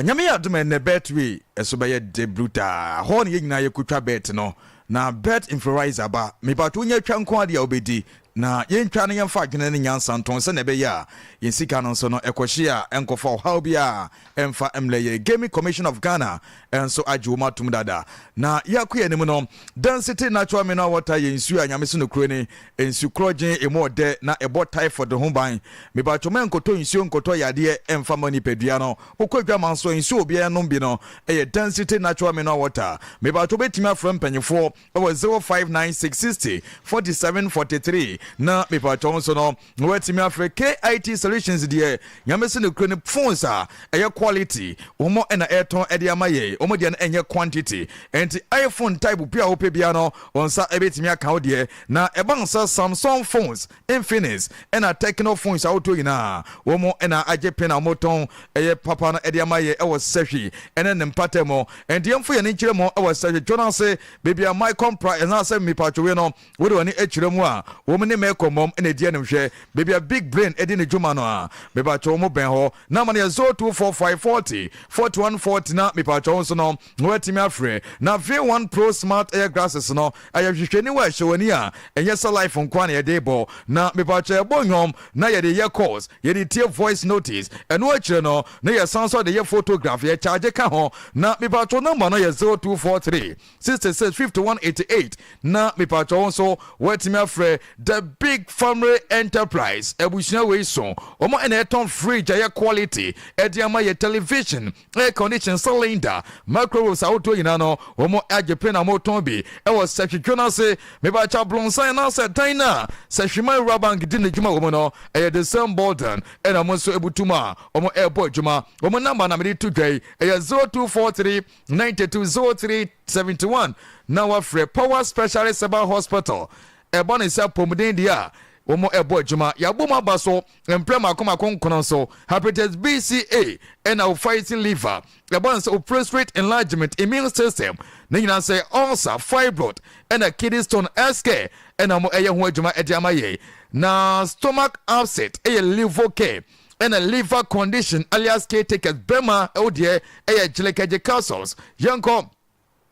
Nyame yɛ adom, ɛnnɛ Betway ɛso bɛyɛ de brutal hɔ ne yɛn nyinaa yɛkɔtwa bet no na bet influencer ba mepato wonya twa nko adeɛ a wobɛdi na yɛntwa no, yɛmfa adwene ne nyansa ntɔn sɛnea ɛbɛyɛ a yɛn sika no nso no ɛkɔhye a ɛnkɔfa ɔhaw bi a ɛmfa mmerɛ yɛ. Gaming Commission of Ghana ɛnso agye wɔn atom dada. Na yɛakɔ yɛn anim no, Density Natural Mineral Water yɛ nsuo a Nyame so no kuro ne nsu korɔgyen, emu ɔdɛ na ɛbɔ typhoid ho ban. Mebatwo mɛ nkɔtɔ nsuo nkɔtɔ yadeɛ ɛmfa ma nipadua no. Wokɔ adwama nso, nsuo obiara nom bi no ɛyɛ Density Natural Mineral Water. Mebatwo bɛtumi afrɛ mpanyinfoɔ ɛwɔ 0596 60 47 43 na mepatwɔ nso no wɔatumi afrɛ KIT Solutions. Deɛ Nyame sɛ no kuro no, phones a ɛyɛ quality, wɔn ɛna ɛtɔn ɛde ama yɛ. Wɔn deɛ no ɛnyɛ quantity, ɛnti iPhone type bi a wopɛ bia no, wɔn nsa ɛbɛtumi aka wo deɛ. Na ɛba nsa Samsung phones, Infinix ɛna Tecno phones a wotɔ nyinaa, wɔn ɛna agye pin a wɔtɔn ɛyɛ papa no ɛde ama yɛ ɛwɔ Sɛhwi ɛne ne mpata mu. Ɛnti yɛmfo yɛn nkyerɛ mu ɛwɔ Sɛhwi dwo no ase beebi a Micon pra ɛna sɛ mipatwowe no wode w'ani akyerɛ mu a, wɔn ne mɛkɔ mmɔm ɛna edi anim. Hwɛ beebi a Big Brain edi ne dwuma no a, mipatwo wɔn bɛn hɔ na ama no yɛ 0245 40 41 40 na mipatwo nso no wɔatumi afrɛ. Na V1 Pro Smart ɛyɛ glasses no, ɛyɛ hwehwɛniwa a ɛhyɛ w'ani a ɛnyɛ sɛ life nko a na yɛde bɔ. Na mipatwo ɛbɔ nnwom na yɛde yɛ calls, yɛde tie voice notice, ɛno akyire no na yɛsan so de yɛ photograph, yɛ charge ka ho. Na mipatwo number no yɛ 0243 66 51 88 na mipatwo nso wɔatumi afrɛ. The Big Family Enterprise abusua wei so wɔn na ɛtɔn fridge a ɛyɛ quality ɛde ama yɛ television, air condition, cylinder, microwaves ahodoɔ nyinaa no wɔn agye pɛ na wɔtɔn bi ɛwɔ sɛhwedwo no ase. Mebakyɛ ablonsan anaasɛ dan no a Sɛhweman Rural Bank di ne dwuma wɔ mu no ɛyɛ the same building ɛna wɔn nso ebutu mu a wɔn ɛrebɔ adwuma. Wɔn namba na mede to dwa yi ɛyɛ 0243 92 03 71 na wafrɛ Power Specialist Herbal Hospital. Ɛba ne sɛ apɔmuden deɛ a wɔn ɛbɔ adwuma. Yɛabɔ mu aba so mprɛ mako mako nkono nso. Hepatitis B, C, A ɛna wo fighting liver. Ɛba ne sɛ wo prostate enlargement, immune system ne nyinaa sɛ ulcer, fibroid ɛna kidney stone, SK ɛna wɔn ɛyɛ ho adwuma ɛde ama yɛn. Na stomach upset ɛyɛ liver care ɛna liver condition alias caretakers bɛma ɛwo deɛ ɛyɛ gyelekɛgye capsules. Yɛnkɔ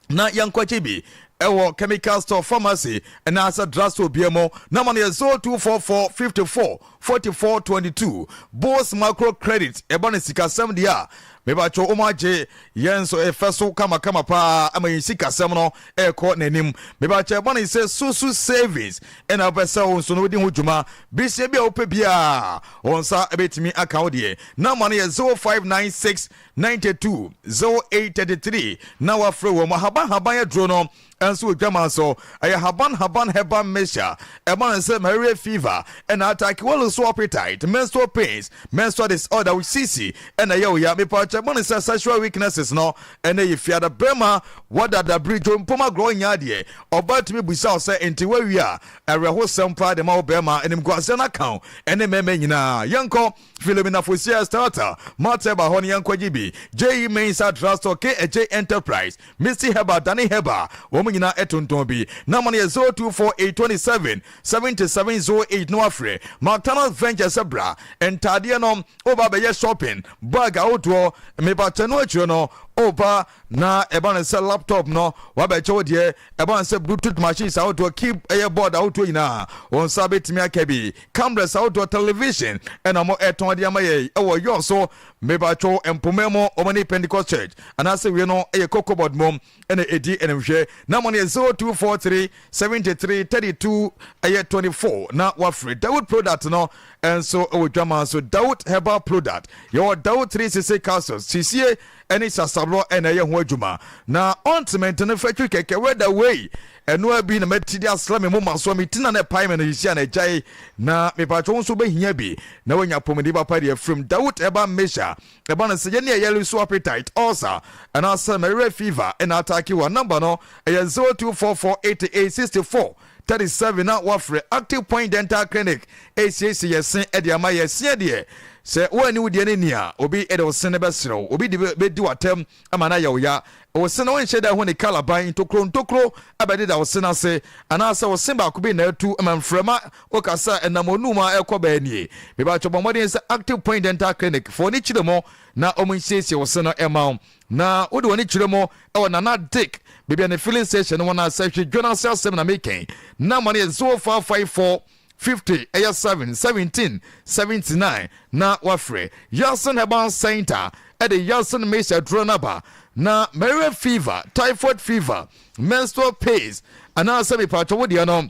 na yɛnkɔgye bi ɛwɔ chemical store, pharmacy ɛna asɛ drugstore bia mu na ma no yɛ 0244 54 44 22. Bose Micro Credit, ɛba no sikasɛm deɛ a mebatwɛ wɔn agye yɛn nso ɛfɛ so kamakama paa ama yɛn sikasɛm no ɛrekɔ n'anim. Mebatwɛ ɛba no sɛ susu savings ɛna wopɛ sɛ wo nso no wodi ho dwuma bisia bi a wopɛ biaa wɔn nsa ɛbɛtumi aka wo deɛ na ma no yɛ 0596 92 0833 na wafrɛ wɔ mu. Haban haban aduro no nso wɔ dwama so, ɛyɛ haban haban herbal mixture. Ɛma no sɛ malaria fever ɛna attack wɔn so, appetite, menstrual pains, menstrual disorder, wo sisi ɛna ɛyɛ wo ya, mepakyɛ ɛma no sɛ sexual weaknesses no ɛna yɛ fiada bɛrima wadada bere dwo mpom agorɔ nyɛ adeɛ. Ɔbaa tumi busa wo sɛ nti wawie a, ɛwerɛhosɛm paa de ma wo bɛrima animguaseɛ no aka wo ɛne mmarima nyinaa. Yɛnkɔ Philomena Fosia Starter, Mateba hɔ no yɛnkɔgye bi. J.E. Mensah Drugstore, K.J. Enterprise, Misty Herbal, Dani Herbal, wɔn nyinaa ɛtontɔn bi. Nama no yɛ 0248 27 77 08 na wafrɛ McDonald's Ventures sɛ bra ntaadeɛ no woba bɛyɛ shopping, bag ahodoɔ mebakyɛ no akyire no woba na ɛba no sɛ laptop no wabɛkyɛ wo deɛ, ɛba no sɛ bluetooth machines ahodoɔ, key ɛyɛ board ahodoɔ nyinaa wɔn nsa bɛtumi aka bi, cameras ahodoɔ, television ɛna mo ɛtɔn de ama yɛ ɛwɔ yɔn so. Mebatwo mpoma mu wɔn ne Pentecost Church anaasɛ wie no ɛyɛ Cocobod mu ɛna ɛdi ɛnimhwɛ na mo no yɛ 0243 73 32 ɛyɛ 24 na wafrɛ. Dawood product no ɛnso ɛwɔ dwama so. Dawood herbal product, yɛwɔ Dawood 360 capsules, sisie ɛne sasaborɔ ɛna ɛyɛ ho adwuma na ointment no fɛtwi kɛkɛ wɛda wei ɛnoa bi na mɛti de asra me mu ma so me ti na na ɛpae me no yɛsi a na agyae na mepatwo nso bɛhia bi na wanya apɔmuden papa deɛ firim Dawood herbal mixture. Ɛba no sɛ yɛne ɛyɛ so appetite, ulcer anaasɛ malaria fever ɛna attack wɔ, number no ɛyɛ 0244 88 64 37 na wafrɛ Active Point Dental Clinic. Ɛsiesie yɛ se ɛde ama yɛ seɛ deɛ sɛ woani wo deɛ no ni a obi ɛde wo se no bɛserew, obi de bɛdi w'atɛm ama no ayɛ wo ya. Wo se no wonhyɛ da ho ne kalaban ntokuro ntokuro abɛdeda wo se no ase anaasɛ wo se baako bi na atu ama mframa wokasa ɛnam onum a ɛkɔ bɛɛ nie, mebatwɛ bɔ mmɔden sɛ Active Point Dental Clinic foɔ ne kyerɛ mu na ɔmo nsiesie wo se no ɛma wo na wode w'ani kyerɛ mu ɛwɔ Nana Dick baabi a ne filling station no wɔ no asɛ hwɛ dwa no ase asɛm na mekɛn nama no yɛ 0554 50 ɛyɛ 7 17 79 na wafrɛ Yasin Herbal Center. Ɛde Yasin Mesa duro no aba na malaria fever, typhoid fever, menstrual pains anaasɛ mepatwɛ wo deɛ no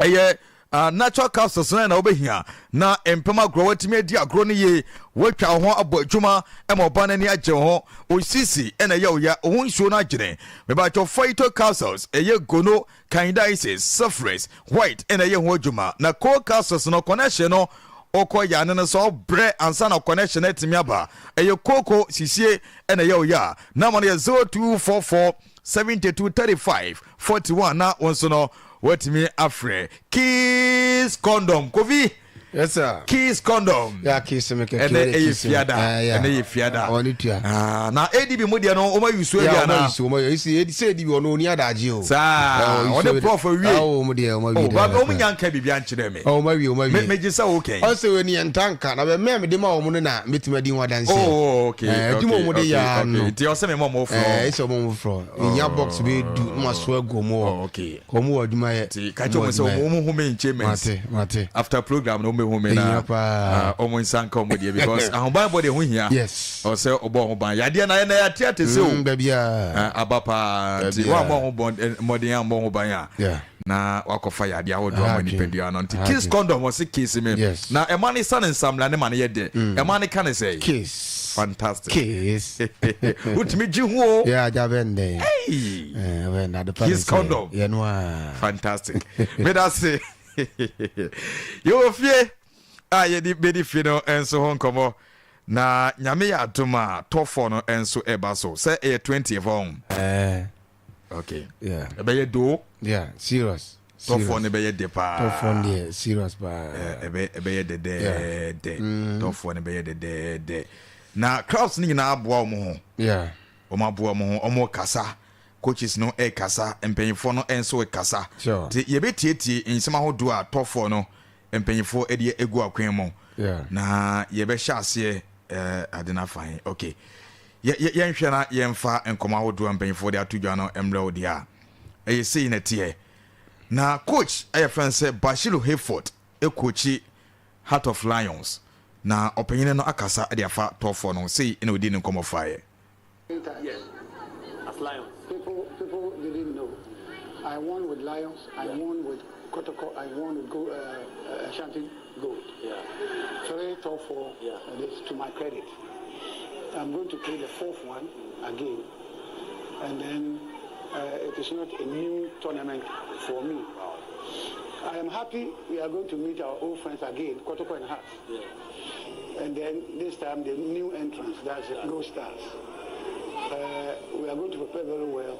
ɛyɛ natural capsules no na wobɛhia na mpɛm agorɔ watumi adi agorɔ no yie, woatwa wo ho abɔ adwuma ma ɔba no ani agye wo ho, osisi ɛna ɛyɛ wo ya, wo ho nsuo no agyene, mebatwɛ phyto capsules ɛyɛ gono, candidiasis, syphilis, white ɛna ɛyɛ ho adwuma na cold capsules no connection no ɔkɔ yane no sɛ ɔbrɛ ansa na connection no atumi aba, ɛyɛ koko sisie ɛna ɛyɛ wo ya, nama no yɛ 0244 72 35 41 na wo nso no watumi afrɛ Kiss Condom. Kofi. Yes sir. Kiss Condom. Yeah, Kiss me kɛ. Ɛnɛ ɛyɛ fiada, ɛnɛ yɛ fiada. Ɔne tua. Ah, na ADB mu deɛ no ɔma yusu yeah adi ɔma ana? Yusu ɔma yusu edi sɛ ADB ɔno oni adagye o. Saa ɔne prof awie. Awo ɔmo deɛ ɔma wie. Oh, ba ɔmo nya nka biribi ankyerɛ me. Ɔma wie, ɔma wie. Me gye sɛ o kɛn. Ɔsɛ wei ni yɛn ntanka na bɛ mɛ mi de ma wɔn no na mɛtumi adi ho adanseɛ. Oh, okay. Ɛɛ okay adwuma wɔn de okay yaa okay no. Nti ɔsɛ mi mɔ mo ɛɛ frɔ. ɛsɛ ɔmo foforɔ nya box bɛ du na ma so agu ɔmo Oh, hɔ. okay. Ɔmo wɔ adwuma yɛ. Nti ka kyerɛ ɔmo sɛ ɔmo hu me nkyɛn mɛnsi. Mate, mate. After program no ɔmo. bɛhu me na Ɛhia paa. ah, wɔn nsa nka wɔn deɛ because ahobanbɔ deɛ ho hia. Yes. Ɔsɛ ɔbɔ ho ban. Yadeɛ na yɛ na yɛate ate sɛ o. Baabiara. Ah, aba paa nti Baabiara. woammɔ ho bɔn eh, mmɔden ammɔ ho ban a Yeah. na wakɔfa yadeɛ ahodoɔ ama Aha adwen. nipadua no nti Aha kiss adwen. condom ɔse kiss me Yes. na ɛma ne sa ne nsamla ne ma no yɛ dɛ ɛma ne ka ne sɛ Kiss. fantastic Kiss. wotumi gye ho o Yeah, agya bɛn dɛn. Hey! Eh, bɛn na adepa Kiss ne sɛ, condom. Yɛ no a. Fantastic. Meda se. Yɛwɔ fie a yɛde bɛdi fie no nso ho nkɔmmɔ. Na nyame yɛ adom a top 4 no nso ɛba so. Sɛ ɛyɛ 20th ɔn. Eh. Okay. Yeah. Ɛbɛyɛ do. Yeah, serious. Top 4 no bɛyɛ de paa. Top 4 deɛ serious paa. Ɛbɛyɛ dɛdɛɛdɛ. Top 4 no bɛyɛ dɛdɛɛdɛ. Na crowds no nyinaa aboa wɔn ho. Yeah. Wɔn aboa wɔn ho, wɔn kasa. Coaches no ɛkasa, mpanyinfoɔ no nso ɛkasa. Sure. Nti yɛbɛtietie nsɛm ahodoɔ a top 4 no mpanyinfoɔ de egu akwan mu. Yeah. Na yɛbɛhyɛ aseɛ ade no afa he. Okay. Yɛ yɛ yɛnhwɛ na yɛmfa nkɔmɔ ahodoɔ a mpanyinfoɔ de ato dwa no mmerɛ wo deɛ a ɛyɛ sei na ɛteɛ. Na coach a yɛfrɛ no sɛ Bashiru Hayford ɛkookyi Heart of Lions. Na ɔpanyini no akasa de afa top 4 no ho. Sei na ɔdii ne nkɔmɔ faeɛ. Yes, as Lions. People, people didn't know. I won with Lions, I won with Kotoko, I won with Go, Ashanti Gold. Yeah. Three, top four, yeah. this to my credit. I'm going to play the fourth one again. And then it is not a new tournament for me. I am happy we are going to meet our old friends again, Kotoko and Hearts. Yeah. And then this time the new entrance, that's Gold Stars. We are going to prepare very well,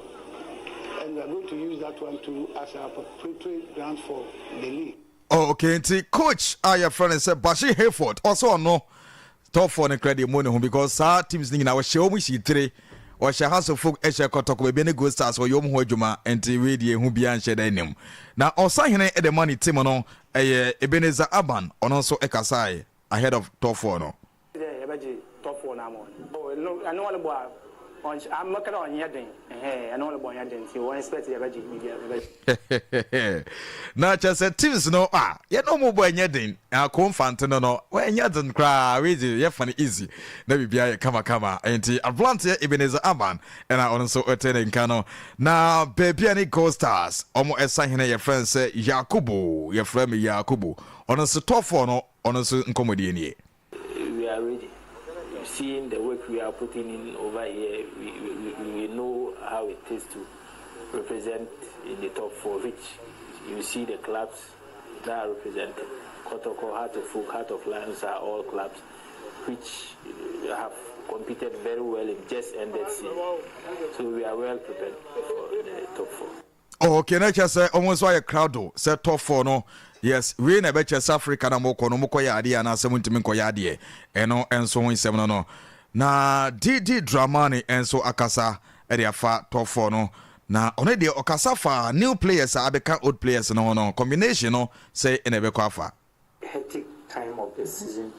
and we are going to use that one too as our preparatory ground for the league. Oh, okay, nti coach a yɛfrɛ no sɛ Bashir Hayford ɔsɛ ɔno top four no kora deɛ mu ne ho because saa teams no nyinaa wɔhyɛ wɔn hyɛ tire wɔhyɛ Hearts of Oak hyɛ Kɔtɔkɔ baabi ne Gold Stars wɔyɛ wɔn ho adwuma nti wei deɛ ehu biara nhyɛ da anim na ɔsahene de ma ne team no ɛyɛ Ebenezer Aban ɔno nso ɛkasae ahead of top four no. Dɛ yɛbɛgye top four no ama hɔn. Oh no ɛno hɔn bɔ a ɔnhyɛ ah mɛka dɛ ɔnnyɛ den ɛhɛn ɛno hɔn bɔ ɔnnyɛ den ntsi wɔn expect dɛ yɛbɛgye biribiara yɛbɛgye. Na kyerɛ sɛ teams no ah yɛne ɔmo bɔ ɛnyɛ den ah ko mfante no no ɛnyɛ den koraa wei deɛ yɛfa no easy na biribiara yɛ kama kama nti abranteɛ Ebenezer Aban ɛna ɔno nso ɛte ne nka no na baabi a ne Gold Stars ɔmo ɛsahene yɛfrɛ no sɛ Yakubu yɛfrɛ me Yakubu ɔno nso top four no ɔno nso nkɔmmɔdie nie. We are ready. Seeing the work we are putting in over here, we, we, we know how it is to represent in the top four, which you see the clubs that are represented. Kotoko, Heart of Oak, Heart of Lions are all clubs which have competed very well in just ended season. So we are well prepared for the top four. Okay, na kyerɛ sɛ wɔn nso ayɛ crowd sɛ top four no. Yes, wei na ɛbɛkyerɛ sɛ Africa na mokɔ no mokɔyɛ adeɛ anaasɛ montumi nkɔyɛ adeɛ. Ɛno nso ho nsɛm no no. Na Didi Dramani nso akasa de afa top four no. Na ɔno deɛ ɔkasa fa new players a abɛka old players no ho no, combination no sɛ na ɛbɛkɔ afa. Hectic time of the season,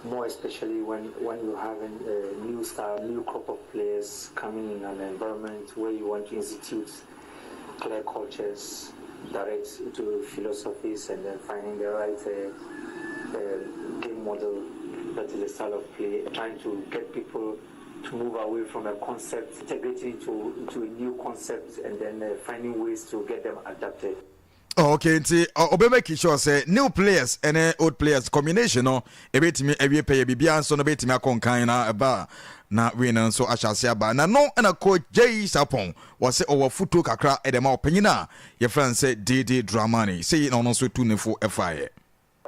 more especially when when you're having a new style, new crop of players coming in an environment where you want to institute clear cultures, direct to philosophies, and then finding the right game model that is the style of play, trying to get people to move away from a concept, integrating into, into a new concept, and then finding ways to get them adapted. Oh, okay, nti ɔbɛ make sure sɛ new players ɛne old players combination no ebetumi awie pɛyɛ biribiara nso no betumi akɔ nkan na ɛba na wei no nso ahyɛ ase aba na no ɛna coach Jay Sapon wɔsɛ ɔwɔ afutuo kakra ɛde ma ɔpanyin a yɛfrɛ no sɛ Dede Dramani sei na ɔno nso tu ne fo ɛfaeɛ.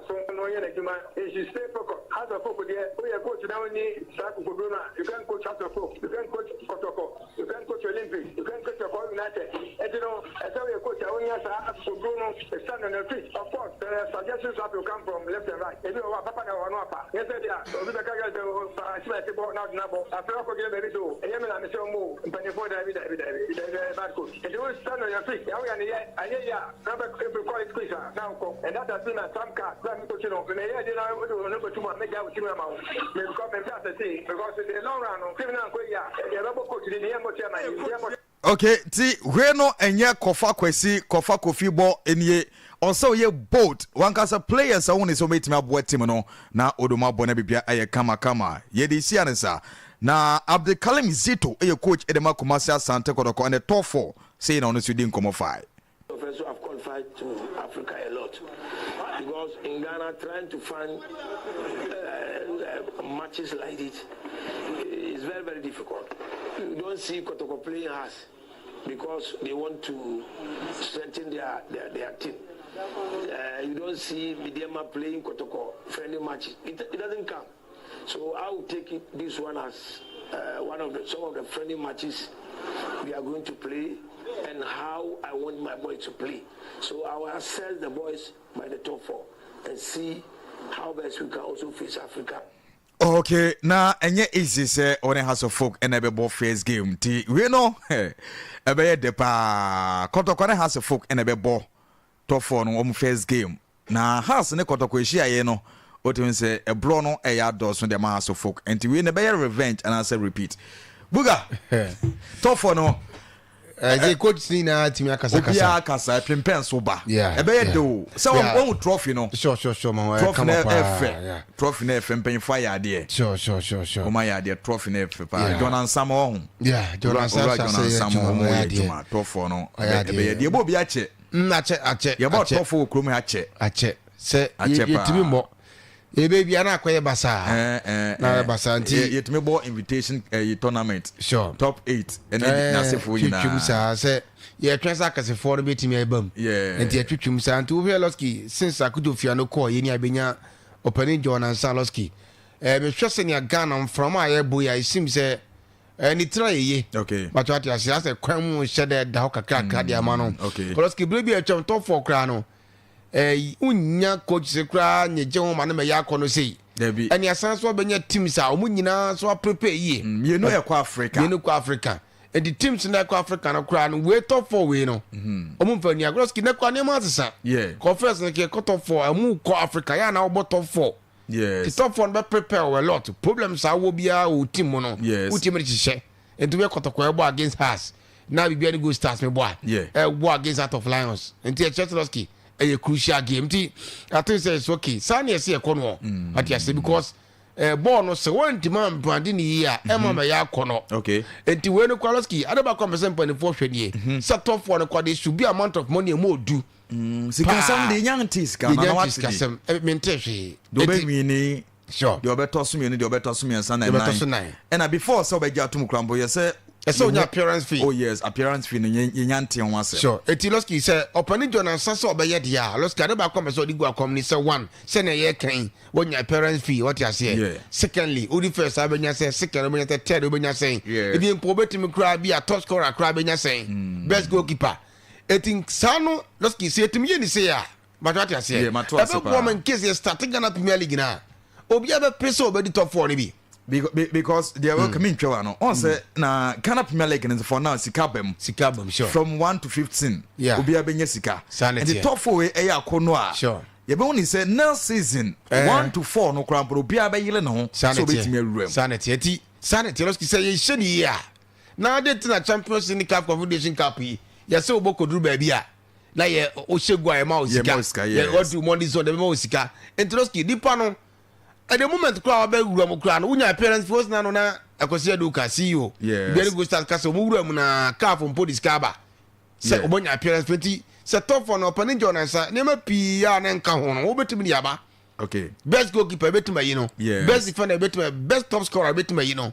So na ɔnyɛ n'adwuma. He should stay focus. Hearts of Oak deɛ woyɛ coach na wonni saa akokoduro no a, you can't coach Hearts of Oak, you can't coach Kɔtɔkɔ, you can't coach Olympics, you can't coach Ɔkɔɔ United. Enti no ɛsɛ woyɛ coach a wonya saa akokoduro no stand on your feet. Of course there are suggestions that will come from left and right. Ebi wɔ hɔ a papa na ɛwɔ hɔ no afa. Nyɛ sɛ ebia obi bɛka kyerɛ wo sɛ oh fa asimasi bɔ na wode no abɔ. Afei woakɔgyina baabi sɛ oh ɛnyɛ me na mehyɛ wɔn o, mpanimfoɔ daabi daabi daabi, you are a bad coach. Enti wo stand on your feet na woyɛ ne yɛ anyɛ yie a, Na bɛ ebi kɔ squeeze a na nkɔ and that has been my trump card bɛ a me coach no me yɛ den na wode wo no bɛtu mu a mɛgyae wo team no ama wo me because mempɛ asɛsee because in the long run no team no ankɔ yie a yɛbɛbɔ coach din yɛmmɔ chairman din yɛmmɔ Ok nti wei no ɛnyɛ kɔfa kwasi kɔfa kofi bɔ nie. Ɔsɛ ɔyɛ bold wankasa players a wohu ne sɛ wɔbɛtumi aboa team no na wode wɔn abɔ na biribiara ayɛ kama kama. Yɛde si ano saa. Na Abdulkalim Zito yɛ coach de ma Kumasi Asante Kɔtɔkɔ and the top 4 sei na ɔno nso di nkɔmmɔ fae. Professor have qualified to Africa a lot because in Ghana trying to find uh, uh, matches like this is very very difficult. You don't see Kotoko playing us because they want to strengthen their their, their team. Uh, you don't see Midiama playing Kotoko friendly matches. It, it doesn't come. So I will take it, this one as uh, one of the some of the friendly matches we are going to play and how I want my boys to play. So I will assess the boys by the top four and see how best we can also face Africa. Okay, na ɛnyɛ easy sɛ ɔne House of Folk ɛna ɛbɛbɔ first game nti wei no ɛbɛyɛ dɛ paa kɔtɔkɔ ne House of Folk ɛna ɛbɛbɔ top four no wɔn first game Na Hearts ne Kɔtɔkɔ ehyiaeɛ no, wotumi sɛ ɛborɔ no ɛyɛ adɔɔso de ama Hearts of Oak. Nti wei no ɛbɛyɛ revenge anaasɛ repeat. Buga, tɔfɔ no. Ɛsɛ coach ni nyinaa tumi akasakasa. Obiara kasa ɛpempɛn so ba. Ɛbɛyɛ de o. Sɛ wɔn wɔn trophy no. Sure sure sure ma wɔn trophy no ɛfɛ. Trophy no ɛfɛ mpanyinfo ayɛ adeɛ. Sure sure sure sure. Wɔn ayɛ adeɛ trophy no ɛfɛ paa. John Ansam ɔho. Yeah John Ansam John Ansam wɔn yɛ adwuma. Tɔfɔ no ɛbɛyɛ deɛ ɛbɔ obi akyɛ. Mm, akyɛ, akyɛ, Yɛbɔ akyɛ. atɔfo wɔ kurom ha akyɛ. Akyɛ. Sɛ Akyɛ paa. yɛtumi mmɔ. Yɛbɛ bia na akɔyɛ basaa. Eh, eh, Na eh. ayɛ basaa nti. Yɛ- Yɛtumi bɔ invitation eh, tournament. Sure. Top 8 ɛne Eh, n'asefoɔ twitwim nyinaa. saa sɛ yɛtwɛn sɛ akɛsefoɔ no bɛtumi aba mu. Yeah. Nti yɛtwitwim saa nti wohwɛ Lɔski since Akoto Fia no kɔɔ yɛni abɛnya ɔpanin John Ansah Lɔski. Eh, mehwɛ sɛnea Ghana mframa a yɛbɔ yi a ɛsim sɛ Eh, ne tiri ayɛ yie. Okay. But wate ase asɛ kwan mu hyɛ dɛ da hɔ kakrakra de ama no. Mm, okay. Kɔlɔski bere bi a atwam tɔfoɔ koraa no, eh, wonnya coach se koraa nye gye ho ma no mɛyɛ akɔ no sei. Dabi. Ɛne asan so abɛnya teams a wɔn nyinaa so aprepare yie. Mm, mmienu ɛkɔ Africa. Mmienu kɔ Africa. Nti teams na ɛkɔ Africa no koraa no wei top four wei no. Mm-hmm. Wɔn mfa ni agorɔ ski na kɔ nneɛma asesa. Yeah. Kɔ first no kɛ kɔ top four ɛmu kɔ Africa yɛ ana wɔbɔ top four. Yes. Ti top four no bɛ prepare wɔ a lot. Problems a wɔ biara wɔ team mu no. Yes. Wo team no hyehyɛ. Nti wɔ kɔtɔkɔ ɛbɔ against Hearts. Na biribiara ne Gold Stars me bɔ a. Yeah. Ɛbɔ against Heart of Lions. Nti ɛkyerɛ Trosky ɛyɛ crucial game. Nti I think sɛ it's okay. Saa na ɛsɛ yɛkɔ no. Ate ase because eh, bɔɔl no sɛ wɔntumi ambrande ne yie a ɛma ma yɛ akɔ no. Okay. Nti wei no Kwaloski ade baako a mepɛ sɛ mpanimfoɔ hwɛ nie. Sɛ top four no kɔ de should be amount of money ɛmu odu. Mm, sikasɛm de yɛnya nte sika na yɛnya wate nte sikasɛm de. Mente hwee. Deɛ ɔbɛwini sure. Deɛ ɔbɛtɔ so mmienu, deɛ ɔbɛtɔ so mmiɛnsa na ɛnan. so nan. Ɛna before sɛ ɔbɛgye atom kura mpo yɛ sɛ. Ɛsɛ onya appearance fee. Oh yes, appearance fee no yɛnya nte ho asɛm. Sure. Eti Lɔski sɛ ɔpɛni John ansa sɛ ɔbɛyɛ deɛ a Lɔski ade baako a mɛ sɛ ɔde gu akɔm ni sɛ one sɛnea yɛ kan wɔnya appearance fee wɔte aseɛ. Yeah. Secondly, wodi first a bɛnya sɛ second wobɛnya sɛ third wobɛnya sɛn. Yes. Ebi mpo wobɛtumi koraa bi a top scorer koraa bɛnya sɛn. Mm. Best goalkeeper. Eti saa no lɔski sɛ yɛtumi yɛ ne sei a mato ate aseɛ Yeah, mato ase ɛbɛboa paa. ma in case yɛ start Ghana Premier League no a obiara bɛpere sɛ ɔbɛdi top four no bi. Because deɛ wɔka mi ntwa wa no ɔn sɛ na Ghana Premier League no for now sika ba mu. Sika ba mu sure. From 1 to 15. Yeah. Obiara bɛnya sika. Saa na Nti ɛteɛ. top four wei ɛyɛ akɔnɔ a. Sure. Yɛbɛhu ni sɛ next season Eh. 1 to 4 no koraa mpo obiara bɛyere ne ho Saa sɛ na ɛteɛ. obɛtumi awura mu. Saa na ɛteɛ ti saa na ɛteɛ lɔski sɛ yɛhyɛ ne yie a na ade tena Champions League Cup Confederation Cup yi yɛsɛ wobɔ kɔduru baabi a na yɛ wohyɛ gu a yɛma wo Yɛma sika wo sika, yɛ yes. wadu money zone yɛbɛma wo sika nti lɔski nipa no at the moment koraa wabɛwura mu koraa no wonya appearance fee wosena no na ɛkɔsi adu ka CEO Yes. Biara Gold Stars ka sɛ ɔmo wura mu na CAF mpo de sika aba sɛ Yeah. ɔmo nya appearance fee nti sɛ top four no ɔpanin gye ɔnansa nneɛma pii a ne nka ho no wobɛtumi de aba Okay. best goalkeeper ebetumi ayi no Yes. best defender ebetumi ayi best top scorer ebetumi ayi no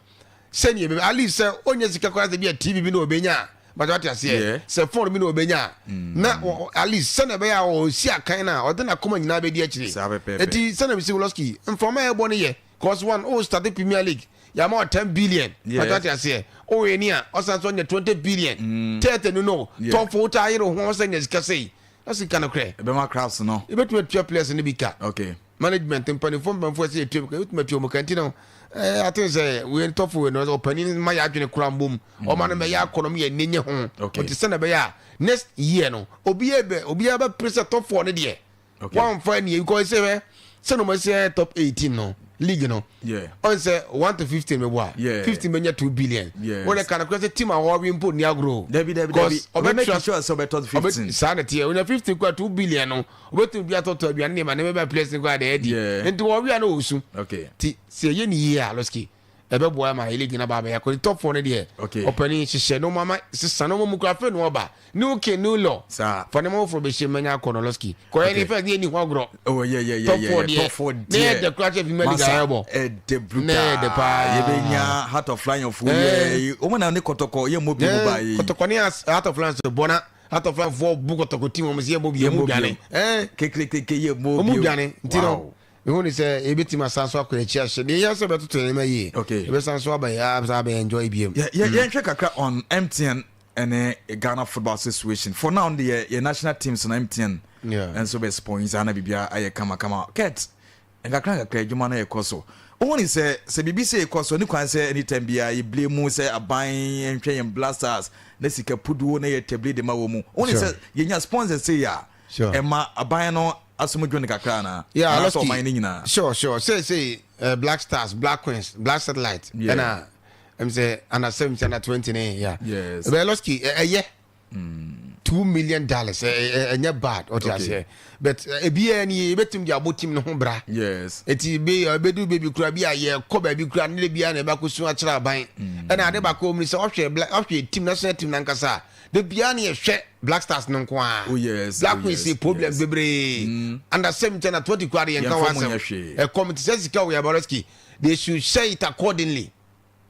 sɛnea ebe at least sɛ onye sika koraa sɛ bi a tv bi na obenya a but wate aseɛ Yeah. sɛ phone bi na obenya a na at least sɛnea ɛbɛyɛ a ɔsi akan na ɔde n'akoma nyinaa bɛdi akyire Saa pɛpɛɛpɛ. eti sɛnea mesi Wolowski mframa a ɛbɔ no yɛ cause one o start Premier League yàmà ɔ 10 billion Yes. but wate aseɛ o wɛ ni a ɔsan so ɔnyɛ 20 billion 30 no no Yeah. top four ta ayere ho ɔsɛ nya sika sɛyi ɔsi ka no korɛ Ɛbɛma crowds no. ebetumi atua players no bi ka Okay. management mpanimfoɔ mpanimfoɔ sɛ yɛtua bi ka ebetumi atua mu ka nti no ate sɛ wei ntɔfo wei no ɔpanin ma yɛ adwene kora mbom ɔma no mɛyɛ akɔ no yɛ ne nye ho Okay. ɔte sɛ na ɛbɛyɛ a next year no obiara bɛ obiara bɛpere sɛ top four no deɛ Okay. wɔamfa nie because sɛ hwɛ sɛ na ɔmo sɛ top 18 no league no ɔn sɛ 1 to 15 meboa 15 bɛnya 2 billion wode ka nokorɛ sɛ team a wɔwe mpo nni agorɔ dabi dabi dabi ɔbɛtwa sure sɛ ɔbɛtɔ 15 saa na teɛ onya 15 kora 2 billion no ɔbɛtumi bi atɔtɔ aduane nneɛma ne bɛbɛ place no kora deɛ adi nti wɔwe a na ɔsu nti sɛ ɛyɛ ne yie a lɔski ɛbɛboa ma yɛlɛ gyina ba abɛyɛ akɔni top four no deɛ ɔpɛni hyehyɛ no mama sesa no mu kura afei no ɔba new king new law fa ne ma foforɔ bɛhyɛ mɛnya akɔ no lɔski kɔyɛ ne fɛ ne yɛ ni ho agorɔ oh, yeah, yeah, yeah, top four deɛ ne yɛ dɛ kura kyɛ fima liga yɛ bɔ ɛdɛ brutal ne yɛ dɛ paa yɛbɛnya heart of lion fo yɛ wɔn na ne kɔtɔkɔ yɛ mɔ bi mu ba yi kɔtɔkɔ ne heart of lion bɔ na heart of lion fo bu kɔtɔkɔ team wɔn si yɛ mɔ bi yɛ mu dwane kekerekeke yɛ mɔ bi wɔn mu dwane nti no Mehu ne sɛ yɛbɛtumi asan so akɔ akyi ahyɛ deɛ yɛn sɛ bɛtoto nneɛma yie. Okay. Yɛbɛsan so aba yɛ asa abɛ enjoy biem. Yɛ yɛ yɛnhwɛ kakra on MTN ɛne Ghana Football Association. For now no deɛ yɛ national teams no MTN Yeah. nso bɛ sponsor na biribiara ayɛ kama kama. Kurt, nkakra nkakra adwuma no ɛkɔ so. Wohu ne sɛ sɛ biribi sɛ ɛkɔ so ne kwan sɛ anytime biara yɛ blame mu sɛ aban nhwɛ yɛn blasters na sika puduo na yɛ tabli de ma wɔ mu. Wohu ne Sure. sɛ yɛnya sponsors sei a Sure. ɛma aban no asom dwo no kakra anaa? Yeah, Anaasɛ Losky, ɔman no nyinaa? Sure, sure. Say, say, uh, Black Stars, Black Queens, Black Satellite. Yeah. Ɛna, ɛm sɛ, under 17, under 20 ne, yeah. Yes. But Losky, ɛyɛ. $2 million, ɛnyɛ bad, ɔte Okay. aseɛ. But ebiara ni, ebetumi de abɔ team no ho bra. Yes. Eti be ebedu baabi kura bi a yɛkɔ baabi kura ne de biara na ɛbɛkɔ so akyerɛ aban. Ɛna ade baako wɔ mu ni sɛ ɔhwɛ black ɔhwɛ team national team nankasa a, de biara ne yɛhwɛ Black Stars no nko ara. Oh yes. Black oh Queens yes, problem yes. bebree. Under 17 na 20 kura de yɛn ka Yɛmfa wɔn mo nyɛ asɛm. hwee. Ɛkɔm ti sɛ sika wɔ Yabaroski. They should share it accordingly.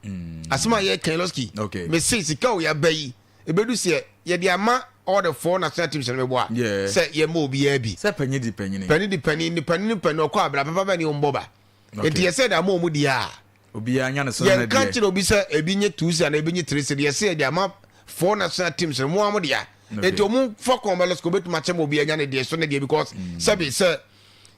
Asɛm a yɛ kan Losky. Okay. Me se sika wɔ yaba yi. Ebedu sɛ yɛde ama all the four national teams no bɛbɔ a. Yeah. Sɛ yɛ ma obiara bi. Sɛ panyin di panyini. Panin di panin ne panin ne panin ɔkɔ abira papa bɛ ne ɔmbɔ ba. Okay. Eti yɛ sɛ de ama ɔmo deɛ a. Obiara nya ne so ne Yɛn ka deɛ. kyerɛ obi sɛ ebi nye two cedi anaa ebi nye three cedi yɛ sɛ yɛde ama four national teams no mo a mo dea. Okay. Eti ɔmo fa kɔn bɛ lɔsiko obetumi akyɛ ma obi anya ne deɛ so ne deɛ because sɛbi sɛ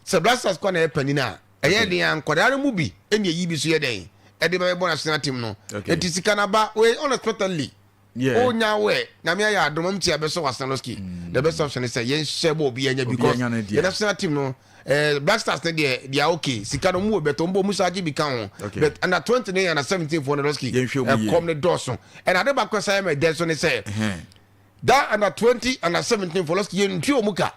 sɛ Black Stars kɔ na ɛyɛ panin a ɛyɛ den a nkwadaa no mu bi ɛna eyi bi so yɛ dɛn ɛde bɛbɔ national team no. Okay. Eti sika na ba wei unexpectedly. Yeah. O nya wɛ nyame ayɛ adom am tia bɛsɔ Wasanowski. The best option is sɛ yɛnhyɛ bɔ obi anya Obi because anya ne deɛ. yɛ national team no eh, Black Stars ne deɛ they are okay. Sika no mu wɔ bɛtɔ mbɔ mu saa gye bi ka ho. Okay. But under 20 ne under 17 foɔ no Losky. Yɛnhwɛ mu yie. Ɛkɔm ne dɔɔso. Ɛna ade baako a ɛsɛ yɛ dɛ so ne sɛ Ɛhɛn. that under 20 under 17 foɔ Losky yɛntua ɔmu ka.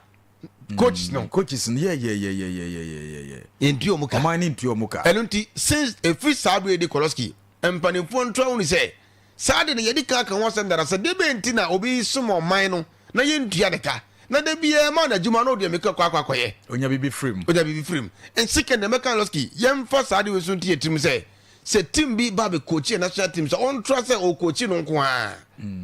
Coaches no Coaches no yeah yeah yeah yeah yeah yeah yeah yeah. yɛntua ɔmu ka. Ɔman ne ntua ɔmo ka. ɛno nti since ɛfiri saa berɛ de Koloski mpanimfoɔ ntoa wo ne sɛ saa de no yɛde ka ka ho asɛm dada sɛ de bɛn nti na obi som ɔman no na yɛntua ne ka na da biara ma no adwuma na ɔde amika kɔ akɔ akɔyɛ Onya bibi firi mu. onya biribi firim nsika na mɛka Losky yɛmfa saa de wei so nti yɛ tirim sɛ sɛ team bi ba bɛ coach national team sɛ ɔntra sɛ ɔcoach no nko ara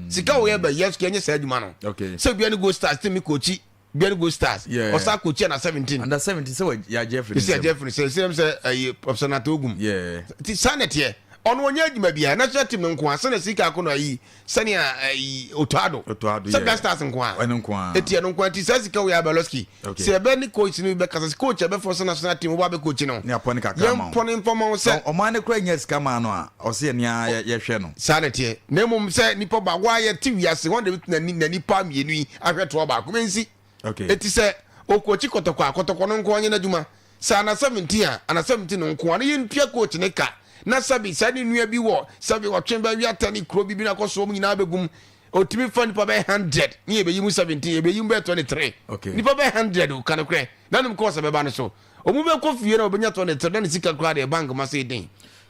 sika wo yɛ bɛ yɛ yɛnyɛ saa adwuma no Okay. sɛ bia ne Gold Stars team mi coach bia ne Gold Stars Yeah. ɔsa coach na 17 Under 17 sɛ wɔ yɛagye afiri ne ɛsi nsam. agye firi sɛ sɛ sɛ ɛyi Professor Nate Ogum Yeah. ti saa na ɛteɛ ɔno ɔnyɛ adwuma biara national team no nko a sɛnea sika ako no ayi sɛnea ayi Otto Addo Otto Addo, sɛ yeah. Black Stars nko a Ɛno nko ara. eti ɛno nko a ti saa sika wo yɛ Abalɔski Okay. sɛ ɛbɛ ne coach no bɛkasa sɛ coach ɛbɛfɔ sɛ national team wo ba bɛ coach no Ne apɔ ne kakra ma wo. yɛn pɔ ne mfa ma wo sɛ Ɔman no kora nya sika maa no a ɔsɛ yɛ nea yɛhwɛ no. saa na ɛteɛ na mmom sɛ nipa baako a yɛte wiase wɔn de na na nipa mmienu yi ahwɛ toa baako bɛnsi Okay. eti sɛ okokyi kɔtɔkɔ a kɔtɔkɔ no nko ɔnyɛ n'adwuma sɛ ana 17 a ana 17 no nko a na yɛntua coach ne ka na sɛbi saa ne nua bi wɔ sɛbi ɔtwe bɛ wiata ne kuro bi bi na akɔ so wɔn nyinaa bɛgum otumi fa nipa bɛyɛ 100 ne yɛbɛyi mu 17 yɛbɛyi mu bɛyɛ 23 Okay. nipa bɛyɛ 100 o kanokorɛ nanom kɔɔ sɛ bɛba no so ɔmu bɛkɔ fie na ɔbɛnya 23 na ne sika koraa deɛ bank ma sɛ den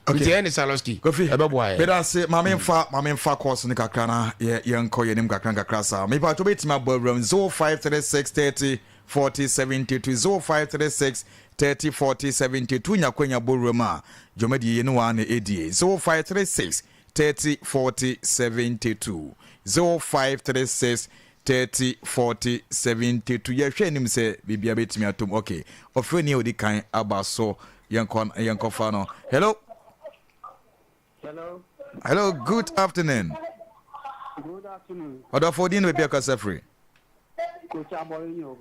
Okay. nti ɛyɛ ne Saloski Kofi ɛbɛboa yɛ meda ase maame mfa maame mfa course no kakra na yɛ yɛnkɔ yɛnim kakra nkakra saa mepa to bɛtumi abɔ awuram 0536 30 40 72 0536 30 40 72 nya kwanya bɔ awuram a dwumadie yi ne waa na ɛdie 0536 30 40 72 0536 30 40 72 yɛhwɛ anim sɛ biribia bɛtumi atom. Ok, ɔfrɛ ni a ɔdi kan aba so, yɛnkɔ yɛnkɔfa no. Hello. Hello. Hello, good afternoon. Good afternoon. Ɔdɔfo, din no baabi akasa firi? Coach Aborinho.